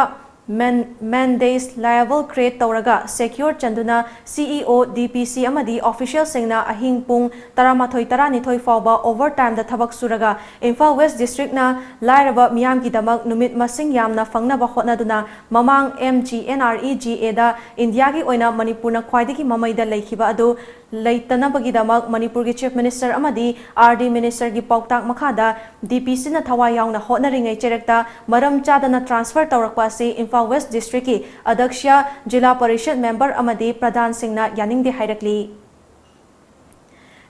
ꯃꯦꯟ ꯃꯦꯟꯗꯦꯁ ꯂꯥꯏꯕꯜ ꯀ꯭ꯔꯤꯌꯦꯠ ꯇꯧꯔꯒ ꯁꯦꯀ꯭ꯌꯣꯔ ꯆꯟꯗꯨꯅ ꯁꯤꯏꯑꯣ, ꯗꯤꯄꯤꯁꯤ ꯑꯃꯗꯤ ꯑꯣꯐꯤꯁꯤꯌꯦꯜꯁꯤꯡꯅ ꯑꯍꯤꯡ ꯄꯨꯡ ꯇꯔꯥꯃꯥꯊꯣꯏ, ꯇꯔꯥꯅꯤꯊꯣꯏ ꯐꯥꯎꯕ ꯑꯣꯚꯔ ꯇꯥꯏꯝꯗ ꯊꯕꯛ ꯁꯨꯔꯒ ꯏꯝꯐꯥꯜ ꯋꯦꯁ ꯗꯤꯁꯇ꯭ꯔꯤꯛꯅ ꯂꯥꯏꯔꯕ ꯃꯤꯌꯥꯝꯒꯤꯗꯃꯛ ꯅꯨꯃꯤꯠ ꯃꯁꯤꯡ ꯌꯥꯝꯅ ꯐꯪꯅꯕ ꯍꯣꯠꯅꯗꯨꯅ ꯃꯃꯥꯡ M G N R E G A ꯏꯟꯗꯤꯌꯥꯒꯤ ꯑꯣꯏꯅ ꯃꯅꯤꯄꯨꯔꯅ ꯈ꯭ꯋꯥꯏꯗꯒꯤ ꯃꯃꯩꯗ ꯂꯩꯈꯤꯕ ꯑꯗꯨ ꯂꯩꯇꯅꯕꯒꯤꯗꯃꯛ ꯃꯅꯤꯄꯨꯔꯒꯤ ꯆꯤꯐ ꯃꯤꯅꯤꯁꯇꯔ ꯑꯃꯗꯤ ꯑꯥꯔ ꯗꯤ ꯃꯤꯅꯤꯁꯇꯔꯒꯤ ꯄꯥꯎꯇꯥꯛ ꯃꯈꯥꯗ ꯗꯤꯄꯤꯁꯤꯅ ꯊꯋꯥꯏ ꯌꯥꯎꯅ ꯍꯣꯠꯅꯔꯤꯉꯩ ꯆꯩꯔꯛꯇ ꯃꯔꯝ ꯆꯥꯗꯅ ꯇ꯭ꯔꯥꯟꯁꯐꯔ ꯇꯧꯔꯛꯄ ꯑꯁꯤ ꯏꯝꯐꯥꯜ ꯋꯦꯁ ꯗꯤꯁꯇ꯭ꯔꯤꯛꯀꯤ ꯑꯗꯛꯁ꯭ꯌ, ꯖꯤꯂꯥ ꯄꯔꯤꯁꯗ ꯃꯦꯝꯕꯔ ꯑꯃꯗꯤ ꯄ꯭ꯔꯙꯥꯟꯁꯤꯡꯅ ꯌꯥꯅꯤꯡꯗꯦ ꯍꯥꯏꯔꯛꯂꯤ꯫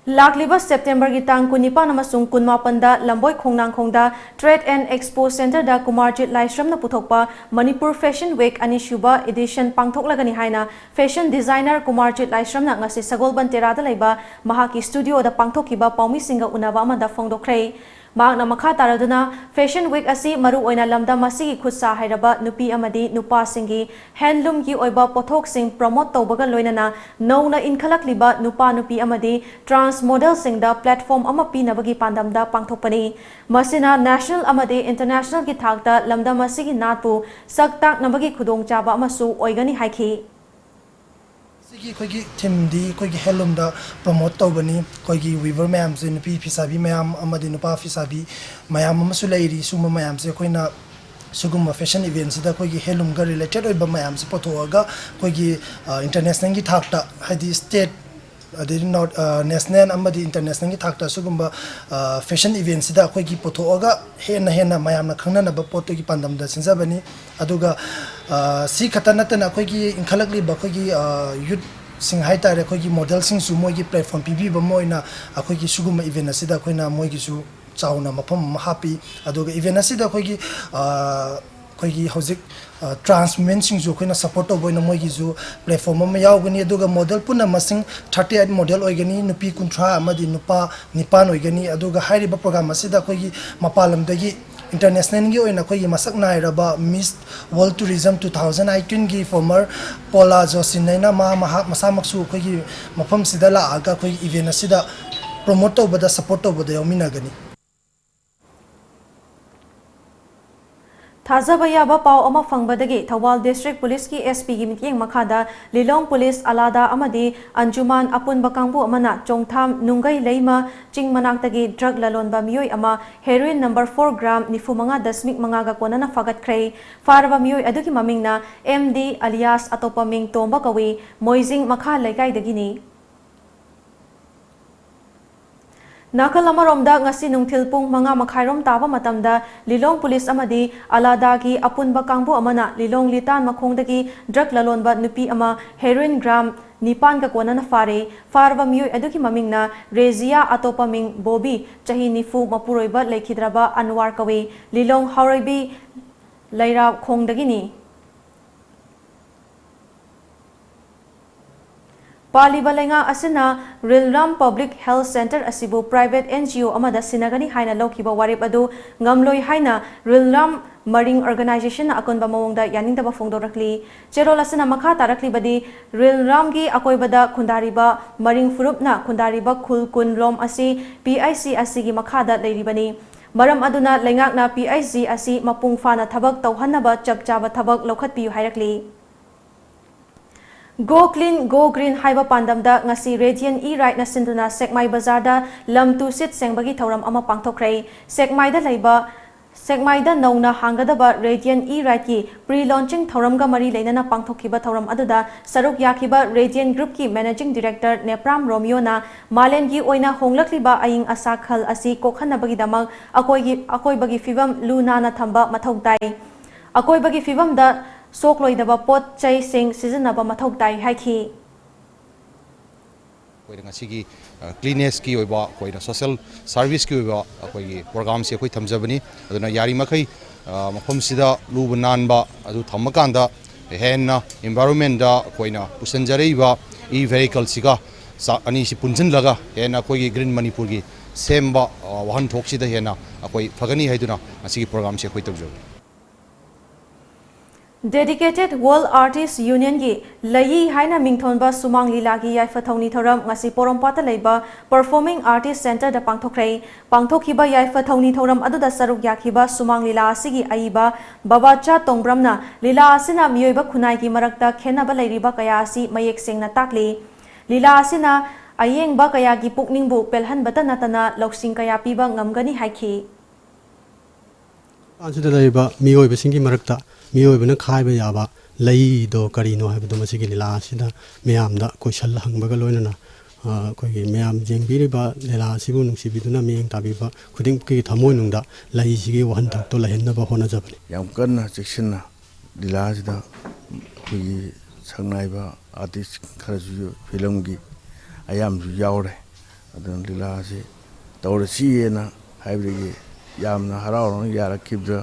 ꯂꯥꯛꯂꯤꯕ ꯁꯦꯞꯇꯦꯝꯕꯔꯒꯤ ꯇꯥꯡ ꯀꯨꯟꯅꯤꯄꯥꯟ ꯑꯃꯁꯨꯡ ꯀꯨꯟꯃꯥꯄꯟꯗ ꯂꯝꯕꯣꯏ ꯈꯣꯡꯅꯥꯡꯈꯣꯡꯗ Trade and Expo Centreꯗ ꯀꯨꯃꯥꯔꯖꯤꯠ ꯂꯥꯏꯁ꯭ꯔꯝꯅ ꯄꯨꯊꯣꯛꯄ ꯃꯅꯤꯄꯨꯔ ꯐꯦꯁꯟ ꯋꯤꯛ ꯑꯅꯤꯁꯨꯕ ꯏꯗꯤꯁꯟ ꯄꯥꯡꯊꯣꯛꯂꯒꯅꯤ ꯍꯥꯏꯅ ꯐꯦꯁꯟ ꯗꯤꯖꯥꯏꯅꯔ ꯀꯨꯃꯥꯔꯖꯤꯠ ꯂꯥꯏꯁ꯭ꯔꯝꯅ ꯉꯁꯤ ꯁꯒꯣꯜꯕꯟ ꯇꯦꯔꯥꯗ ꯂꯩꯕ ꯃꯍꯥꯛꯀꯤ ꯁ꯭ꯇꯨꯗꯤꯑꯣꯗ ꯄꯥꯡꯊꯣꯛꯈꯤꯕ ꯄꯥꯎꯃꯤꯁꯤꯡꯒ ꯎꯅꯕ ꯑꯃꯗ ꯐꯣꯡꯗꯣꯛꯈ꯭ꯔꯦ꯫ ꯃꯍꯥꯛꯅ ꯃꯈꯥ ꯇꯥꯔꯗꯨꯅ, ꯐꯦꯁꯟ ꯋꯤꯛ ꯑꯁꯤ ꯃꯔꯨꯑꯣꯏꯅ ꯂꯝꯗꯝ ꯑꯁꯤꯒꯤ ꯈꯨꯠ ꯁꯥ ꯍꯩꯔꯕ ꯅꯨꯄꯤ ꯑꯃꯗꯤ ꯅꯨꯄꯥꯁꯤꯡꯒꯤ ꯍꯦꯟꯂꯨꯝꯒꯤ ꯑꯣꯏꯕ ꯄꯣꯠꯊꯣꯛꯁꯤꯡ ꯄ꯭ꯔꯃꯣꯠ ꯇꯧꯕꯒ ꯂꯣꯏꯅꯅ ꯅꯧꯅ ꯏꯟꯈꯠꯂꯛꯂꯤꯕ ꯅꯨꯄꯥ ꯅꯨꯄꯤ ꯑꯃꯗꯤ ꯇ꯭ꯔꯥꯟꯁ ꯃꯣꯗꯦꯜꯁꯤꯡꯗ ꯄ꯭ꯂꯦꯠꯐꯣꯔꯝ ꯑꯃ ꯄꯤꯅꯕꯒꯤ ꯄꯥꯟꯗꯝꯗ ꯄꯥꯡꯊꯣꯛꯄꯅꯤ꯫ ꯃꯁꯤꯅ ꯅꯦꯁꯅꯦꯜ ꯑꯃꯗꯤ ꯏꯟꯇꯔꯅꯦꯁꯅꯦꯜꯒꯤ ꯊꯥꯛꯇ ꯂꯝꯗꯝ ꯑꯁꯤꯒꯤ ꯅꯥꯠꯄꯨ ꯁꯛ ꯇꯥꯛꯅꯕꯒꯤ ꯈꯨꯗꯣꯡꯆꯥꯕ ꯑꯃꯁꯨ ꯑꯣꯏꯒꯅꯤ ꯍꯥꯏꯈꯤ꯫ ꯁꯤꯒꯤ ꯑꯩꯈꯣꯏꯒꯤ ꯊꯤꯝꯗꯤ ꯑꯩꯈꯣꯏꯒꯤ ꯍꯦꯟꯂꯨꯝꯗ ꯄ꯭ꯔꯃꯣꯠ ꯇꯧꯕꯅꯤ꯫ ꯑꯩꯈꯣꯏꯒꯤ ꯋꯤꯚꯔ ꯃꯌꯥꯝꯁꯦ, ꯅꯨꯄꯤ ꯐꯤꯁꯥꯕꯤ ꯃꯌꯥꯝ ꯑꯃꯗꯤ ꯅꯨꯄꯥ ꯐꯤꯁꯥꯕꯤ ꯃꯌꯥꯝ ꯑꯃꯁꯨ ꯂꯩꯔꯤ꯫ ꯁꯤꯒꯨꯝꯕ ꯃꯌꯥꯝꯁꯦ ꯑꯩꯈꯣꯏꯅ ꯁꯤꯒꯨꯝꯕ ꯐꯦꯁꯟ ꯏꯚꯦꯟꯁꯤꯗ ꯑꯩꯈꯣꯏꯒꯤ ꯍꯦꯟꯂꯨꯝꯒ ꯔꯤꯂꯦꯇꯦꯠ ꯑꯣꯏꯕ ꯃꯌꯥꯝꯁꯦ ꯄꯨꯊꯣꯛꯑꯒ ꯑꯩꯈꯣꯏꯒꯤ, ꯑ, ꯏꯟꯇꯔꯅꯦꯁꯅꯦꯜꯒꯤ ꯊꯥꯛꯇ, ꯍꯥꯏꯗꯤ ꯁ꯭ꯇꯦꯠ ꯑꯗꯩꯗꯤ ꯅꯣꯔꯠ, ꯑ, ꯅꯦꯁꯅꯦꯜ ꯑꯃꯗꯤ ꯏꯟꯇꯔꯅꯦꯁꯅꯦꯜꯒꯤ ꯊꯥꯛꯇ ꯁꯤꯒꯨꯝꯕ, ꯑ, ꯐꯦꯁꯟ ꯏꯚꯦꯟꯁꯤꯗ ꯑꯩꯈꯣꯏꯒꯤ ꯄꯨꯊꯣꯛꯑꯒ ꯍꯦꯟꯅ ꯍꯦꯟꯅ ꯃꯌꯥꯝꯅ ꯈꯪꯅꯅꯕ ꯄꯣꯠꯇꯨꯒꯤ ꯄꯥꯟꯗꯝꯗ ꯁꯤꯟꯖꯕꯅꯤ꯫ ꯑꯗꯨꯒ, ꯑ, ꯁꯤ ꯈꯛꯇ ꯅꯠꯇꯅ ꯑꯩꯈꯣꯏꯒꯤ ꯏꯟꯈꯠꯂꯛꯂꯤꯕ ꯑꯩꯈꯣꯏꯒꯤ, ꯑ, ꯌꯨꯠꯁꯤꯡ ꯍꯥꯏꯇꯥꯔꯦ, ꯑꯩꯈꯣꯏꯒꯤ ꯃꯣꯗꯦꯜꯁꯤꯡꯁꯨ ꯃꯣꯏꯒꯤ ꯄ꯭ꯂꯦꯠꯐꯣꯝ ꯄꯤꯕꯤꯕ ꯑꯃ ꯑꯣꯏꯅ ꯑꯩꯈꯣꯏꯒꯤ ꯁꯤꯒꯨꯝꯕ ꯏꯚꯦꯟ ꯑꯁꯤꯗ ꯑꯩꯈꯣꯏꯅ ꯃꯣꯏꯒꯤꯁꯨ ꯆꯥꯎꯅ ꯃꯐꯝ ꯑꯃ ꯍꯥꯞꯄꯤ꯫ ꯑꯗꯨꯒ ꯏꯚꯦꯟ ꯑꯁꯤꯗ ꯑꯩꯈꯣꯏꯒꯤ, ꯑ, ꯑꯩꯈꯣꯏꯒꯤ ꯍꯧꯖꯤꯛ, ꯑ, ꯇ꯭ꯔꯥꯟꯁ ꯋꯨꯃꯦꯟꯁꯤꯡꯁꯨ ꯑꯩꯈꯣꯏꯅ ꯁꯄꯣꯔꯠ ꯇꯧꯕ ꯑꯣꯏꯅ ꯃꯣꯏꯒꯤꯁꯨ ꯄ꯭ꯂꯦꯠꯐꯣꯔꯝ ꯑꯃ ꯌꯥꯎꯒꯅꯤ꯫ ꯑꯗꯨꯒ ꯃꯣꯗꯦꯜ ꯄꯨꯟꯅ ꯃꯁꯤꯡ ꯊꯥꯔꯇꯤ ꯑꯩꯠ ꯃꯣꯗꯦꯜ ꯑꯣꯏꯒꯅꯤ, ꯅꯨꯄꯤ ꯀꯨꯟꯊ꯭ꯔꯥ ꯑꯃꯗꯤ ꯅꯨꯄꯥ ꯅꯤꯄꯥꯟ ꯑꯣꯏꯒꯅꯤ꯫ ꯑꯗꯨꯒ ꯍꯥꯏꯔꯤꯕ ꯄ꯭ꯔꯣꯒ꯭ꯔꯥꯝ ꯑꯁꯤꯗ ꯑꯩꯈꯣꯏꯒꯤ ꯃꯄꯥꯟ ꯂꯝꯗꯒꯤ ꯏꯟꯇꯔꯅꯦꯁꯅꯦꯜꯒꯤ ꯑꯣꯏꯅ ꯑꯩꯈꯣꯏꯒꯤ ꯃꯁꯛ ꯅꯥꯏꯔꯕ miss world tourism two thousand ꯑꯩꯠꯇꯤꯟꯒꯤ ꯐꯣꯔꯃꯔ ꯄꯣꯂꯥ ꯖꯣꯁꯤꯟ ꯍꯥꯏꯅ ꯃꯥ, ꯃꯍꯥꯛ ꯃꯁꯥꯃꯛꯁꯨ ꯑꯩꯈꯣꯏꯒꯤ ꯃꯐꯝꯁꯤꯗ ꯂꯥꯛꯑꯒ ꯑꯩꯈꯣꯏꯒꯤ ꯏꯚꯦꯟ ꯑꯁꯤꯗ ꯄ꯭ꯔꯣꯃꯣꯠ ꯇꯧꯕꯗ, ꯁꯄꯣꯔꯠ ꯇꯧꯕꯗ ꯌꯥꯎꯃꯤꯟꯅꯒꯅꯤ꯫ ꯊꯥꯖꯕ ꯌꯥꯕ ꯄꯥꯎ ꯑꯃ ꯐꯪꯕꯗꯒꯤ ꯊꯧꯕꯥꯜ District Police ꯀꯤ S P ꯒꯤ ꯃꯤꯠꯌꯦꯡ ꯃꯈꯥꯗ ꯂꯤꯂꯣꯡ Police, ꯑꯂꯥꯗꯥ ꯑꯃꯗꯤ ꯑꯟꯖꯨꯃꯥꯟ ꯑꯄꯨꯟꯕ ꯀꯥꯡꯕꯨ ꯑꯃꯅ ꯆꯣꯡꯊꯥꯝ ꯅꯨꯡꯒꯩ ꯂꯩꯃ ꯆꯤꯡ ꯃꯅꯥꯛꯇꯒꯤ drug ꯂꯂꯣꯟꯕ ꯃꯤꯑꯣꯏ ꯑꯃ heroin number four gram ꯅꯤꯐꯨ ꯃꯉꯥ ꯗꯁꯃꯤꯛ ꯃꯉꯥꯒ ꯀꯣꯟꯅꯅ ꯐꯥꯒꯠꯈ꯭ꯔꯦ꯫ ꯐꯥꯔꯕ ꯃꯤꯑꯣꯏ ꯑꯗꯨꯒꯤ ꯃꯃꯤꯡꯅ M D alias ꯑꯇꯣꯞꯄ ꯃꯤꯡ ꯇꯣꯝꯕ ꯀꯧꯏ, ꯃꯣꯏꯖꯤꯡ ꯃꯈꯥ ꯂꯩꯀꯥꯏꯗꯒꯤꯅꯤ꯫ ꯅꯥꯀꯜ ꯑꯃꯔꯣꯝꯗ, ꯉꯁꯤ ꯅꯨꯡꯊꯤꯜ ꯄꯨꯡ ꯃꯉꯥ ꯃꯈꯥꯏꯔꯣꯝ ꯇꯥꯕ ꯃꯇꯝꯗ ꯂꯤꯂꯣꯡ Police ꯑꯃꯗꯤ ꯑꯂꯥꯗꯥꯒꯤ ꯑꯄꯨꯟꯕ ꯀꯥꯡꯕꯨ ꯑꯃꯅ ꯂꯤꯂꯣꯡ ꯂꯤꯇꯥꯟ ꯃꯈꯣꯡꯗꯒꯤ drug ꯂꯂꯣꯟꯕ ꯅꯨꯄꯤ ꯑꯃ heroin gram ꯅꯤꯄꯥꯟꯒ ꯀꯣꯟꯅꯅ ꯐꯥꯔꯦ꯫ ꯐꯥꯔꯕ ꯃꯤꯑꯣꯏ ꯑꯗꯨꯒꯤ ꯃꯃꯤꯡꯅ ꯔꯦꯖꯤꯌꯥ, ꯑꯇꯣꯞꯄ ꯃꯤꯡ ꯕꯣꯕꯤ, ꯆꯍꯤ ꯅꯤꯐꯨ, ꯃꯄꯨꯔꯣꯏꯕ ꯂꯩꯈꯤꯗ꯭ꯔꯕ ꯑꯟꯋꯥꯔ ꯀꯧꯏ, ꯂꯤꯂꯣꯡ ꯍꯥꯎꯔꯩꯕꯤ ꯂꯩꯔꯥꯈꯣꯡꯗꯒꯤꯅꯤ꯫ ꯄꯥꯜꯂꯤꯕ ꯂꯩꯉꯥꯛ ꯑꯁꯤꯅ ꯔꯤꯜꯔꯥꯝ Public Health Centre ꯑꯁꯤꯕꯨ private N G O ꯑꯃꯗ ꯁꯤꯟꯅꯒꯅꯤ ꯍꯥꯏꯅ ꯂꯧꯈꯤꯕ ꯋꯥꯔꯦꯞ ꯑꯗꯨ ꯉꯝꯂꯣꯏ ꯍꯥꯏꯅ ꯔꯤꯜꯔꯥꯝ ꯃꯔꯤꯡ Organisation ꯅ ꯑꯀꯟꯕ ꯃꯑꯣꯡꯗ ꯌꯥꯅꯤꯡꯗꯕ ꯐꯣꯡꯗꯣꯔꯛꯂꯤ꯫ ꯆꯦꯔꯣꯜ ꯑꯁꯤꯅ ꯃꯈꯥ ꯇꯥꯔꯛꯂꯤꯕꯗꯤ, ꯔꯤꯜꯔꯥꯝꯒꯤ ꯑꯀꯣꯏꯕꯗ ꯈꯨꯟꯗꯥꯔꯤꯕ ꯃꯔꯤꯡ ꯐꯨꯔꯨꯞꯅ ꯈꯨꯟꯗꯥꯔꯤꯕ ꯈꯨꯜ ꯀꯨꯟ ꯔꯣꯝ ꯑꯁꯤ P I C ꯑꯁꯤꯒꯤ ꯃꯈꯥꯗ ꯂꯩꯔꯤꯕꯅꯤ꯫ ꯃꯔꯝ ꯑꯗꯨꯅ ꯂꯩꯉꯥꯛꯅ P I C ꯑꯁꯤ ꯃꯄꯨꯡ ꯐꯥꯅ ꯊꯕꯛ ꯇꯧꯍꯟꯅꯕ ꯆꯞ ꯆꯥꯕ ꯊꯕꯛ ꯂꯧꯈꯠꯄꯤꯌꯨ ꯍꯥꯏꯔꯛꯂꯤ꯫ Go Clean, Go Green ꯍꯥꯏꯕ ꯄꯥꯟꯗꯝꯗ ꯉꯁꯤ Radiant E-Ride ꯅ ꯁꯤꯟꯗꯨꯅ ꯁꯦꯛꯃꯥꯏ ꯕꯖꯥꯔꯗ ꯂꯝ ꯇꯨ ꯁꯤꯠ ꯁꯦꯡꯕꯒꯤ ꯊꯧꯔꯝ ꯑꯃ ꯄꯥꯡꯊꯣꯛꯈ꯭ꯔꯦ꯫ ꯁꯦꯛꯃꯥꯏꯗ ꯂꯩꯕ, ꯁꯦꯛꯃꯥꯏꯗ ꯅꯧꯅ ꯍꯥꯡꯒꯗꯕ Radiant E-Ride ꯀꯤ pre-launching ꯊꯧꯔꯝꯒ ꯃꯔꯤ ꯂꯩꯅꯅ ꯄꯥꯡꯊꯣꯛꯈꯤꯕ ꯊꯧꯔꯝ ꯑꯗꯨꯗ ꯁꯔꯨꯛ ꯌꯥꯈꯤꯕ Radiant Group ꯀꯤ Managing Director ꯅꯦꯄ꯭ꯔꯥꯝ ꯔꯣꯃꯤꯌꯣꯅ ꯃꯥꯂꯦꯝꯒꯤ ꯑꯣꯏꯅ ꯍꯣꯡꯂꯛꯂꯤꯕ ꯑꯏꯪ ꯑꯁꯥ ꯈꯜ ꯑꯁꯤ ꯀꯣꯛꯍꯟꯅꯕꯒꯤꯗꯃꯛ ꯑꯀꯣꯏꯒꯤ-, ꯑꯀꯣꯏꯕꯒꯤ ꯐꯤꯕꯝ ꯂꯨ ꯅꯥꯟꯅ ꯊꯝꯕ ꯃꯊꯧ ꯇꯥꯏ꯫ ꯑꯀꯣꯏꯕꯒꯤ ꯐꯤꯕꯝꯗ ꯁꯣꯛꯂꯣꯏꯗꯕ ꯄꯣꯠ ꯆꯩꯁꯤꯡ ꯁꯤꯖꯤꯟꯅꯕ ꯃꯊꯧ ꯇꯥꯏ ꯍꯥꯏꯈꯤ꯫ ꯑꯩꯈꯣꯏꯅ ꯉꯁꯤꯒꯤ, ꯑ, cleanliness ꯀꯤ ꯑꯣꯏꯕ, ꯑꯩꯈꯣꯏꯅ social service ꯀꯤ ꯑꯣꯏꯕ ꯑꯩꯈꯣꯏꯒꯤ program ꯁꯦ ꯑꯩꯈꯣꯏ ꯊꯝꯖꯕꯅꯤ꯫ ꯑꯗꯨꯅ ꯌꯥꯔꯤꯃꯈꯩ, ꯑ, ꯃꯐꯝꯁꯤꯗ ꯂꯨꯕ ꯅꯥꯟꯕ ꯑꯗꯨ ꯊꯝꯃꯀꯥꯟꯗ ꯍꯦꯟꯅ environment ꯗ ꯑꯩꯈꯣꯏꯅ ꯄꯨꯁꯤꯟꯖꯔꯛꯏꯕ e vehicle ꯁꯤꯒ ꯆꯥ-, ꯑꯅꯤꯁꯤ ꯄꯨꯟꯁꯤꯜꯂꯒ ꯍꯦꯟꯅ ꯑꯩꯈꯣꯏꯒꯤ Green Manipur ꯒꯤ ꯁꯦꯝꯕ, ꯑ, ꯋꯥꯍꯟꯊꯣꯛꯁꯤꯗ ꯍꯦꯟꯅ ꯑꯩꯈꯣꯏ ꯐꯒꯅꯤ ꯍꯥꯏꯗꯨꯅ ꯉꯁꯤꯒꯤ program ꯁꯦ ꯑꯩꯈꯣꯏ ꯇꯧꯖꯕꯅꯤ꯫ Dedicated World Artists Unionꯒꯤ ꯂꯩꯌꯤ ꯍꯥꯏꯅ ꯃꯤꯡꯊꯣꯟꯕ ꯁꯨꯃꯥꯡ ꯂꯤꯂꯥꯒꯤ ꯌꯥꯏꯐ ꯊꯧꯅꯤ ꯊꯧꯔꯝ ꯉꯁꯤ ꯄꯣꯔꯣꯝꯄꯥꯠꯇ ꯂꯩꯕ Performing Artist Centreꯗ ꯄꯥꯡꯊꯣꯛꯈ꯭ꯔꯦ꯫ ꯄꯥꯡꯊꯣꯛꯈꯤꯕ ꯌꯥꯏꯐ ꯊꯧꯅꯤ ꯊꯧꯔꯝ ꯑꯗꯨꯗ ꯁꯔꯨꯛ ꯌꯥꯈꯤꯕ ꯁꯨꯃꯥꯡ ꯂꯤꯂꯥ ꯑꯁꯤꯒꯤ ꯑꯏꯕ ꯕꯕꯥꯆꯥ ꯇꯣꯡꯕ꯭ꯔꯝꯅ ꯂꯤꯂꯥ ꯑꯁꯤꯅ ꯃꯤꯑꯣꯏꯕ ꯈꯨꯟꯅꯥꯏꯒꯤ ꯃꯔꯛꯇ ꯈꯦꯟꯅꯕ ꯂꯩꯔꯤꯕ ꯀꯌꯥ ꯑꯁꯤ ꯃꯌꯦꯛ ꯁꯦꯡꯅ ꯇꯥꯛꯂꯤ꯫ ꯂꯤꯂꯥ ꯑꯁꯤꯅ ꯑꯌꯦꯡꯕ ꯀꯌꯥꯒꯤ ꯄꯨꯛꯅꯤꯡꯕꯨ ꯄꯦꯜꯍꯟꯕꯇ ꯅꯠꯇꯅ ꯂꯧꯁꯤꯡ ꯀꯌꯥ ꯄꯤꯕ ꯉꯝꯒꯅꯤ ꯍꯥꯏꯈꯤ꯫ ꯃꯄꯥꯟꯁꯤꯗ ꯂꯩꯔꯤꯕ ꯃꯤꯑꯣꯏꯕꯁꯤꯡꯒꯤ ꯃꯔꯛꯇ ꯃꯤꯑꯣꯏꯕꯅ ꯈꯥꯏꯕ ꯌꯥꯕ ꯂꯩꯗꯣ ꯀꯔꯤꯅꯣ ꯍꯥꯏꯕꯗꯣ ꯃꯁꯤꯒꯤ ꯂꯤꯂꯥ ꯑꯁꯤꯗ ꯃꯤꯌꯥꯝꯗ ꯀꯣꯏꯁꯟ ꯍꯪꯕꯒ ꯂꯣꯏꯅꯅ, ꯑ, ꯑꯩꯈꯣꯏꯒꯤ ꯃꯌꯥꯝ ꯌꯦꯡꯕꯤꯔꯤꯕ ꯂꯤꯂꯥ ꯑꯁꯤꯕꯨ ꯅꯨꯡꯁꯤꯕꯤꯗꯨꯅ ꯃꯤꯠꯌꯦꯡ ꯇꯥꯕꯤꯕ ꯈꯨꯗꯤꯡꯃꯛꯀꯤ ꯊꯃꯣꯏꯅꯨꯡꯗ ꯂꯩꯁꯤꯒꯤ ꯋꯥꯍꯟꯊꯣꯛꯇꯣ ꯂꯩꯍꯟꯅꯕ ꯍꯣꯠꯅꯖꯕꯅꯤ꯫ ꯌꯥꯝ ꯀꯟꯅ ꯆꯦꯛꯁꯤꯟꯅ ꯂꯤꯂꯥꯁꯤꯗ ꯑꯩꯈꯣꯏꯒꯤ ꯁꯛꯅꯥꯏꯕ ꯑꯥꯔꯇꯤꯁ ꯈꯔꯁꯨ ꯐꯤꯂꯝꯒꯤ ꯑꯌꯥꯝꯕꯁꯨ ꯌꯥꯎꯔꯦ꯫ ꯑꯗꯨꯅ ꯂꯤꯂꯥꯁꯤ ꯇꯧꯔꯁꯤꯑꯅ ꯍꯥꯏꯕꯗꯒꯤ ꯌꯥꯝꯅ ꯍꯔꯥꯎ ꯍꯔꯥꯎꯅ ꯌꯥꯔꯛꯈꯤꯕꯗ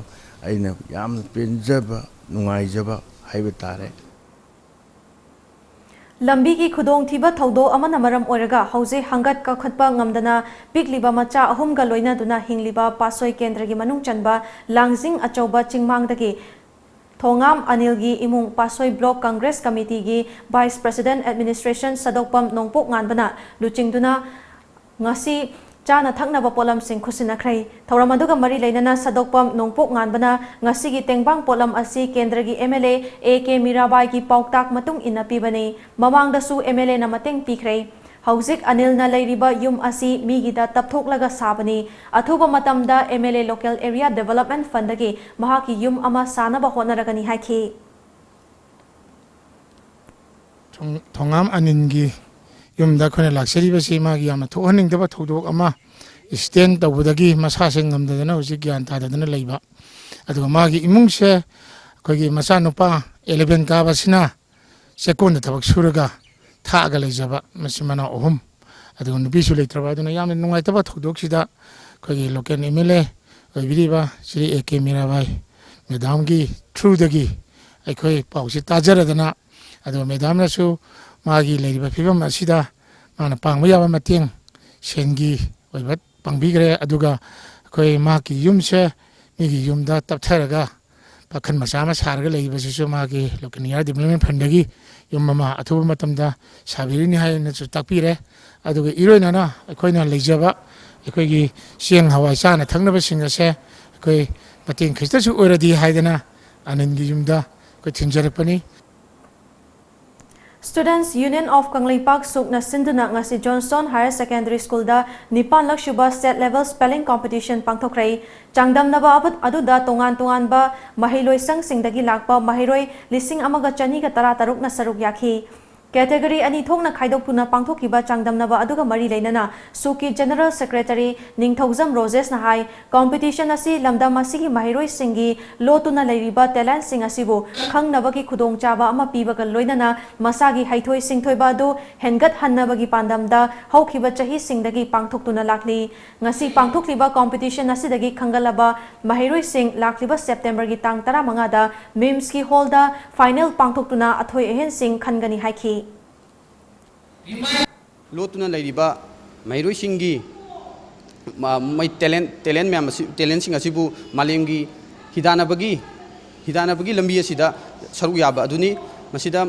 ꯑꯩꯅ ꯌꯥꯝꯅ ꯄꯦꯟꯖꯕ, ꯅꯨꯡꯉꯥꯏꯖꯕ ꯍꯥꯏꯕ ꯇꯥꯔꯦ꯫ ꯂꯝꯕꯤꯒꯤ ꯈꯨꯗꯣꯡꯊꯤꯕ ꯊꯧꯗꯣꯛ ꯑꯃꯅ ꯃꯔꯝ ꯑꯣꯏꯔꯒ ꯍꯧꯖꯤꯛ ꯍꯪꯒꯠ ꯀꯥꯈꯠꯄ ꯉꯝꯗꯅ ꯄꯤꯛꯂꯤꯕ ꯃꯆꯥ ꯑꯍꯨꯝꯒ ꯂꯣꯏꯅꯗꯨꯅ ꯍꯤꯡꯂꯤꯕ ꯄꯥꯠꯁꯣꯏ ꯀꯦꯟꯗ꯭ꯔꯒꯤ ꯃꯅꯨꯡ ꯆꯟꯕ ꯂꯥꯡꯖꯤꯡ ꯑꯆꯧꯕ ꯆꯤꯡꯃꯥꯡꯗꯒꯤ ꯊꯣꯉꯥꯝ ꯑꯅꯤꯜꯒꯤ ꯏꯃꯨꯡ ꯄꯥꯠꯁꯣꯏ Block Congress Committeeꯒꯤ Vice President Administration ꯁꯗꯣꯛꯄꯝ ꯅꯣꯡꯄꯣꯛ ꯉꯥꯟꯕꯅ ꯂꯨꯆꯤꯡꯗꯨꯅ ꯉꯁꯤ ꯆꯥꯅ ꯊꯛꯅꯕ ꯄꯣꯠꯂꯝꯁꯤꯡ ꯈꯨꯠꯁꯤꯟꯅꯈ꯭ꯔꯦ꯫ ꯊꯧꯔꯝ ꯑꯗꯨꯒ ꯃꯔꯤ ꯂꯩꯅꯅ ꯁꯗꯣꯛꯄꯝ ꯅꯣꯡꯄꯣꯛ ꯉꯥꯟꯕꯅ ꯉꯁꯤꯒꯤ ꯇꯦꯡꯕꯥꯡ ꯄꯣꯠꯂꯝ ꯑꯁꯤ ꯀꯦꯟꯗ꯭ꯔꯒꯤ MLA A K ꯃꯤꯔꯥꯕꯥꯏꯒꯤ ꯄꯥꯎꯇꯥꯛ ꯃꯇꯨꯡ ꯏꯟꯅ ꯄꯤꯕꯅꯤ꯫ ꯃꯃꯥꯡꯗꯁꯨ MLAꯅ ꯃꯇꯦꯡ ꯄꯤꯈ꯭ꯔꯦ꯫ ꯍꯧꯖꯤꯛ ꯑꯅꯤꯜꯅ ꯂꯩꯔꯤꯕ ꯌꯨꯝ ꯑꯁꯤ ꯃꯤꯒꯤꯗ ꯇꯞꯊꯣꯛꯂꯒ ꯁꯥꯕꯅꯤ꯫ ꯑꯊꯨꯕ ꯃꯇꯝꯗ MLA Local Area Development Fundꯗꯒꯤ ꯃꯍꯥꯛꯀꯤ ꯌꯨꯝ ꯑꯃ ꯁꯥꯅꯕ ꯍꯣꯠꯅꯔꯒꯅꯤ ꯍꯥꯏꯈꯤ꯫ ꯊꯣꯡ- ꯊꯣꯉꯥꯝ ꯑꯅꯤꯜꯒꯤ ꯌꯨꯝꯗ ꯑꯩꯈꯣꯏꯅ ꯂꯥꯛꯆꯔꯤꯕꯁꯤ ꯃꯥꯒꯤ ꯌꯥꯝꯅ ꯊꯣꯛꯍꯟꯅꯤꯡꯗꯕ ꯊꯧꯗꯣꯛ ꯑꯃ ꯁ꯭ꯇꯦꯟ ꯇꯧꯕꯗꯒꯤ ꯃꯁꯥꯁꯦ ꯉꯝꯗꯗꯅ ꯍꯧꯖꯤꯛ ꯒ꯭ꯌꯥꯟ ꯇꯥꯗꯗꯅ ꯂꯩꯕ꯫ ꯑꯗꯨꯒ ꯃꯥꯒꯤ ꯏꯃꯨꯡꯁꯦ ꯑꯩꯈꯣꯏꯒꯤ ꯃꯆꯥꯅꯨꯄꯥ ꯑꯦꯂꯦꯚꯦꯟ ꯀꯥꯕꯁꯤꯅ ꯆꯦꯛꯀꯣꯟꯗ ꯊꯕꯛ ꯁꯨꯔꯒ ꯊꯥꯛꯑꯒ ꯂꯩꯖꯕ ꯃꯆꯤꯟ ꯃꯅꯥꯎ ꯑꯍꯨꯝ, ꯑꯗꯨꯒ ꯅꯨꯄꯤꯁꯨ ꯂꯩꯇ꯭ꯔꯕ꯫ ꯑꯗꯨꯅ ꯌꯥꯝꯅ ꯅꯨꯡꯉꯥꯏꯇꯕ ꯊꯧꯗꯣꯛꯁꯤꯗ ꯑꯩꯈꯣꯏꯒꯤ local MLA ꯑꯣꯏꯕꯤꯔꯤꯕ Shri A K Mirabai ꯃꯦꯗꯥꯝꯒꯤ throughꯗꯒꯤ ꯑꯩꯈꯣꯏ ꯄꯥꯎꯁꯤ ꯇꯥꯖꯔꯗꯅ, ꯑꯗꯨꯒ ꯃꯦꯗꯥꯝꯅꯁꯨ ꯃꯥꯒꯤ ꯂꯩꯔꯤꯕ ꯐꯤꯕꯝ ꯑꯁꯤꯗ ꯃꯥꯅ ꯄꯥꯡꯕ ꯌꯥꯕ ꯃꯇꯦꯡ ꯁꯦꯟꯒꯤ ꯑꯣꯏꯕ ꯄꯥꯡꯕꯤꯈ꯭ꯔꯦ꯫ ꯑꯗꯨꯒ ꯑꯩꯈꯣꯏ ꯃꯍꯥꯛꯀꯤ ꯌꯨꯝꯁꯦ ꯃꯤꯒꯤ ꯌꯨꯝꯗ ꯇꯞꯊꯔꯒ ꯄꯥꯈꯟ ꯃꯆꯥ ꯑꯃ ꯁꯥꯔꯒ ꯂꯩꯔꯤꯕꯁꯤꯁꯨ ꯃꯥꯒꯤ Local Area Development Fundꯒꯤ ꯌꯨꯝ ꯑꯃ ꯑꯊꯨꯕ ꯃꯇꯝꯗ ꯁꯥꯕꯤꯔꯤꯅꯤ ꯍꯥꯏꯅꯁꯨ ꯇꯥꯛꯄꯤꯔꯦ꯫ ꯑꯗꯨꯒ ꯏꯔꯣꯏꯅꯅ ꯑꯩꯈꯣꯏꯅ ꯂꯩꯖꯕ ꯑꯩꯈꯣꯏꯒꯤ ꯆꯦꯡ ꯍꯋꯥꯏ ꯆꯥꯅ ꯊꯛꯅꯕꯁꯤꯡ ꯑꯁꯦ ꯑꯩꯈꯣꯏ ꯃꯇꯦꯡ ꯈꯤꯇꯁꯨ ꯑꯣꯏꯔꯗꯤ ꯍꯥꯏꯗꯅ ꯑꯥꯅꯟꯗꯒꯤ ꯌꯨꯝꯗ ꯑꯩꯈꯣꯏ ꯊꯤꯟꯖꯔꯛꯄꯅꯤ꯫ Students Union of ꯀꯪꯂꯩꯄꯥꯛ ꯁꯨꯛꯅ ꯁꯤꯟꯗꯨꯅ ꯉꯁꯤ Johnstone Higher Secondary Schoolꯗ ꯅꯤꯄꯥꯟꯂꯛ ꯁꯨꯕ State Level Spelling Competition ꯄꯥꯡꯊꯣꯛꯈ꯭ꯔꯦ꯫ ꯆꯥꯡꯗꯝꯅꯕ ꯑꯕꯨ-, ꯑꯗꯨꯗ ꯇꯣꯉꯥꯟ ꯇꯣꯉꯥꯟꯕ ꯃꯍꯩꯂꯣꯏꯁꯪꯁꯤꯡꯗꯒꯤ ꯂꯥꯛꯄ ꯃꯍꯩꯔꯣꯏ ꯂꯤꯁꯤꯡ ꯑꯃꯒ ꯆꯅꯤꯒ ꯇꯔꯥꯇꯔꯨꯛꯅ ꯁꯔꯨꯛ ꯌꯥꯈꯤ꯫ Category ꯑꯅꯤ ꯊꯣꯛꯅ ꯈꯥꯏꯗꯣꯛꯇꯨꯅ ꯄꯥꯡꯊꯣꯛꯈꯤꯕ ꯆꯥꯡꯗꯝꯅꯕ ꯑꯗꯨꯒ ꯃꯔꯤ ꯂꯩꯅꯅ ꯁꯨꯛꯀꯤ General Secretary ꯅꯤꯡꯊꯧꯖꯝ ꯔꯣꯖꯦꯁꯅ ꯍꯥꯏ, competition ꯑꯁꯤ ꯂꯝꯗꯝ ꯑꯁꯤꯒꯤ ꯃꯍꯩꯔꯣꯏꯁꯤꯡꯒꯤ ꯂꯣꯠꯇꯨꯅ ꯂꯩꯔꯤꯕ talentꯁꯤꯡ ꯑꯁꯤꯕꯨ ꯈꯪꯅꯕꯒꯤ ꯈꯨꯗꯣꯡꯆꯥꯕ ꯑꯃ ꯄꯤꯕꯒ ꯂꯣꯏꯅꯅ ꯃꯁꯥꯒꯤ ꯍꯩꯊꯣꯏ ꯁꯤꯡꯊꯣꯏꯕ ꯑꯗꯨ ꯍꯦꯟꯒꯠꯍꯟꯅꯕꯒꯤ ꯄꯥꯟꯗꯝꯗ ꯍꯧꯈꯤꯕ ꯆꯍꯤꯁꯤꯡꯗꯒꯤ ꯄꯥꯡꯊꯣꯛꯇꯨꯅ ꯂꯥꯛꯂꯤ꯫ ꯉꯁꯤ ꯄꯥꯡꯊꯣꯛꯂꯤꯕ competition ꯑꯁꯤꯗꯒꯤ ꯈꯟꯒꯠꯂꯕ ꯃꯍꯩꯔꯣꯏꯁꯤꯡ ꯂꯥꯛꯂꯤꯕ Septemberꯒꯤ ꯇꯥꯡ ꯇꯔꯥꯃꯉꯥꯗ MIMSꯀꯤ hallꯗ final ꯄꯥꯡꯊꯣꯛꯇꯨꯅ ꯑꯊꯣꯏ ꯑꯍꯦꯟꯁꯤꯡ ꯈꯟꯒꯅꯤ ꯍꯥꯏꯈꯤ꯫ ꯂꯣꯠꯇꯨꯅ ꯂꯩꯔꯤꯕ ꯃꯍꯩꯔꯣꯏꯁꯤꯡꯒꯤ ꯃ-, ꯃꯣꯏ talent, talent ꯃꯌꯥꯝ ꯑꯁꯤ, talentꯁꯤꯡ ꯑꯁꯤꯕꯨ ꯃꯥꯂꯦꯝꯒꯤ ꯍꯤꯗꯥꯟꯅꯕꯒꯤ, ꯍꯤꯗꯥꯟꯅꯕꯒꯤ ꯂꯝꯕꯤ ꯑꯁꯤꯗ ꯁꯔꯨꯛ ꯌꯥꯕ ꯑꯗꯨꯅꯤ꯫ ꯃꯁꯤꯗ,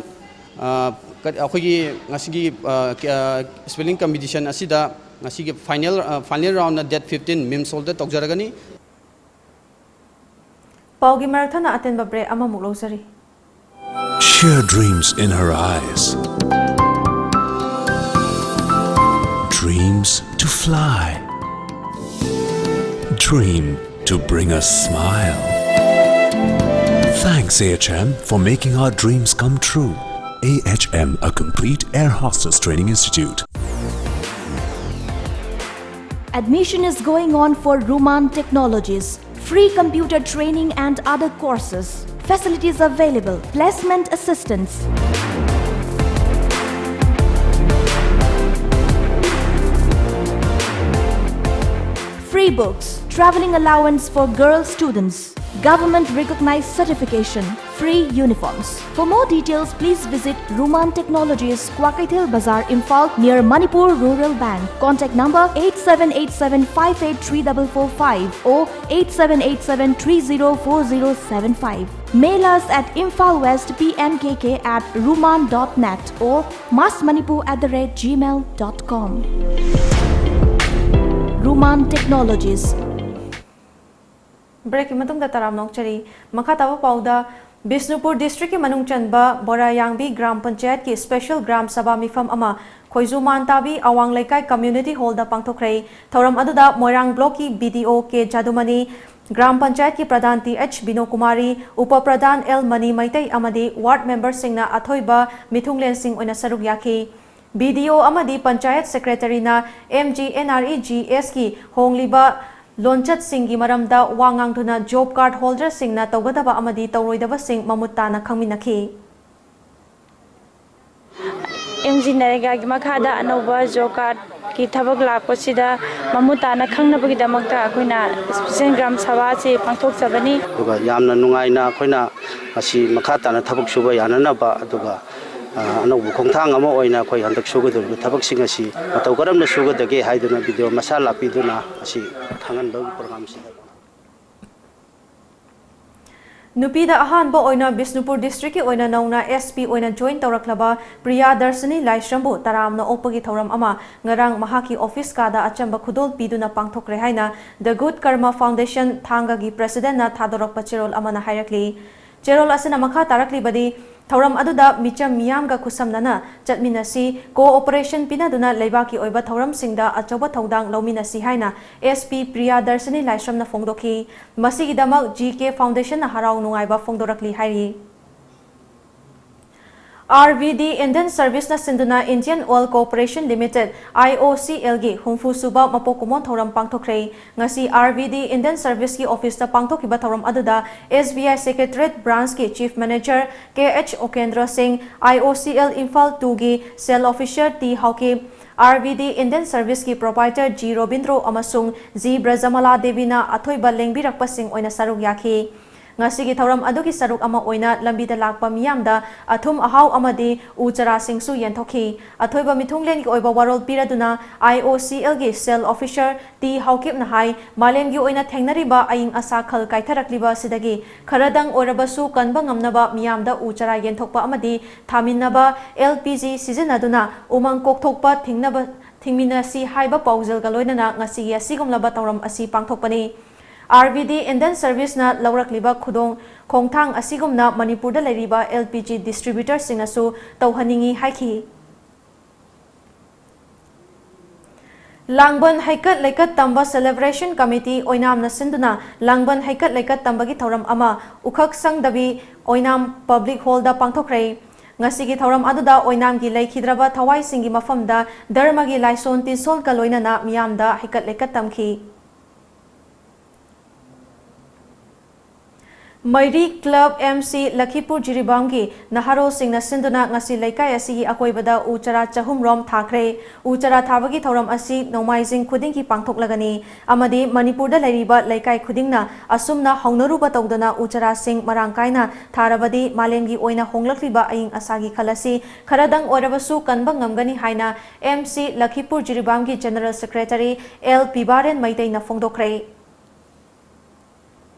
ꯑ, ꯀ-, ꯑꯩꯈꯣꯏꯒꯤ ꯉꯁꯤꯒꯤ, ꯑ, ꯀ-, ꯑ, spelling competition ꯑꯁꯤꯗ ꯉꯁꯤꯒꯤ final, ꯑ, final roundꯅ date fifteen MIMS hallꯗ ꯇꯧꯖꯔꯒꯅꯤ꯫ ꯄꯥꯎꯒꯤ ꯃꯔꯛ ꯊꯠꯅ ꯑꯇꯦꯟꯕ break ꯑꯃꯃꯨꯛ ꯂꯧꯖꯔꯤ꯫ Sheer dreams in her eyes. Dreams to fly. Dream to bring a smile. Thanks, A H M, for making our dreams come true. A H M, a complete air hostess training institute. Admission is going on for Ruman Technologies. Free computer training and other courses. Facilities available. Placement assistance. Free books. Traveling allowance for girl students. Government recognized certification. Free uniforms. For more details, please visit Ruman Technologies, Kwakeithel Bazar, Imphal, near Manipur Rural Bank. Contact number eight seven eight seven five eight three double four five or eight seven eight seven three zero four zero seven five. Mail us at Imphal West P M K K at ruman dot net or massmanipur at the rate gmail dot com. Ruman Technologies. Break ꯀꯤ ꯃꯇꯨꯡꯗ ꯇꯔꯥꯝꯅ ꯑꯣꯛꯆꯔꯤ꯫ ꯃꯈꯥ ꯇꯥꯕ ꯄꯥꯎꯗ, ꯕꯤꯁꯅꯨꯄꯨꯔ district ꯀꯤ ꯃꯅꯨꯡ ꯆꯟꯕ ꯕꯣꯔꯥꯌꯥꯡꯕꯤ ꯒ꯭ꯔꯥꯝ ꯄꯟꯆꯥꯌꯠꯀꯤ special ꯒ꯭ꯔꯥꯝ ꯁꯚꯥ ꯃꯤꯐꯝ ꯑꯃ ꯈꯣꯏꯖꯨ ꯃꯥꯟꯇꯥꯕꯤ ꯑꯋꯥꯡ ꯂꯩꯀꯥꯏ community hall ꯗ ꯄꯥꯡꯊꯣꯛꯈ꯭ꯔꯦ꯫ ꯊꯧꯔꯝ ꯑꯗꯨꯗ ꯃꯣꯏꯔꯥꯡ block ꯀꯤ B D O K ꯖꯥꯗꯨꯃꯅꯤ, ꯒ꯭ꯔꯥꯝ ꯄꯟꯆꯥꯌꯠꯀꯤ ꯄ꯭ꯔꯙꯥꯟ T H ꯕꯤꯅꯣꯀꯨꯃꯥꯔꯤ, ꯎꯄ ꯄ꯭ꯔꯙꯥꯟ L ꯃꯅꯤ ꯃꯩꯇꯩ ꯑꯃꯗꯤ ward member ꯁꯤꯡꯅ ꯑꯊꯣꯏꯕ ꯃꯤꯊꯨꯡꯂꯦꯟꯁꯤꯡ ꯑꯣꯏꯅ ꯁꯔꯨꯛ ꯌꯥꯈꯤ꯫ B D O ꯑꯃꯗꯤ ꯄꯟꯆꯥꯌꯠ secretary ꯅ M G N R E G S ꯀꯤ ꯍꯣꯡꯂꯤꯕ ꯂꯣꯟꯆꯠꯁꯤꯡꯒꯤ ꯃꯔꯝꯗ ꯋꯥ ꯉꯥꯡꯗꯨꯅ job card holder ꯁꯤꯡꯅ ꯇꯧꯒꯗꯕ ꯑꯃꯗꯤ ꯇꯧꯔꯣꯏꯗꯕꯁꯤꯡ ꯃꯃꯨꯠ ꯇꯥꯅ ꯈꯪꯃꯤꯟꯅꯈꯤ꯫ ꯑꯦꯝ ꯖꯤ ꯅꯔꯦꯒꯥꯒꯤ ꯃꯈꯥꯗ ꯑꯅꯧꯕ job card ꯀꯤ ꯊꯕꯛ ꯂꯥꯛꯄꯁꯤꯗ ꯃꯃꯨꯠ ꯇꯥꯅ ꯈꯪꯅꯕꯒꯤꯗꯃꯛꯇ ꯑꯩꯈꯣꯏꯅ special ꯒ꯭ꯔꯥꯝ ꯁꯚꯥ ꯑꯁꯤ ꯄꯥꯡꯊꯣꯛꯆꯕꯅꯤ꯫ ꯑꯗꯨꯒ ꯌꯥꯝꯅ ꯅꯨꯡꯉꯥꯏꯅ ꯑꯩꯈꯣꯏꯅ ꯃꯁꯤ ꯃꯈꯥ ꯇꯥꯅ ꯊꯕꯛ ꯁꯨꯕ ꯌꯥꯅꯅꯕ, ꯑꯗꯨꯒ ꯑ, ꯑꯅꯧꯕ ꯈꯣꯡꯊꯥꯡ ꯑꯃ ꯑꯣꯏꯅ ꯑꯩꯈꯣꯏ ꯍꯟꯗꯛ ꯁꯨꯒꯗꯧꯔꯤꯕ ꯊꯕꯛꯁꯤꯡ ꯑꯁꯤ ꯃꯇꯧ ꯀꯔꯝꯅ ꯁꯨꯒꯗꯒꯦ ꯍꯥꯏꯗꯨꯅ B D O ꯃꯁꯥ ꯂꯥꯛꯄꯤꯗꯨꯅ ꯑꯁꯤ ꯈꯪꯍꯟꯕꯒꯤ program ꯁꯤꯗ ꯅꯨꯄꯤꯗ ꯑꯍꯥꯟꯕ ꯑꯣꯏꯅ ꯕꯤꯁꯅꯨꯄꯨꯔ district ꯀꯤ ꯑꯣꯏꯅ ꯅꯧꯅ S P ꯑꯣꯏꯅ join ꯇꯧꯔꯛꯂꯕ ꯄ꯭ꯔꯤꯌꯥ ꯗꯔꯁꯤꯅꯤ ꯂꯥꯏꯁ꯭ꯔꯝꯕꯨ ꯇꯔꯥꯝꯅ ꯑꯣꯛꯄꯒꯤ ꯊꯧꯔꯝ ꯑꯃ ꯉꯔꯥꯡ ꯃꯍꯥꯛꯀꯤ office ꯀꯥꯗ ꯑꯆꯝꯕ ꯈꯨꯗꯣꯜ ꯄꯤꯗꯨꯅ ꯄꯥꯡꯊꯣꯛꯈ꯭ꯔꯦ ꯍꯥꯏꯅ The Good Karma Foundation ꯊꯥꯡꯒꯒꯤ president ꯅ ꯊꯥꯗꯣꯔꯛꯄ ꯆꯦꯔꯣꯜ ꯑꯃꯅ ꯍꯥꯏꯔꯛꯂꯤ꯫ ꯆꯦꯔꯣꯜ ꯑꯁꯤꯅ ꯃꯈꯥ ꯇꯥꯔꯛꯂꯤꯕꯗꯤ, ꯊꯧꯔꯝ ꯑꯗꯨꯗ ꯃꯤꯆꯝ ꯃꯤꯌꯥꯝꯒ ꯈꯨꯠꯁꯝꯅꯅ ꯆꯠꯃꯤꯟꯅꯁꯤ, cooperation ꯄꯤꯅꯗꯨꯅ ꯂꯩꯕꯥꯛꯀꯤ ꯑꯣꯏꯕ ꯊꯧꯔꯝꯁꯤꯡꯗ ꯑꯆꯧꯕ ꯊꯧꯗꯥꯡ ꯂꯧꯃꯤꯟꯅꯁꯤ ꯍꯥꯏꯅ S P ꯄ꯭ꯔꯤꯌꯥ ꯗꯔꯁꯤꯅꯤ ꯂꯥꯏꯁ꯭ꯔꯝꯅ ꯐꯣꯡꯗꯣꯛꯈꯤ꯫ ꯃꯁꯤꯒꯤꯗꯃꯛ G K Foundation ꯅ ꯍꯔꯥꯎ ꯅꯨꯡꯉꯥꯏꯕ ꯐꯣꯡꯗꯣꯔꯛꯂꯤ ꯍꯥꯏꯔꯤ꯫ R V D Indian Service ꯅ ꯁꯤꯟꯗꯨꯅ Indian Oil Corporation Limited, I O C L ꯒꯤ ꯍꯨꯝꯐꯨ ꯁꯨꯕ ꯃꯄꯣꯛ ꯀꯨꯝꯑꯣꯟ ꯊꯧꯔꯝ ꯄꯥꯡꯊꯣꯛꯈ꯭ꯔꯦ꯫ ꯉꯁꯤ R V D Indian Service ꯀꯤ office ꯇ ꯄꯥꯡꯊꯣꯛꯈꯤꯕ ꯊꯧꯔꯝ ꯑꯗꯨꯗ S B I Secretariat Branch ꯀꯤ Chief Manager K H Okendra Singh, I O C L Imphal two ꯒꯤ Sales Officer T Haokip, R V D Indian Service ꯀꯤ proprietor G Robindro ꯑꯃꯁꯨꯡ G ꯕ꯭ꯔꯖꯃꯂꯥ ꯗꯦꯕꯤꯅ ꯑꯊꯣꯏꯕ ꯂꯦꯡꯕꯤꯔꯛꯄꯁꯤꯡ ꯑꯣꯏꯅ ꯁꯔꯨꯛ ꯌꯥꯈꯤ꯫ ꯉꯁꯤꯒꯤ ꯊꯧꯔꯝ ꯑꯗꯨꯒꯤ ꯁꯔꯨꯛ ꯑꯃ ꯑꯣꯏꯅ ꯂꯝꯕꯤꯗ ꯂꯥꯛꯄ ꯃꯤꯌꯥꯝꯗ ꯑꯊꯨꯝ ꯑꯍꯥꯎ ꯑꯃꯗꯤ ꯎ ꯆꯥꯔꯥꯁꯤꯡꯁꯨ ꯌꯦꯟꯊꯣꯛꯈꯤ꯫ ꯑꯊꯣꯏꯕ ꯃꯤꯊꯨꯡꯂꯦꯟꯒꯤ ꯑꯣꯏꯕ ꯋꯥꯔꯣꯜ ꯄꯤꯔꯗꯨꯅ I O C L ꯒꯤ cell officer ꯇꯤ ꯍꯥꯎꯀꯤꯞꯅ ꯍꯥꯏ, ꯃꯥꯂꯦꯝꯒꯤ ꯑꯣꯏꯅ ꯊꯦꯡꯅꯔꯤꯕ ꯑꯏꯪ ꯑꯁꯥ ꯈꯜ ꯀꯥꯏꯊꯔꯛꯂꯤꯕ ꯑꯁꯤꯗꯒꯤ ꯈꯔꯗꯪ ꯑꯣꯏꯔꯕꯁꯨ ꯀꯟꯕ ꯉꯝꯅꯕ ꯃꯤꯌꯥꯝꯗ ꯎ ꯆꯥꯔꯥ ꯌꯦꯟꯊꯣꯛꯄ ꯑꯃꯗꯤ ꯊꯥꯃꯤꯟꯅꯕ L P G ꯁꯤꯖꯤꯟꯅꯗꯨꯅ ꯎꯃꯪ ꯀꯣꯛꯊꯣꯛꯄ ꯊꯤꯡꯅꯕ ꯊꯤꯡꯃꯤꯟꯅꯁꯤ ꯍꯥꯏꯕ ꯄꯥꯎꯖꯦꯜꯒ ꯂꯣꯏꯅꯅ ꯉꯁꯤꯒꯤ ꯑꯁꯤꯒꯨꯝꯂꯕ ꯊꯧꯔꯝ ꯑꯁꯤ ꯄꯥꯡꯊꯣꯛꯄꯅꯤ꯫ R V D Indian Service ꯅ ꯂꯧꯔꯛꯂꯤꯕ ꯈꯨꯗꯣꯡ ꯈꯣꯡꯊꯥꯡ ꯑꯁꯤꯒꯨꯝꯅ ꯃꯅꯤꯄꯨꯔꯗ ꯂꯩꯔꯤꯕ L P G distributor ꯁꯤꯡꯅꯁꯨ ꯇꯧꯍꯟꯅꯤꯡꯏ ꯍꯥꯏꯈꯤ꯫ ꯂꯥꯡꯕꯟ ꯍꯩꯀꯠ ꯂꯩꯀꯠ ꯇꯝꯕ celebration committee ꯑꯣꯏꯅꯥꯝꯅ ꯁꯤꯟꯗꯨꯅ ꯂꯥꯡꯕꯟ ꯍꯩꯀꯠ ꯂꯩꯀꯠ ꯇꯝꯕꯒꯤ ꯊꯧꯔꯝ ꯑꯃ ꯎꯈꯛ ꯁꯪꯗꯕꯤ ꯑꯣꯏꯅꯥꯝ public hall ꯗ ꯄꯥꯡꯊꯣꯛꯈ꯭ꯔꯦ꯫ ꯉꯁꯤꯒꯤ ꯊꯧꯔꯝ ꯑꯗꯨꯗ ꯑꯣꯏꯅꯥꯝꯒꯤ ꯂꯩꯈꯤꯗ꯭ꯔꯕ ꯊꯋꯥꯏꯁꯤꯡꯒꯤ ꯃꯐꯝꯗ ꯙꯔꯃꯒꯤ ꯂꯥꯏꯁꯣꯟ ꯇꯤꯟꯁꯣꯟꯒ ꯂꯣꯏꯅꯅ ꯃꯤꯌꯥꯝꯗ ꯍꯩꯀꯠ ꯂꯩꯀꯠ ꯇꯝꯈꯤ꯫ ꯃꯩꯔꯤ club M C ꯂꯈꯤꯄꯨꯔ ꯖꯤꯔꯤꯕꯥꯝꯒꯤ ꯅꯍꯥꯔꯣꯜꯁꯤꯡꯅ ꯁꯤꯟꯗꯨꯅ ꯉꯁꯤ ꯂꯩꯀꯥꯏ ꯑꯁꯤꯒꯤ ꯑꯀꯣꯏꯕꯗ ꯎ ꯆꯥꯔꯥ ꯆꯍꯨꯝ ꯔꯣꯝ ꯊꯥꯈ꯭ꯔꯦ꯫ ꯎ ꯆꯥꯔꯥ ꯊꯥꯕꯒꯤ ꯊꯧꯔꯝ ꯑꯁꯤ ꯅꯣꯡꯃꯥꯏꯖꯤꯡ ꯈꯨꯗꯤꯡꯒꯤ ꯄꯥꯡꯊꯣꯛꯂꯒꯅꯤ ꯑꯃꯗꯤ ꯃꯅꯤꯄꯨꯔꯗ ꯂꯩꯔꯤꯕ ꯂꯩꯀꯥꯏ ꯈꯨꯗꯤꯡꯅ ꯑꯁꯨꯝꯅ ꯍꯧꯅꯔꯨꯕ ꯇꯧꯗꯅ ꯎ ꯆꯥꯔꯥꯁꯤꯡ ꯃꯔꯥꯡ ꯀꯥꯏꯅ ꯊꯥꯔꯕꯗꯤ ꯃꯥꯂꯦꯝꯒꯤ ꯑꯣꯏꯅ ꯍꯣꯡꯂꯛꯂꯤꯕ ꯑꯏꯪ ꯑꯁꯥꯒꯤ ꯈꯜ ꯑꯁꯤ ꯈꯔꯗꯪ ꯑꯣꯏꯔꯕꯁꯨ ꯀꯟꯕ ꯉꯝꯒꯅꯤ ꯍꯥꯏꯅ M C ꯂꯈꯤꯄꯨꯔ ꯖꯤꯔꯤꯕꯥꯝꯒꯤ General Secretary L ꯄꯤꯕꯥꯔꯦꯟ ꯃꯩꯇꯩꯅ ꯐꯣꯡꯗꯣꯛꯈ꯭ꯔꯦ꯫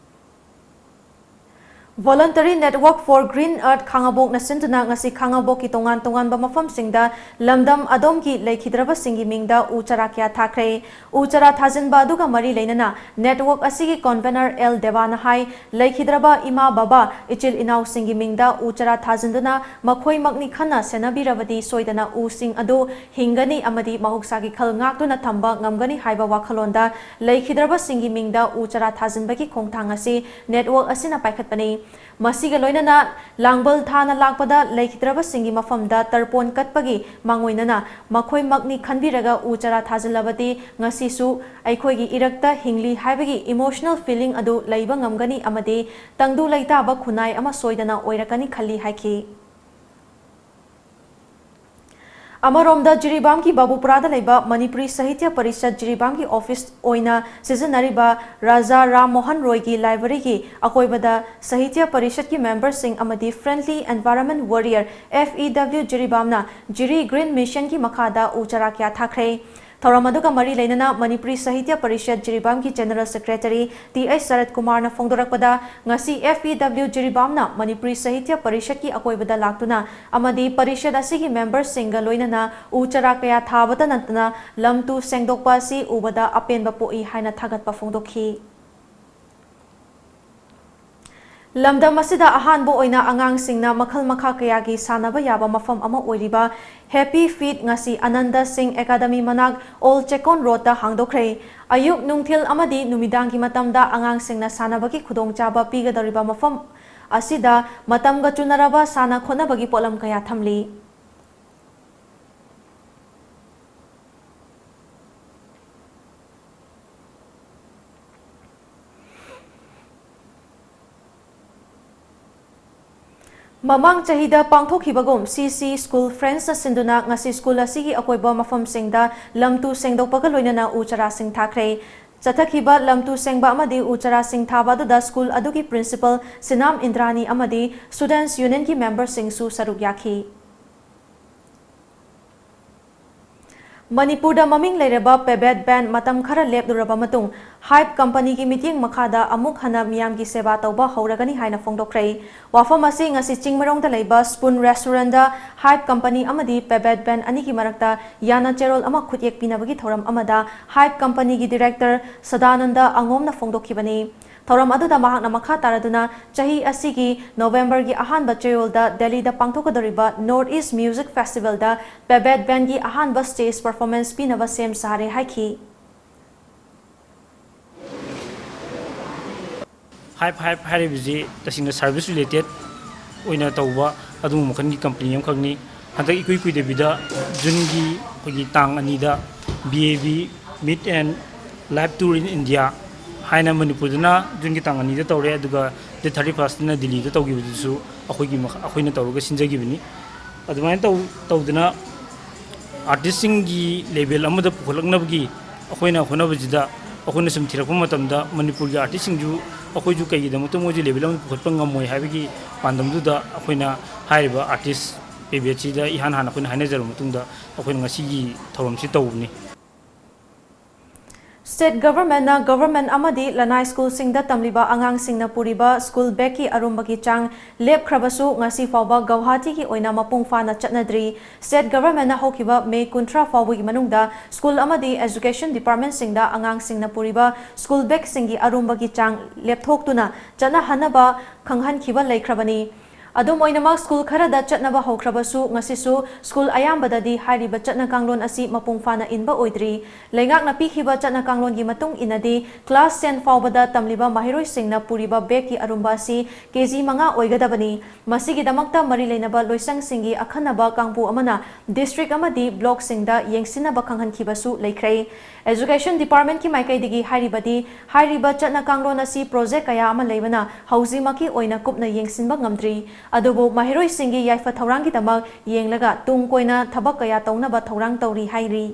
Voluntary Network for Green Earth ꯈꯥꯉꯕꯣꯛꯅ ꯁꯤꯟꯗꯨꯅ ꯉꯁꯤ ꯈꯥꯉꯕꯣꯛꯀꯤ ꯇꯣꯉꯥꯟ ꯇꯣꯉꯥꯟꯕ ꯃꯐꯝꯁꯤꯡꯗ ꯂꯝꯗꯝ ꯑꯗꯣꯝꯒꯤ ꯂꯩꯈꯤꯗ꯭ꯔꯕꯁꯤꯡꯒꯤ ꯃꯤꯡꯗ ꯎ ꯆꯥꯔꯥ ꯀꯌꯥ ꯊꯥꯈ꯭ꯔꯦ꯫ ꯎ ꯆꯥꯔꯥ ꯊꯥꯖꯤꯟꯕ ꯑꯗꯨꯒ ꯃꯔꯤ ꯂꯩꯅꯅ network ꯑꯁꯤꯒꯤ convener L ꯗꯦꯕꯥꯅ ꯍꯥꯏ, ꯂꯩꯈꯤꯗ꯭ꯔꯕ ꯏꯃꯥ ꯕꯕꯥ, ꯏꯆꯤꯜ ꯏꯅꯥꯎꯁꯤꯡꯒꯤ ꯃꯤꯡꯗ ꯎ ꯆꯥꯔꯥ ꯊꯥꯖꯤꯟꯗꯨꯅ ꯃꯈꯣꯏꯃꯛꯅꯤ ꯈꯟꯅ ꯁꯦꯟꯅꯕꯤꯔꯕꯗꯤ ꯁꯣꯏꯗꯅ ꯎꯁꯤꯡ ꯑꯗꯨ ꯍꯤꯡꯒꯅꯤ ꯑꯃꯗꯤ ꯃꯍꯧꯁꯥꯒꯤ ꯈꯜ ꯉꯥꯛꯇꯨꯅ ꯊꯝꯕ ꯉꯝꯒꯅꯤ ꯍꯥꯏꯕ ꯋꯥꯈꯜꯂꯣꯟꯗ ꯂꯩꯈꯤꯗ꯭ꯔꯕꯁꯤꯡꯒꯤ ꯃꯤꯡꯗ ꯎ ꯆꯥꯔꯥ ꯊꯥꯖꯤꯟꯕꯒꯤ ꯈꯣꯡꯊꯥꯡ ꯑꯁꯤ network ꯑꯁꯤꯅ ꯄꯥꯏꯈꯠꯄꯅꯤ꯫ ꯃꯁꯤꯒ ꯂꯣꯏꯅꯅ ꯂꯥꯡꯕꯜ ꯊꯥꯅ ꯂꯥꯛꯄꯗ ꯂꯩꯈꯤꯗ꯭ꯔꯕꯁꯤꯡꯒꯤ ꯃꯐꯝꯗ ꯇꯔꯄꯣꯟ ꯀꯠꯄꯒꯤ ꯃꯥꯡꯑꯣꯏꯅꯅ ꯃꯈꯣꯏꯃꯛꯅꯤ ꯈꯟꯕꯤꯔꯒ ꯎ ꯆꯥꯔꯥ ꯊꯥꯖꯤꯜꯂꯕꯗꯤ ꯉꯁꯤꯁꯨ ꯑꯩꯈꯣꯏꯒꯤ ꯏꯔꯛꯇ ꯍꯤꯡꯂꯤ ꯍꯥꯏꯕꯒꯤ emotional feeling ꯑꯗꯨ ꯂꯩꯕ ꯉꯝꯒꯅꯤ ꯑꯃꯗꯤ ꯇꯪꯗꯨ ꯂꯩꯇꯥꯕ ꯈꯨꯟꯅꯥꯏ ꯑꯃ ꯁꯣꯏꯗꯅ ꯑꯣꯏꯔꯛꯀꯅꯤ ꯈꯜꯂꯤ ꯍꯥꯏꯈꯤ꯫ ꯑꯃꯔꯣꯝꯗ, ꯖꯤꯔꯤꯕꯥꯝꯒꯤ ꯕꯥꯕꯨꯄꯨꯔꯥꯗ ꯂꯩꯕ ꯃꯅꯤꯄꯨꯔꯤ ꯁꯥꯍꯤꯇ꯭ꯌ ꯄꯔꯤꯁꯠ ꯖꯤꯔꯤꯕꯥꯝꯒꯤ ꯑꯣꯐꯤꯁ ꯑꯣꯏꯅ ꯁꯤꯖꯤꯟꯅꯔꯤꯕ ꯔꯥꯖꯥ ꯔꯥꯝ ꯃꯣꯍꯟ ꯔꯣꯏꯒꯤ ꯂꯥꯏꯕ꯭ꯔꯦꯔꯤꯒꯤ ꯑꯀꯣꯏꯕꯗ ꯁꯥꯍꯤꯇ꯭ꯌ ꯄꯔꯤꯁꯠꯀꯤ ꯃꯦꯝꯕꯔꯁꯤꯡ ꯑꯃꯗꯤ Friendly Environment Warrior, F E W, ꯖꯤꯔꯤꯕꯥꯝꯅ ꯖꯤꯔꯤ Green Mission ꯒꯤ ꯃꯈꯥꯗ ꯎ ꯆꯥꯔꯥ ꯀꯌꯥ ꯊꯥꯈ꯭ꯔꯦ꯫ ꯊꯧꯔꯝ ꯑꯗꯨꯒ ꯃꯔꯤ ꯂꯩꯅꯅ ꯃꯅꯤꯄꯨꯔꯤ ꯁꯥꯍꯤꯇ꯭ꯌ ꯄꯔꯤꯁꯠ ꯖꯤꯔꯤꯕꯥꯝꯒꯤ general secretary T H Sarat ꯀꯨꯃꯥꯔꯅ ꯐꯣꯡꯗꯣꯔꯛꯄꯗ, ꯉꯁꯤ F E W ꯖꯤꯔꯤꯕꯥꯝꯅ ꯃꯅꯤꯄꯨꯔꯤ ꯁꯥꯍꯤꯇ꯭ꯌ ꯄꯔꯤꯁꯠꯀꯤ ꯑꯀꯣꯏꯕꯗ ꯂꯥꯛꯇꯨꯅ ꯑꯃꯗꯤ ꯄꯔꯤꯁꯠ ꯑꯁꯤꯒꯤ ꯃꯦꯝꯕꯔꯁꯤꯡꯒ ꯂꯣꯏꯅꯅ ꯎ ꯆꯥꯔꯥ ꯀꯌꯥ ꯊꯥꯕꯇ ꯅꯠꯇꯅ ꯂꯝ ꯇꯨ ꯁꯦꯡꯗꯣꯛꯄ ꯑꯁꯤ ꯎꯕꯗ ꯑꯄꯦꯟꯕ ꯄꯣꯛꯏ ꯍꯥꯏꯅ ꯊꯥꯒꯠꯄ ꯐꯣꯡꯗꯣꯛꯈꯤ꯫ ꯂꯝꯗꯝ ꯑꯁꯤꯗ ꯑꯍꯥꯟꯕ ꯑꯣꯏꯅ ꯑꯉꯥꯡꯁꯤꯡꯅ ꯃꯈꯜ ꯃꯈꯥ ꯀꯌꯥꯒꯤ ꯁꯥꯟꯅꯕ ꯌꯥꯕ ꯃꯐꯝ ꯑꯃ ꯑꯣꯏꯔꯤꯕ Happy Feet ꯉꯁꯤ ꯑꯅꯟꯗ ꯁꯤꯡ ꯑꯦꯀꯥꯗꯃꯤ ꯃꯅꯥꯛ ꯑꯣꯜ ꯆꯦꯀꯣꯟ ꯔꯣꯗꯇ ꯍꯥꯡꯗꯣꯛꯈ꯭ꯔꯦ꯫ ꯑꯌꯨꯛ, ꯅꯨꯡꯊꯤꯜ ꯑꯃꯗꯤ ꯅꯨꯃꯤꯗꯥꯡꯒꯤ ꯃꯇꯝꯗ ꯑꯉꯥꯡꯁꯤꯡꯅ ꯁꯥꯟꯅꯕꯒꯤ ꯈꯨꯗꯣꯡꯆꯥꯕ ꯄꯤꯒꯗꯧꯔꯤꯕ ꯃꯐꯝ ꯑꯁꯤꯗ ꯃꯇꯝꯒ ꯆꯨꯅꯔꯕ ꯁꯥꯟꯅ ꯈꯣꯠꯅꯕꯒꯤ ꯄꯣꯠꯂꯝ ꯀꯌꯥ ꯊꯝꯂꯤ꯫ ꯃꯃꯥꯡ ꯆꯍꯤꯗ ꯄꯥꯡꯊꯣꯛꯈꯤꯕꯒꯨꯝ, C C School Friendsꯅ ꯁꯤꯟꯗꯨꯅ ꯉꯁꯤ ꯁ꯭ꯀꯨꯜ ꯑꯁꯤꯒꯤ ꯑꯀꯣꯏꯕ ꯃꯐꯝꯁꯤꯡꯗ ꯂꯝ ꯇꯨ ꯁꯦꯡꯗꯣꯛꯄꯒ ꯂꯣꯏꯅꯅ ꯎ ꯆꯥꯔꯥꯁꯤꯡ ꯊꯥꯈ꯭ꯔꯦ꯫ ꯆꯠꯊꯈꯤꯕ ꯂꯝ ꯇꯨ ꯁꯦꯡꯕ ꯑꯃꯗꯤ ꯎ ꯆꯥꯔꯥꯁꯤꯡ ꯊꯥꯕ ꯑꯗꯨꯗ ꯁ꯭ꯀꯨꯜ ꯑꯗꯨꯒꯤ principal ꯁꯤꯅꯥꯝ ꯏꯟꯗ꯭ꯔꯥꯅꯤ ꯑꯃꯗꯤ Students Unionꯒꯤ ꯃꯦꯝꯕꯔꯁꯤꯡꯁꯨ ꯁꯔꯨꯛ ꯌꯥꯈꯤ꯫ ꯃꯅꯤꯄꯨꯔꯗ ꯃꯃꯤꯡ ꯂꯩꯔꯕ Pebet Band ꯃꯇꯝ ꯈꯔ ꯂꯦꯞꯂꯨꯔꯕ ꯃꯇꯨꯡ, Hype ꯀꯝꯄꯅꯤꯒꯤ ꯃꯤꯠꯌꯦꯡ ꯃꯈꯥꯗ ꯑꯃꯨꯛ ꯍꯟꯅ ꯃꯤꯌꯥꯝꯒꯤ ꯁꯦꯕꯥ ꯇꯧꯕ ꯍꯧꯔꯒꯅꯤ ꯍꯥꯏꯅ ꯐꯣꯡꯗꯣꯛꯈ꯭ꯔꯦ꯫ ꯋꯥꯐꯝ ꯑꯁꯤ ꯉꯁꯤ ꯆꯤꯡꯃꯩꯔꯣꯡꯗ ꯂꯩꯕ Spoon Restaurantꯗ Hype ꯀꯝꯄꯅꯤ ꯑꯃꯗꯤ Pebet Band ꯑꯅꯤꯒꯤ ꯃꯔꯛꯇ ꯌꯥꯅ ꯆꯦꯔꯣꯜ ꯑꯃ ꯈꯨꯠꯌꯦꯛ ꯄꯤꯅꯕꯒꯤ ꯊꯧꯔꯝ ꯑꯃꯗ Hype ꯀꯝꯄꯅꯤꯒꯤ director ꯁꯗꯥꯅꯟꯗ ꯑꯉꯣꯝꯅ ꯐꯣꯡꯗꯣꯛꯈꯤꯕꯅꯤ꯫ ꯊꯧꯔꯝ ꯑꯗꯨꯗ ꯃꯍꯥꯛꯅ ꯃꯈꯥ ꯇꯥꯔꯗꯨꯅ ꯆꯍꯤ ꯑꯁꯤꯒꯤ ꯅꯣꯚꯦꯝꯕꯔꯒꯤ ꯑꯍꯥꯟꯕ ꯆꯌꯣꯜꯗ ꯗꯦꯜꯂꯤꯗ ꯄꯥꯡꯊꯣꯛꯀꯗꯧꯔꯤꯕ North East Music Festivalꯗ Pebet Bandꯒꯤ ꯑꯍꯥꯟꯕ stage performance ꯄꯤꯅꯕ ꯁꯦꯝ ꯁꯥꯔꯦ ꯍꯥꯏꯈꯤ꯫ Hype, Hype ꯍꯥꯏꯔꯤꯕꯁꯤ ꯇꯁꯦꯡꯅ service related ꯑꯣꯏꯅ ꯇꯧꯕ ꯑꯗꯨꯒꯨꯝꯕ ꯃꯈꯜꯒꯤ ꯀꯝꯄꯅꯤ ꯑꯃꯈꯛꯅꯤ꯫ ꯍꯟꯗꯛ ꯏꯀꯨꯏ ꯀꯨꯏꯗꯕꯤꯗ ꯖꯨꯟꯒꯤ ꯑꯩꯈꯣꯏꯒꯤ ꯇꯥꯡ ꯑꯅꯤꯗ B A B Meet and Live Tour in India ꯍꯥꯏꯅ ꯃꯅꯤꯄꯨꯔꯗꯅ ꯖꯨꯟꯒꯤ ꯇꯥꯡ ꯑꯅꯤꯗ ꯇꯧꯔꯦ, ꯑꯗꯨꯒ date thirty firstꯇꯅ ꯗꯤꯜꯂꯤꯗ ꯇꯧꯈꯤꯕꯗꯨꯁꯨ ꯑꯩꯈꯣꯏꯒꯤ ꯃꯈ-, ꯑꯩꯈꯣꯏꯅ ꯇꯧꯔꯒ ꯁꯤꯟꯖꯈꯤꯕꯅꯤ꯫ ꯑꯗꯨꯃꯥꯏꯅ ꯇꯧ-, ꯇꯧꯗꯅ ꯑꯥꯔꯇꯤꯁꯁꯤꯡꯒꯤ ꯂꯦꯚꯦꯜ ꯑꯃꯗ ꯄꯨꯈꯠꯂꯛꯅꯕꯒꯤ ꯑꯩꯈꯣꯏꯅ ꯍꯣꯠꯅꯕꯁꯤꯗ, ꯑꯩꯈꯣꯏꯅ ꯁꯨꯝ ꯊꯤꯔꯛꯄ ꯃꯇꯝꯗ ꯃꯅꯤꯄꯨꯔꯒꯤ ꯑꯥꯔꯇꯤꯁꯁꯤꯡꯁꯨ ꯑꯩꯈꯣꯏꯁꯨ ꯀꯩꯒꯤꯗꯃꯛꯇ ꯃꯣꯏꯁꯦ ꯂꯦꯚꯦꯜ ꯑꯃꯗ ꯄꯨꯈꯠꯄ ꯉꯝꯃꯣꯏ ꯍꯥꯏꯕꯒꯤ ꯄꯥꯟꯗꯝꯗꯨꯗ ꯑꯩꯈꯣꯏꯅ ꯍꯥꯏꯔꯤꯕ ꯑꯥꯔꯇꯤꯁ ꯄꯦꯕꯦꯠꯁꯤꯗ ꯏꯍꯥꯟ ꯍꯥꯟꯅ ꯑꯩꯈꯣꯏꯅ ꯍꯥꯏꯅꯖꯔꯕ ꯃꯇꯨꯡꯗ ꯑꯩꯈꯣꯏꯅ ꯉꯁꯤꯒꯤ ꯊꯧꯔꯝꯁꯤ ꯇꯧꯕꯅꯤ꯫ State Governmentꯅ Government ꯑꯃꯗꯤ ꯂꯅꯥꯏ ꯁ꯭ꯀꯨꯜꯁꯤꯡꯗ ꯇꯝꯂꯤꯕ ꯑꯉꯥꯡꯁꯤꯡꯅ ꯄꯨꯔꯤꯕ ꯁ꯭ꯀꯨꯜ ꯕꯦꯒꯀꯤ ꯑꯔꯨꯝꯕꯒꯤ ꯆꯥꯡ ꯂꯦꯞꯈ꯭ꯔꯕꯁꯨ ꯉꯁꯤ ꯐꯥꯎꯕ ꯒꯧꯍꯥꯇꯤꯒꯤ ꯑꯣꯏꯅ ꯃꯄꯨꯡ ꯐꯥꯅ ꯆꯠꯅꯗ꯭ꯔꯤ꯫ State Governmentꯅ ꯍꯧꯈꯤꯕ ꯃꯦ ꯀꯨꯟꯊ꯭ꯔꯥ ꯐꯥꯎꯕꯒꯤ ꯃꯅꯨꯡꯗ ꯁ꯭ꯀꯨꯜ ꯑꯃꯗꯤ Education Departmentꯁꯤꯡꯗ ꯑꯉꯥꯡꯁꯤꯡꯅ ꯄꯨꯔꯤꯕ ꯁ꯭ꯀꯨꯜ ꯕꯦꯒꯁꯤꯡꯒꯤ ꯑꯔꯨꯝꯕꯒꯤ ꯆꯥꯡ ꯂꯦꯞꯊꯣꯛꯇꯨꯅ ꯆꯠꯅꯍꯟꯅꯕ ꯈꯪꯍꯟꯈꯤꯕ ꯂꯩꯈ꯭ꯔꯕꯅꯤ꯫ ꯑꯗꯨꯝ ꯑꯣꯏꯅꯃꯛ, ꯁ꯭ꯀꯨꯜ ꯈꯔꯗ ꯆꯠꯅꯕ ꯍꯧꯈ꯭ꯔꯕꯁꯨ, ꯉꯁꯤꯁꯨ ꯁ꯭ꯀꯨꯜ ꯑꯌꯥꯝꯕꯗꯗꯤ ꯍꯥꯏꯔꯤꯕ ꯆꯠꯅ ꯀꯥꯡꯂꯣꯟ ꯑꯁꯤ ꯃꯄꯨꯡ ꯐꯥꯅ ꯏꯟꯕ ꯑꯣꯏꯗ꯭ꯔꯤ꯫ ꯂꯩꯉꯥꯛꯅ ꯄꯤꯈꯤꯕ ꯆꯠꯅ ꯀꯥꯡꯂꯣꯟꯒꯤ ꯃꯇꯨꯡ ꯏꯟꯅꯗꯤ, class ten ꯐꯥꯎꯕꯗ ꯇꯝꯂꯤꯕ ꯃꯍꯩꯔꯣꯏꯁꯤꯡꯅ ꯄꯨꯔꯤꯕ ꯕꯦꯒꯀꯤ ꯑꯔꯨꯝꯕ ꯑꯁꯤ ꯀꯦꯖꯤ ꯃꯉꯥ ꯑꯣꯏꯒꯗꯕꯅꯤ꯫ ꯃꯁꯤꯒꯤꯗꯃꯛꯇ ꯃꯔꯤ ꯂꯩꯅꯕ ꯂꯣꯏꯁꯪꯁꯤꯡꯒꯤ ꯑꯈꯟꯅꯕ ꯀꯥꯡꯕꯨ ꯑꯃꯅ district ꯑꯃꯗꯤ blockꯁꯤꯡꯗ ꯌꯦꯡꯁꯤꯟꯅꯕ ꯈꯪꯍꯟꯈꯤꯕꯁꯨ ꯂꯩꯈ꯭ꯔꯦ꯫ Education Departmentꯀꯤ ꯃꯥꯏꯀꯩꯗꯒꯤ ꯍꯥꯏꯔꯤꯕꯗꯤ, ꯍꯥꯏꯔꯤꯕ ꯆꯠꯅ ꯀꯥꯡꯂꯣꯟ ꯑꯁꯤ project ꯀꯌꯥ ꯑꯃ ꯂꯩꯕꯅ ꯍꯧꯖꯤꯛꯃꯛꯀꯤ ꯑꯣꯏꯅ ꯀꯨꯞꯅ ꯌꯦꯡꯁꯤꯟꯕ ꯉꯝꯗ꯭ꯔꯤ꯫ ꯑꯗꯨꯕꯨ ꯃꯍꯩꯔꯣꯏꯁꯤꯡꯒꯤ ꯌꯥꯏꯐ ꯊꯧꯔꯥꯡꯒꯤꯗꯃꯛ ꯌꯦꯡꯂꯒ ꯇꯨꯡ ꯀꯣꯏꯅ ꯊꯕꯛ ꯀꯌꯥ ꯇꯧꯅꯕ ꯊꯧꯔꯥꯡ ꯇꯧꯔꯤ ꯍꯥꯏꯔꯤ꯫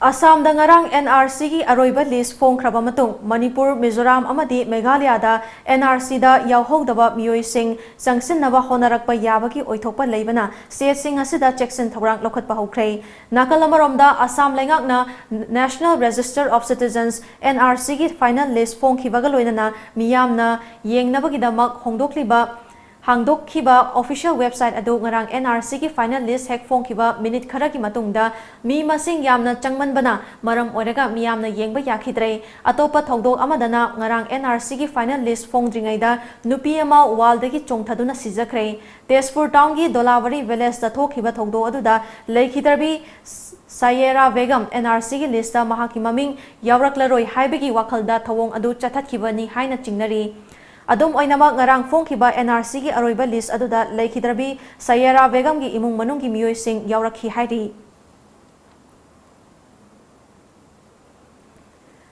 ꯑꯁꯥꯝꯗ ꯉꯔꯥꯡ NRCꯒꯤ ꯑꯔꯣꯏꯕ list ꯐꯣꯡꯈ꯭ꯔꯕ ꯃꯇꯨꯡ, ꯃꯅꯤꯄꯨꯔ, ꯃꯤꯖꯣꯔꯥꯝ ꯑꯃꯗꯤ ꯃꯦꯘꯥꯂꯌꯥꯗ NRCꯗ ꯌꯥꯎꯍꯧꯗꯕ ꯃꯤꯑꯣꯏꯁꯤꯡ ꯆꯪꯁꯤꯟꯅꯕ ꯍꯣꯠꯅꯔꯛꯄ ꯌꯥꯕꯒꯤ ꯑꯣꯏꯊꯣꯛꯄ ꯂꯩꯕꯅ stateꯁꯤꯡ ꯑꯁꯤꯗ ꯆꯦꯛꯁꯤꯟ ꯊꯧꯔꯥꯡ ꯂꯧꯈꯠꯄ ꯍꯧꯈ꯭ꯔꯦ꯫ ꯅꯥꯀꯜ ꯑꯃꯔꯣꯝꯗ, ꯑꯁꯥꯝ ꯂꯩꯉꯥꯛꯅ National Register of Citizens, NRCꯒꯤ final list ꯐꯣꯡꯈꯤꯕꯒ ꯂꯣꯏꯅꯅ ꯃꯤꯌꯥꯝꯅ ꯌꯦꯡꯅꯕꯒꯤꯗꯃꯛ ꯍꯣꯡꯗꯣꯛꯂꯤꯕ, ꯍꯥꯡꯗꯣꯛꯈꯤꯕ official website ꯑꯗꯨ ꯉꯔꯥꯡ NRCꯒꯤ final list ꯍꯦꯛ ꯐꯣꯡꯈꯤꯕ minute ꯈꯔꯒꯤ ꯃꯇꯨꯡꯗ ꯃꯤ ꯃꯁꯤꯡ ꯌꯥꯝꯅ ꯆꯪꯃꯟꯕꯅ ꯃꯔꯝ ꯑꯣꯏꯔꯒ ꯃꯤꯌꯥꯝꯅ ꯌꯦꯡꯕ ꯌꯥꯈꯤꯗ꯭ꯔꯦ꯫ ꯑꯇꯣꯞꯄ ꯊꯧꯗꯣꯛ ꯑꯃꯗꯅ, ꯉꯔꯥꯡ NRCꯒꯤ final list ꯐꯣꯡꯗ꯭ꯔꯤꯉꯩꯗ ꯅꯨꯄꯤ ꯑꯃ wallꯗꯒꯤ ꯆꯣꯡꯊꯗꯨꯅ ꯁꯤꯖꯈ꯭ꯔꯦ꯫ ꯇꯦꯖꯄꯨꯔ townꯒꯤ ꯗꯣꯂꯥꯋꯥꯔꯤ villageꯇ ꯊꯣꯛꯈꯤꯕ ꯊꯧꯗꯣꯛ ꯑꯗꯨꯗ ꯂꯩꯈꯤꯗ꯭ꯔꯕꯤ ꯁꯥꯌꯦꯔꯥ ꯕꯦꯒꯝ NRCꯒꯤ listꯇ ꯃꯍꯥꯛꯀꯤ ꯃꯃꯤꯡ ꯌꯥꯎꯔꯛꯂꯔꯣꯏ ꯍꯥꯏꯕꯒꯤ ꯋꯥꯈꯜꯗ ꯊꯧꯑꯣꯡ ꯑꯗꯨ ꯆꯠꯊꯠꯈꯤꯕꯅꯤ ꯍꯥꯏꯅ ꯆꯤꯡꯅꯔꯤ꯫ ꯑꯗꯨꯝ ꯑꯣꯏꯅꯃꯛ, ꯉꯔꯥꯡ ꯐꯣꯡꯈꯤꯕ NRCꯒꯤ ꯑꯔꯣꯏꯕ list ꯑꯗꯨꯗ ꯂꯩꯈꯤꯗ꯭ꯔꯕꯤ ꯁꯥꯌꯦꯔꯥ ꯕꯦꯒꯝꯒꯤ ꯏꯃꯨꯡ ꯃꯅꯨꯡꯒꯤ ꯃꯤꯑꯣꯏꯁꯤꯡ ꯌꯥꯎꯔꯛꯈꯤ ꯍꯥꯏꯔꯤ꯫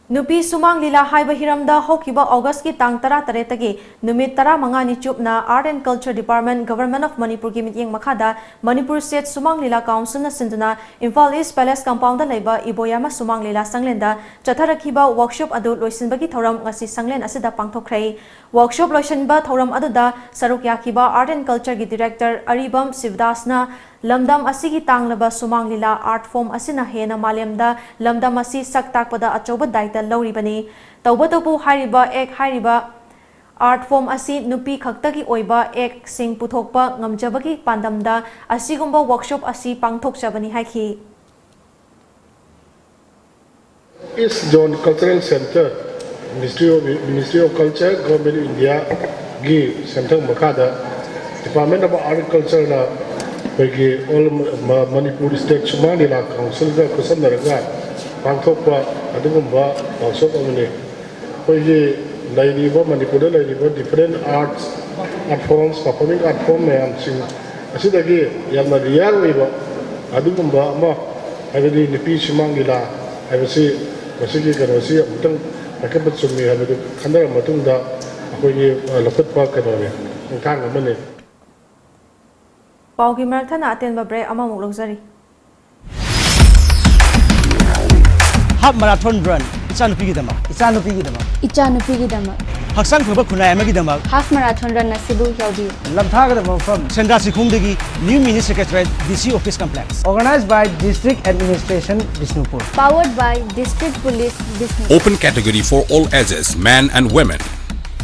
ꯅꯨꯄꯤ ꯁꯨꯃꯥꯡ ꯂꯤꯂꯥ ꯍꯥꯏꯕ ꯍꯤꯔꯝꯗ ꯍꯧꯈꯤꯕ ꯑꯣꯒꯁꯀꯤ ꯇꯥꯡ ꯇꯔꯥꯇꯔꯦꯠꯇꯒꯤ ꯅꯨꯃꯤꯠ ꯇꯔꯥꯃꯉꯥꯅꯤ ꯆꯨꯞꯅ Art and Culture Department, Government of Manipurꯒꯤ ꯃꯤꯠꯌꯦꯡ ꯃꯈꯥꯗ Manipur State ꯁꯨꯃꯥꯡ ꯂꯤꯂꯥ Councilꯅ ꯁꯤꯟꯗꯨꯅ ꯏꯝꯐꯥꯜ East Palace compoundꯗ ꯂꯩꯕ ꯏꯕꯣꯌꯥꯃ ꯁꯨꯃꯥꯡ ꯂꯤꯂꯥ ꯁꯪꯂꯦꯟꯗ ꯆꯠꯊꯔꯛꯈꯤꯕ workshop ꯑꯗꯨ ꯂꯣꯏꯁꯤꯟꯕꯒꯤ ꯊꯧꯔꯝ ꯉꯁꯤ ꯁꯪꯂꯦꯟ ꯑꯁꯤꯗ ꯄꯥꯡꯊꯣꯛꯈ꯭ꯔꯦ꯫ Workshop ꯂꯣꯏꯁꯤꯟꯕ ꯊꯧꯔꯝ ꯑꯗꯨꯗ ꯁꯔꯨꯛ ꯌꯥꯈꯤꯕ Art and Cultureꯒꯤ Director ꯑꯔꯤꯕꯝ ꯁꯤꯕꯗꯥꯁꯅ ꯂꯝꯗꯝ ꯑꯁꯤꯒꯤ ꯇꯥꯡꯂꯕ ꯁꯨꯃꯥꯡ ꯂꯤꯂꯥ art form ꯑꯁꯤꯅ ꯍꯦꯟꯅ ꯃꯥꯂꯦꯝꯗ ꯂꯝꯗꯝ ꯑꯁꯤ ꯁꯛ ꯇꯥꯛꯄꯗ ꯑꯆꯧꯕ ꯗꯥꯏꯇ ꯂꯧꯔꯤꯕꯅꯤ꯫ ꯇꯧꯕꯇꯕꯨ ꯍꯥꯏꯔꯤꯕ act, ꯍꯥꯏꯔꯤꯕ art form ꯑꯁꯤ ꯅꯨꯄꯤ ꯈꯛꯇꯒꯤ ꯑꯣꯏꯕ actꯁꯤꯡ ꯄꯨꯊꯣꯛꯄ ꯉꯝꯖꯕꯒꯤ ꯄꯥꯟꯗꯝꯗ ꯑꯁꯤꯒꯨꯝꯕ workshop ꯑꯁꯤ ꯄꯥꯡꯊꯣꯛꯆꯕꯅꯤ ꯍꯥꯏꯈꯤ꯫ East Zone Cultural Centre, Ministry of, Ministry of Culture, Government of Indiaꯒꯤ ꯁꯦꯟꯊꯪ ꯃꯈꯥꯗ Department of Art and Cultureꯅ ꯑꯩꯈꯣꯏꯒꯤ All ꯃ-, ꯃ-, Manipur State ꯁꯨꯃꯥꯡ ꯂꯤꯂꯥ Councilꯒ ꯈꯨꯠꯁꯝꯅꯔꯒ ꯄꯥꯡꯊꯣꯛꯄ ꯑꯗꯨꯒꯨꯝꯕ workshop ꯑꯃꯅꯤ꯫ ꯑꯩꯈꯣꯏꯒꯤ ꯂꯩꯔꯤꯕ, ꯃꯅꯤꯄꯨꯔꯗ ꯂꯩꯔꯤꯕ different arts, art forms, performing art form ꯃꯌꯥꯝꯁꯤꯡ ꯑꯁꯤꯗꯒꯤ ꯌꯥꯝꯅ rare ꯑꯣꯏꯕ ꯑꯗꯨꯒꯨꯝꯕ ꯑꯃ, ꯍꯥꯏꯕꯗꯤ ꯅꯨꯄꯤ ꯁꯨꯃꯥꯡ ꯂꯤꯂꯥ ꯍꯥꯏꯕꯁꯤ, ꯃꯁꯤꯒꯤ ꯀꯩꯅꯣꯁꯤ ꯑꯃꯨꯛꯇꯪ ꯄꯥꯏꯈꯠꯄ ꯆꯨꯝꯃꯤ ꯍꯥꯏꯕꯗꯨ ꯈꯟꯅꯔꯕ ꯃꯇꯨꯡꯗ ꯑꯩꯈꯣꯏꯒꯤ, ꯑ, ꯂꯧꯈꯠꯄ ꯀꯩꯅꯣꯅꯤ, ꯈꯣꯡꯊꯥꯡ ꯑꯃꯅꯤ꯫ ꯄꯥꯎꯒꯤ ꯃꯔꯛ ꯊꯠꯅ ꯑꯇꯦꯟꯕ break ꯑꯃꯃꯨꯛ ꯂꯧꯖꯔꯤ꯫ Half marathon run, ꯏꯆꯥꯅꯨꯄꯤꯒꯤꯗꯃꯛ꯫ ꯏꯆꯥꯅꯨꯄꯤꯒꯤꯗꯃꯛ꯫ ꯏꯆꯥꯅꯨꯄꯤꯒꯤꯗꯃꯛ꯫ ꯍꯛꯆꯥꯡ ꯐꯕ ꯈꯨꯟꯅꯥꯏ ꯑꯃꯒꯤꯗꯃꯛ꯫ Half marathon run ꯑꯁꯤꯕꯨ ꯌꯥꯎꯕꯤꯌꯨ꯫ ꯂꯝꯊꯥꯒꯗꯕ ꯃꯐꯝ: ꯁꯦꯟꯗ꯭ꯔꯥ ꯆꯤꯡꯈꯣꯡꯗꯒꯤ New Mini Secretariat, D C Office Complex. Organized by District Administration, Bishnupur. Powered by District Police, Bishnupur. Open category for all ages, men and women.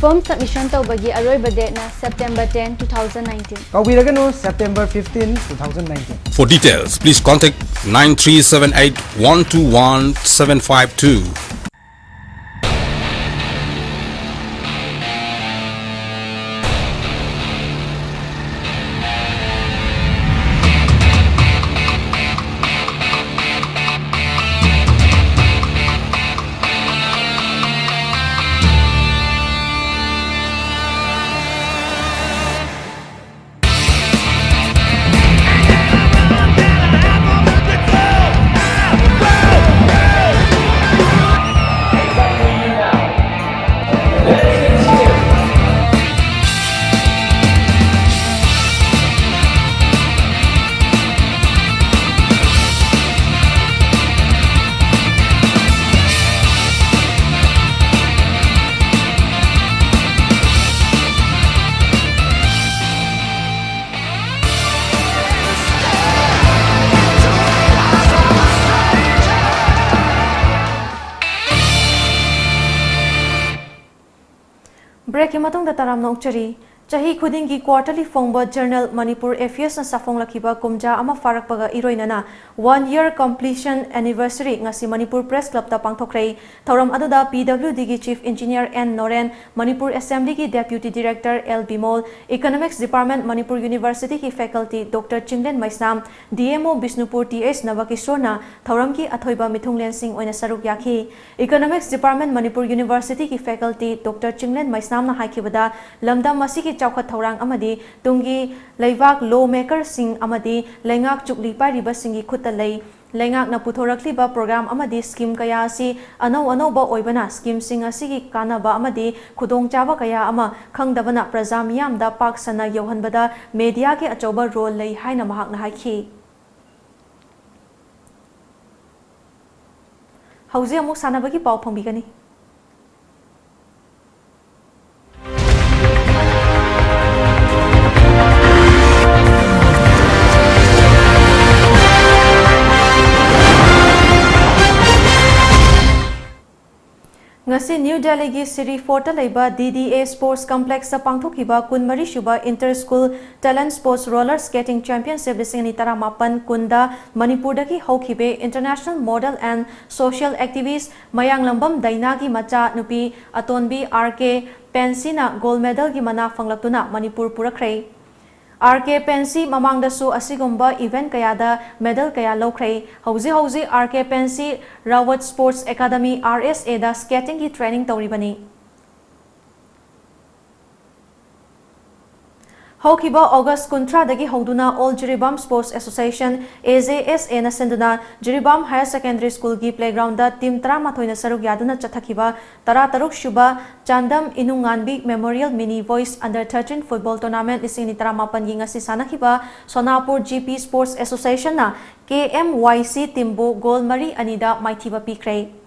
Form submission ꯇꯧꯕꯒꯤ ꯑꯔꯣꯏꯕ dateꯅ September ten, two thousand nineteen. ꯀꯥꯎꯕꯤꯔꯒꯅꯨ, September fifteen, two thousand nineteen. For details, please contact nine three seven eight one two one seven five two. ꯌꯥꯈꯤ ꯃꯇꯨꯡꯗ ꯇꯔꯥꯝꯅ ꯑꯣꯛꯆꯔꯤ꯫ ꯆꯍꯤ ꯈꯨꯗꯤꯡꯒꯤ quarterly ꯐꯣꯡꯕ journal Manipur Affairs ꯅ ꯁꯥꯐꯣꯡꯂꯛꯈꯤꯕ ꯀꯨꯝꯖꯥ ꯑꯃ ꯐꯥꯔꯛꯄꯒ ꯏꯔꯣꯏꯅꯅ one year completion anniversary ꯉꯁꯤ Manipur Press Club ꯇ ꯄꯥꯡꯊꯣꯛꯈ꯭ꯔꯦ꯫ ꯊꯧꯔꯝ ꯑꯗꯨꯗ P W D ꯒꯤ Chief Engineer N Noren, Manipur Assembly ꯒꯤ Deputy Director L Bimol, Economics Department, Manipur University ꯒꯤ faculty Doctor ꯆꯤꯡꯂꯦꯟ ꯃꯩꯁꯅꯥꯝ, D M O Bishnupur T H ꯅꯕꯀꯤꯁꯣꯔꯅ ꯊꯧꯔꯝꯒꯤ ꯑꯊꯣꯏꯕ ꯃꯤꯊꯨꯡꯂꯦꯟꯁꯤꯡ ꯑꯣꯏꯅ ꯁꯔꯨꯛ ꯌꯥꯈꯤ꯫ Economics Department, Manipur University ꯒꯤ faculty Doctor ꯆꯤꯡꯂꯦꯟ ꯃꯩꯁꯅꯥꯝꯅ ꯍꯥꯏꯈꯤꯕꯗ, ꯂꯝꯗꯝ ꯑꯁꯤꯒꯤ ꯆꯥꯎꯈꯠ ꯊꯧꯔꯥꯡ ꯑꯃꯗꯤ ꯇꯨꯡꯒꯤ ꯂꯩꯕꯥꯛ law maker ꯁꯤꯡ ꯑꯃꯗꯤ ꯂꯩꯉꯥꯛ ꯆꯨꯞꯂꯤ ꯄꯥꯏꯔꯤꯕꯁꯤꯡꯒꯤ ꯈꯨꯠꯇ ꯂꯩ꯫ ꯂꯩꯉꯥꯛꯅ ꯄꯨꯊꯣꯔꯛꯂꯤꯕ program ꯑꯃꯗꯤ scheme ꯀꯌꯥ ꯑꯁꯤ ꯑꯅꯧ ꯑꯅꯧꯕ ꯑꯣꯏꯕꯅ, scheme ꯁꯤꯡ ꯑꯁꯤꯒꯤ ꯀꯥꯟꯅꯕ ꯑꯃꯗꯤ ꯈꯨꯗꯣꯡꯆꯥꯕ ꯀꯌꯥ ꯑꯃ ꯈꯪꯗꯕꯅ ꯄ꯭ꯔꯖꯥ ꯃꯤꯌꯥꯝꯗ ꯄꯥꯛ ꯁꯟꯅ ꯌꯧꯍꯟꯕꯗ media ꯒꯤ ꯑꯆꯧꯕ role ꯂꯩ ꯍꯥꯏꯅ ꯃꯍꯥꯛꯅ ꯍꯥꯏꯈꯤ꯫ ꯍꯧꯖꯤꯛ ꯑꯃꯨꯛ ꯁꯥꯟꯅꯕꯒꯤ ꯄꯥꯎ ꯐꯪꯕꯤꯒꯅꯤ꯫ ꯉꯁꯤ ꯅ꯭ꯌꯨ ꯗꯦꯜꯂꯤꯒꯤ ꯁꯤꯔꯤ ꯐꯣꯔꯠꯇ ꯂꯩꯕ D D A Sports Complex ꯇ ꯄꯥꯡꯊꯣꯛꯈꯤꯕ ꯀꯨꯟꯃꯔꯤ ꯁꯨꯕ Inter School Talent Sports Roller Skating Championship ꯂꯤꯁꯤꯡ ꯑꯅꯤ ꯇꯔꯥꯃꯥꯄꯟ ꯀꯨꯟꯗ ꯃꯅꯤꯄꯨꯔꯗꯒꯤ ꯍꯧꯈꯤꯕ international model and social activist ꯃꯌꯥꯡꯂꯝꯕꯝ ꯗꯥꯏꯅꯥꯒꯤ ꯃꯆꯥ ꯅꯨꯄꯤ ꯑꯇꯣꯟꯕꯤ R K ꯄꯦꯟꯁꯤꯅ gold medal ꯒꯤ ꯃꯅꯥ ꯐꯪꯂꯛꯇꯨꯅ ꯃꯅꯤꯄꯨꯔ ꯄꯨꯔꯛꯈ꯭ꯔꯦ꯫ R K ꯄꯦꯟꯁꯤ ꯃꯃꯥꯡꯗꯁꯨ ꯑꯁꯤꯒꯨꯝꯕ event ꯀꯌꯥꯗ medal ꯀꯌꯥ ꯂꯧꯈ꯭ꯔꯦ꯫ ꯍꯧꯖꯤꯛ ꯍꯧꯖꯤꯛ R K pansy Rawat Sports Academy, R S A the skating ꯒꯤ training ꯇꯧꯔꯤꯕꯅꯤ꯫ ꯍꯧꯈꯤꯕ August ꯀꯨꯟꯊ꯭ꯔꯥꯗꯒꯤ ꯍꯧꯗꯨꯅ All Jiribam Sports Association, A J S A ꯅ ꯁꯤꯟꯗꯨꯅ ꯖꯤꯔꯤꯕꯥꯝ Higher Secondary School ꯒꯤ playground ꯗ team ꯇꯔꯥꯃꯥꯊꯣꯏꯅ ꯁꯔꯨꯛ ꯌꯥꯗꯨꯅ ꯆꯠꯊꯈꯤꯕ ꯇꯔꯥꯇꯔꯨꯛ ꯁꯨꯕ Chandam ꯏꯅꯨꯡꯉꯥꯟꯕꯤ Memorial Mini Boys Under thirteen Football Tournament ꯂꯤꯁꯤꯡ ꯑꯅꯤ ꯇꯔꯥꯃꯥꯄꯟꯒꯤ ꯉꯁꯤ ꯁꯥꯟꯅꯈꯤꯕ ꯁꯣꯅꯥꯄꯨꯔ G P Sports Association ꯅ K M Y C team ꯕꯨ goal ꯃꯔꯤ ꯑꯅꯤꯗ ꯃꯥꯏꯊꯤꯕ ꯄꯤꯈ꯭ꯔꯦ꯫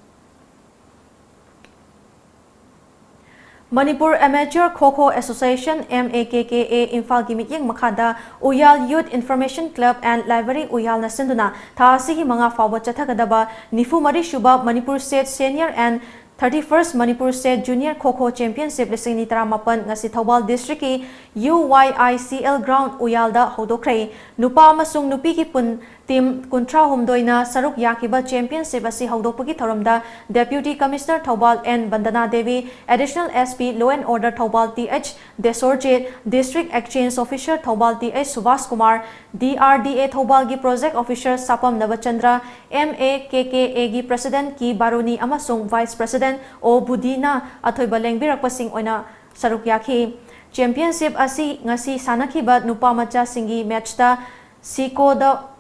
Manipur Amateur Kho Kho Association, M A K K A, ꯏꯝꯐꯥꯜꯒꯤ ꯃꯤꯠꯌꯦꯡ ꯃꯈꯥꯗ ꯎꯌꯥꯜ Youth Information Club and Library ꯎꯌꯥꯜꯅ ꯁꯤꯟꯗꯨꯅ ꯊꯥ ꯑꯁꯤꯒꯤ ꯃꯉꯥ ꯐꯥꯎꯕ ꯆꯠꯊꯒꯗꯕ ꯅꯤꯐꯨ ꯃꯔꯤ ꯁꯨꯕ Manipur State Senior and Thirty first Manipur State Junior Kho Kho Championship ꯂꯤꯁꯤꯡ ꯑꯅꯤ ꯇꯔꯥꯃꯥꯄꯟ ꯉꯁꯤ ꯊꯧꯕꯥꯜ district ꯀꯤ U Y I C L ground ꯎꯌꯥꯜꯗ ꯍꯧꯗꯣꯛꯈ꯭ꯔꯦ꯫ ꯅꯨꯄꯥ ꯑꯃꯁꯨꯡ ꯅꯨꯄꯤꯒꯤ ꯄꯨꯟ team ꯀꯨꯟꯊ꯭ꯔꯥ ꯍꯨꯝꯗꯣꯏꯅ ꯁꯔꯨꯛ ꯌꯥꯈꯤꯕ championship ꯑꯁꯤ ꯍꯧꯗꯣꯛꯄꯒꯤ ꯊꯧꯔꯝꯗ Deputy Commissioner Thoubal N Vandana Devi, Additional S P Law and Order Thoubal T H ꯗꯦꯁꯣꯔꯖꯦꯠ, District Exchange Officer Thoubal T H Subhash Kumar, D R D A ꯊꯧꯕꯥꯜꯒꯤ Project Officer ꯁꯥꯄꯝ Nabachandra, M A K K A ꯒꯤ President ꯀꯤ ꯕꯥꯔꯨꯅꯤ ꯑꯃꯁꯨꯡ Vice President ꯑꯣ ꯕꯨꯙꯤꯅ ꯑꯊꯣꯏꯕ ꯂꯦꯡꯕꯤꯔꯛꯄꯁꯤꯡ ꯑꯣꯏꯅ ꯁꯔꯨꯛ ꯌꯥꯈꯤ꯫ Championship ꯑꯁꯤ ꯉꯁꯤ ꯁꯥꯟꯅꯈꯤꯕ ꯅꯨꯄꯥ ꯃꯆꯥꯁꯤꯡꯒꯤ match ꯇ ꯁꯤꯀꯣꯗ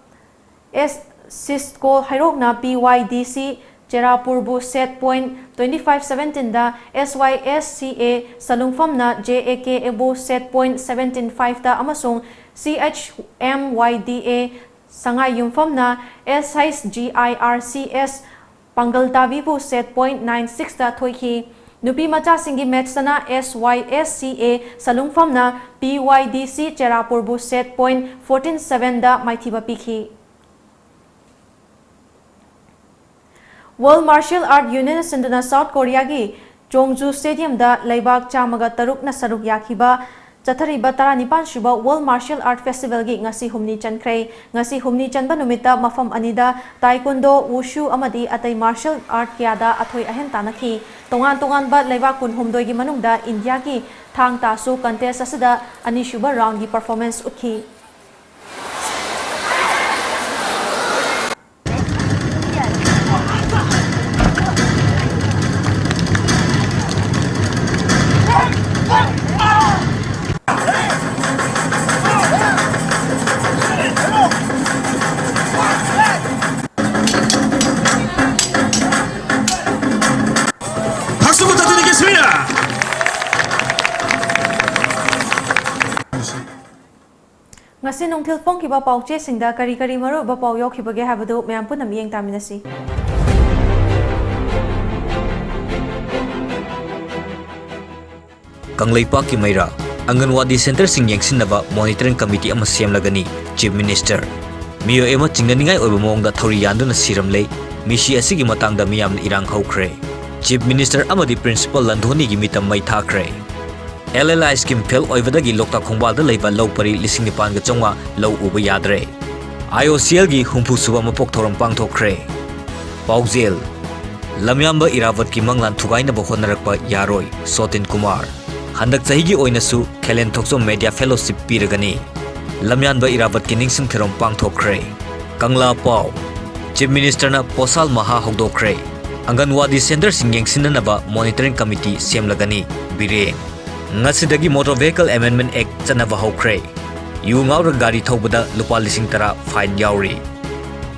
S ꯁꯤꯁꯀꯣ ꯍꯩꯔꯣꯛꯅ P Y D C ꯆꯦꯔꯥꯄꯨꯔꯕꯨ set point twenty five seventeen the S Y S C A ꯁꯂꯨꯡꯐꯝꯅ J A K A ꯕꯨ set point seventeen five ꯗ ꯑꯃꯁꯨꯡ C H M Y D A Sangai ꯌꯨꯝꯐꯝꯅ S H G I R C S ꯄꯥꯡꯒꯜ ꯇꯥꯕꯤꯕꯨ set point nine six ꯗ ꯊꯣꯏꯈꯤ꯫ ꯅꯨꯄꯤ ꯃꯆꯥꯁꯤꯡꯒꯤ match ꯇꯅ S Y S C A ꯁꯂꯨꯡꯐꯝꯅ P Y D C ꯆꯦꯔꯥꯄꯨꯔꯕꯨ set point fourteen seven ꯗ ꯃꯥꯏꯊꯤꯕ ꯄꯤꯈꯤ꯫ World Martial Art Union ꯁꯤꯟꯗꯨꯅ South Korea ꯒꯤ ꯆꯣꯡꯖꯨ Stadium ꯗ ꯂꯩꯕꯥꯛ ꯆꯥꯝꯃꯒ ꯇꯔꯨꯛꯅ ꯁꯔꯨꯛ ꯌꯥꯈꯤꯕ ꯆꯠꯊꯔꯤꯕ ꯇꯔꯥꯅꯤꯄꯥꯟ ꯁꯨꯕ World Martial Art Festival ꯒꯤ ꯉꯁꯤ ꯍꯨꯝꯅꯤ ꯆꯟꯈ꯭ꯔꯦ꯫ ꯉꯁꯤ ꯍꯨꯝꯅꯤ ꯆꯟꯕ ꯅꯨꯃꯤꯠꯇ ꯃꯐꯝ ꯑꯅꯤꯗ Taekwondo, Wushu ꯑꯃꯗꯤ ꯑꯇꯩ martial art ꯀꯌꯥꯗ ꯑꯊꯣꯏ ꯑꯍꯦꯟ ꯇꯥꯟꯅꯈꯤ꯫ ꯇꯣꯉꯥꯟ ꯇꯣꯉꯥꯟꯕ ꯂꯩꯕꯥꯛ ꯀꯨꯟꯍꯨꯝꯗꯣꯏꯒꯤ ꯃꯅꯨꯡꯗ ꯏꯟꯗꯤꯌꯥꯒꯤ ꯊꯥꯡ ꯇꯥꯁꯨ contest ꯑꯁꯤꯗ ꯑꯅꯤꯁꯨꯕ round ꯒꯤ performance ꯎꯠꯈꯤ꯫ ꯉꯁꯤ ꯅꯨꯡꯊꯤꯜ ꯐꯣꯡꯈꯤꯕ ꯄꯥꯎꯆꯦꯁꯤꯡꯗ ꯀꯔꯤ ꯀꯔꯤ ꯃꯔꯨꯑꯣꯏꯕ ꯄꯥꯎ ꯌꯥꯎꯈꯤꯕꯒꯦ ꯍꯥꯏꯕꯗꯨ ꯃꯌꯥꯝ ꯄꯨꯟꯅ ꯃꯤꯠꯌꯦꯡ ꯇꯥꯃꯤꯟꯅꯁꯤ꯫ ꯀꯪꯂꯩꯄꯥꯛꯀꯤ ꯃꯩꯔꯥ, ꯑꯪꯒꯟꯋꯥꯗꯤ centre ꯁꯤꯡ ꯌꯦꯡꯁꯤꯟꯅꯕ monitoring committee ꯑꯃ ꯁꯦꯝꯂꯒꯅꯤ꯫ Chief Minister, ꯃꯤꯑꯣꯏ ꯑꯃ ꯆꯤꯡꯅꯅꯤꯡꯉꯥꯏ ꯑꯣꯏꯕ ꯃꯑꯣꯡꯗ ꯊꯧꯔꯤ ꯌꯥꯟꯗꯨꯅ ꯁꯤꯔꯝꯂꯦ꯫ ꯃꯤꯁꯤ ꯑꯁꯤꯒꯤ ꯃꯇꯥꯡꯗ ꯃꯤꯌꯥꯝꯅ ꯏꯔꯥꯡ ꯍꯧꯈ꯭ꯔꯦ꯫ Chief Minister ꯑꯃꯗꯤ Principal ꯂꯟꯗꯣꯅꯤꯒꯤ ꯃꯤꯇꯝ ꯃꯩ ꯊꯥꯈ꯭ꯔꯦ꯫ ꯑꯦꯜ ꯑꯦꯜ ꯑꯥꯏ scheme fail ꯑꯣꯏꯕꯗꯒꯤ ꯂꯣꯛꯇꯥꯛ ꯈꯣꯡꯕꯥꯜꯗ ꯂꯩꯕ ꯂꯧ ꯄꯔꯤ ꯂꯤꯁꯤꯡ ꯅꯤꯄꯥꯟꯒ ꯆꯥꯝꯃꯉꯥ ꯂꯧ ꯎꯕ ꯌꯥꯗ꯭ꯔꯦ꯫ ꯑꯥꯏ ꯑꯣ ꯁꯤ ꯑꯦꯜꯒꯤ ꯍꯨꯝꯐꯨ ꯁꯨꯕ ꯃꯄꯣꯛ ꯊꯧꯔꯝ ꯄꯥꯡꯊꯣꯛꯈ꯭ꯔꯦ꯫ ꯄꯥꯎꯖꯦꯜ: ꯂꯝꯌꯥꯟꯕ ꯏꯔꯥꯕꯠꯀꯤ ꯃꯪꯂꯥꯟ ꯊꯨꯒꯥꯏꯅꯕ ꯍꯣꯠꯅꯔꯛꯄ ꯌꯥꯔꯣꯏ, ꯁꯣꯇꯤꯟ ꯀꯨꯃꯥꯔ꯫ ꯍꯟꯗꯛ ꯆꯍꯤꯒꯤ ꯑꯣꯏꯅꯁꯨ ꯈꯦꯂꯦꯟ ꯊꯣꯛꯆꯣꯝ Media Fellowship ꯄꯤꯔꯒꯅꯤ꯫ ꯂꯝꯌꯥꯟꯕ ꯏꯔꯥꯕꯠꯀꯤ ꯅꯤꯡꯁꯤꯡ ꯊꯧꯔꯝ ꯄꯥꯡꯊꯣꯛꯈ꯭ꯔꯦ꯫ ꯀꯪꯂꯥ ꯄꯥꯎ: Chief Ministerꯅ ꯄꯣꯁꯥꯜ ꯃꯍꯥ ꯍꯧꯗꯣꯛꯈ꯭ꯔꯦ꯫ ꯑꯪꯒꯟꯋꯥꯗꯤ centreꯁꯤꯡ ꯌꯦꯡꯁꯤꯟꯅꯅꯕ monitoring committee ꯁꯦꯝꯂꯒꯅꯤ, Biren. ꯉꯁꯤꯗꯒꯤ Motor Vehicle Amendment Act ꯆꯠꯅꯕ ꯍꯧꯈ꯭ꯔꯦ꯫ ꯌꯨ ꯉꯥꯎꯔꯒ ꯒꯥꯔꯤ ꯊꯧꯕꯗ ꯂꯨꯄꯥ ꯂꯤꯁꯤꯡ ꯇꯔꯥ fine ꯌꯥꯎꯔꯤ꯫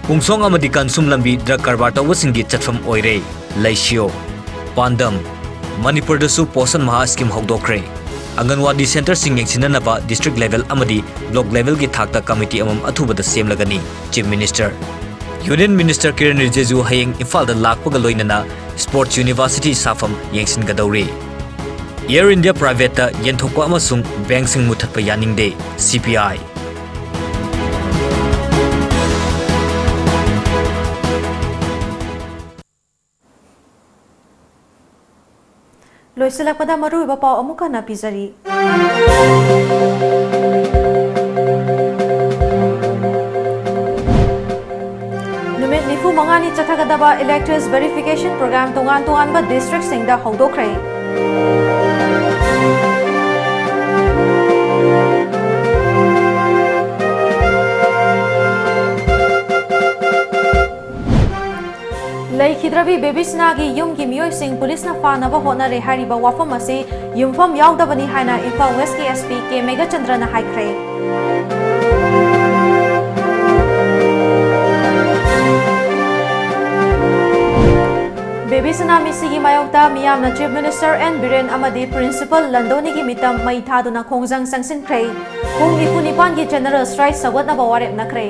ꯄꯨꯡꯁꯣꯡ ꯑꯃꯗꯤ ꯀꯟꯁꯨꯝ ꯂꯝꯕꯤ drug ꯀꯔꯕꯥꯔ ꯇꯧꯕꯁꯤꯡꯒꯤ ꯆꯠꯐꯝ ꯑꯣꯏꯔꯦ꯫ ꯂꯩꯁꯤꯌꯣ꯫ ꯄꯥꯟꯗꯝ: ꯃꯅꯤꯄꯨꯔꯗꯁꯨ ꯄꯣꯁꯟ ꯃꯍꯥ scheme ꯍꯧꯗꯣꯛꯈ꯭ꯔꯦ꯫ ꯑꯪꯒꯟꯋꯥꯗꯤ centreꯁꯤꯡ ꯌꯦꯡꯁꯤꯟꯅꯅꯕ district level ꯑꯃꯗꯤ block levelꯒꯤ ꯊꯥꯛꯇ committee ꯑꯃꯃꯝ ꯑꯊꯨꯕꯗ ꯁꯦꯝꯂꯒꯅꯤ, Chief Minister꯫ Union Minister Kiran ꯔꯤꯖꯤꯖꯨ ꯍꯌꯦꯡ ꯏꯝꯐꯥꯜꯗ ꯂꯥꯛꯄꯒ ꯂꯣꯏꯅꯅ Sports University ꯁꯥꯐꯝ ꯌꯦꯡꯁꯤꯟꯒꯗꯧꯔꯤ꯫ Air India Privateꯇ ꯌꯦꯟꯊꯣꯛꯄ ꯑꯃꯁꯨꯡ bankꯁꯤꯡ ꯃꯨꯠꯊꯠꯄ ꯌꯥꯅꯤꯡꯗꯦ, ꯁꯤ ꯄꯤ ꯑꯥꯏ꯫ ꯂꯣꯏꯁꯤꯜꯂꯛꯄꯗ ꯃꯔꯨꯑꯣꯏꯕ ꯄꯥꯎ ꯑꯃꯨꯛ ꯍꯟꯅ ꯄꯤꯖꯔꯤ꯫ ꯅꯨꯃꯤꯠ ꯅꯤꯐꯨ ꯃꯉꯥꯅꯤ ꯆꯠꯊꯒꯗꯕ electors verification program ꯇꯣꯉꯥꯟ ꯇꯣꯉꯥꯟꯕ districtꯁꯤꯡꯗ ꯍꯧꯗꯣꯛꯈ꯭ꯔꯦ꯫ ꯂꯩꯈꯤꯗ꯭ꯔꯕꯤ ꯕꯦꯕꯤꯁꯅꯥꯒꯤ ꯌꯨꯝꯒꯤ ꯃꯤꯑꯣꯏꯁꯤꯡ ꯄꯨꯂꯤꯁꯅ ꯐꯥꯅꯕ ꯍꯣꯠꯅꯔꯦ ꯍꯥꯏꯔꯤꯕ ꯋꯥꯐꯝ ꯑꯁꯤ ꯌꯨꯝꯐꯝ ꯌꯥꯎꯗꯕꯅꯤ ꯍꯥꯏꯅ ꯏꯝꯐꯥꯜ ꯋꯦꯁꯀꯤ ꯑꯦꯁ ꯄꯤ ꯀꯦ ꯃꯦꯘꯆꯟꯗ꯭ꯔꯅ ꯍꯥꯏꯈ꯭ꯔꯦ꯫ ꯕꯦꯕꯤꯁꯅꯥ ꯃꯤꯁꯤꯒꯤ ꯃꯥꯌꯣꯛꯇ ꯃꯤꯌꯥꯝꯅ Chief Minister ꯑꯦꯟ ꯕꯤꯔꯦꯟ ꯑꯃꯗꯤ Principal ꯂꯟꯗꯣꯅꯤꯒꯤ ꯃꯤꯇꯝ ꯃꯩ ꯊꯥꯗꯨꯅ ꯈꯣꯡꯖꯪ ꯆꯪꯁꯤꯟꯈ꯭ꯔꯦ꯫ ꯄꯨꯡ ꯅꯤꯐꯨ ꯅꯤꯄꯥꯟꯒꯤ general strike ꯁꯧꯒꯠꯅꯕ ꯋꯥꯔꯦꯞ ꯅꯈ꯭ꯔꯦ꯫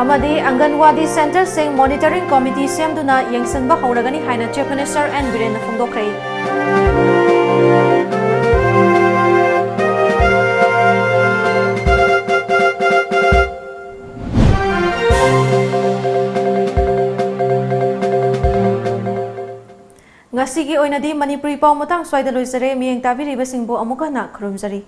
ꯑꯃꯗꯤ ꯑꯪꯒꯟꯋꯥꯗꯤ centreꯁꯤꯡ monitoring committee ꯁꯦꯝꯗꯨꯅ ꯌꯦꯡꯁꯤꯟꯕ ꯍꯧꯔꯒꯅꯤ ꯍꯥꯏꯅ Chief Minister ꯑꯦꯟ ꯕꯤꯔꯦꯟꯅ ꯐꯣꯡꯗꯣꯛꯈ꯭ꯔꯦ꯫ ꯉꯁꯤꯒꯤ ꯑꯣꯏꯅꯗꯤ ꯃꯅꯤꯄꯨꯔꯤ ꯄꯥꯎ ꯃꯇꯥꯡ ꯁ꯭ꯋꯥꯏꯗ ꯂꯣꯏꯖꯔꯦ꯫ ꯃꯤꯠꯌꯦꯡ ꯇꯥꯕꯤꯔꯤꯕꯁꯤꯡꯕꯨ ꯑꯃꯨꯛ ꯍꯟꯅ ꯈꯨꯔꯨꯝꯖꯔꯤ꯫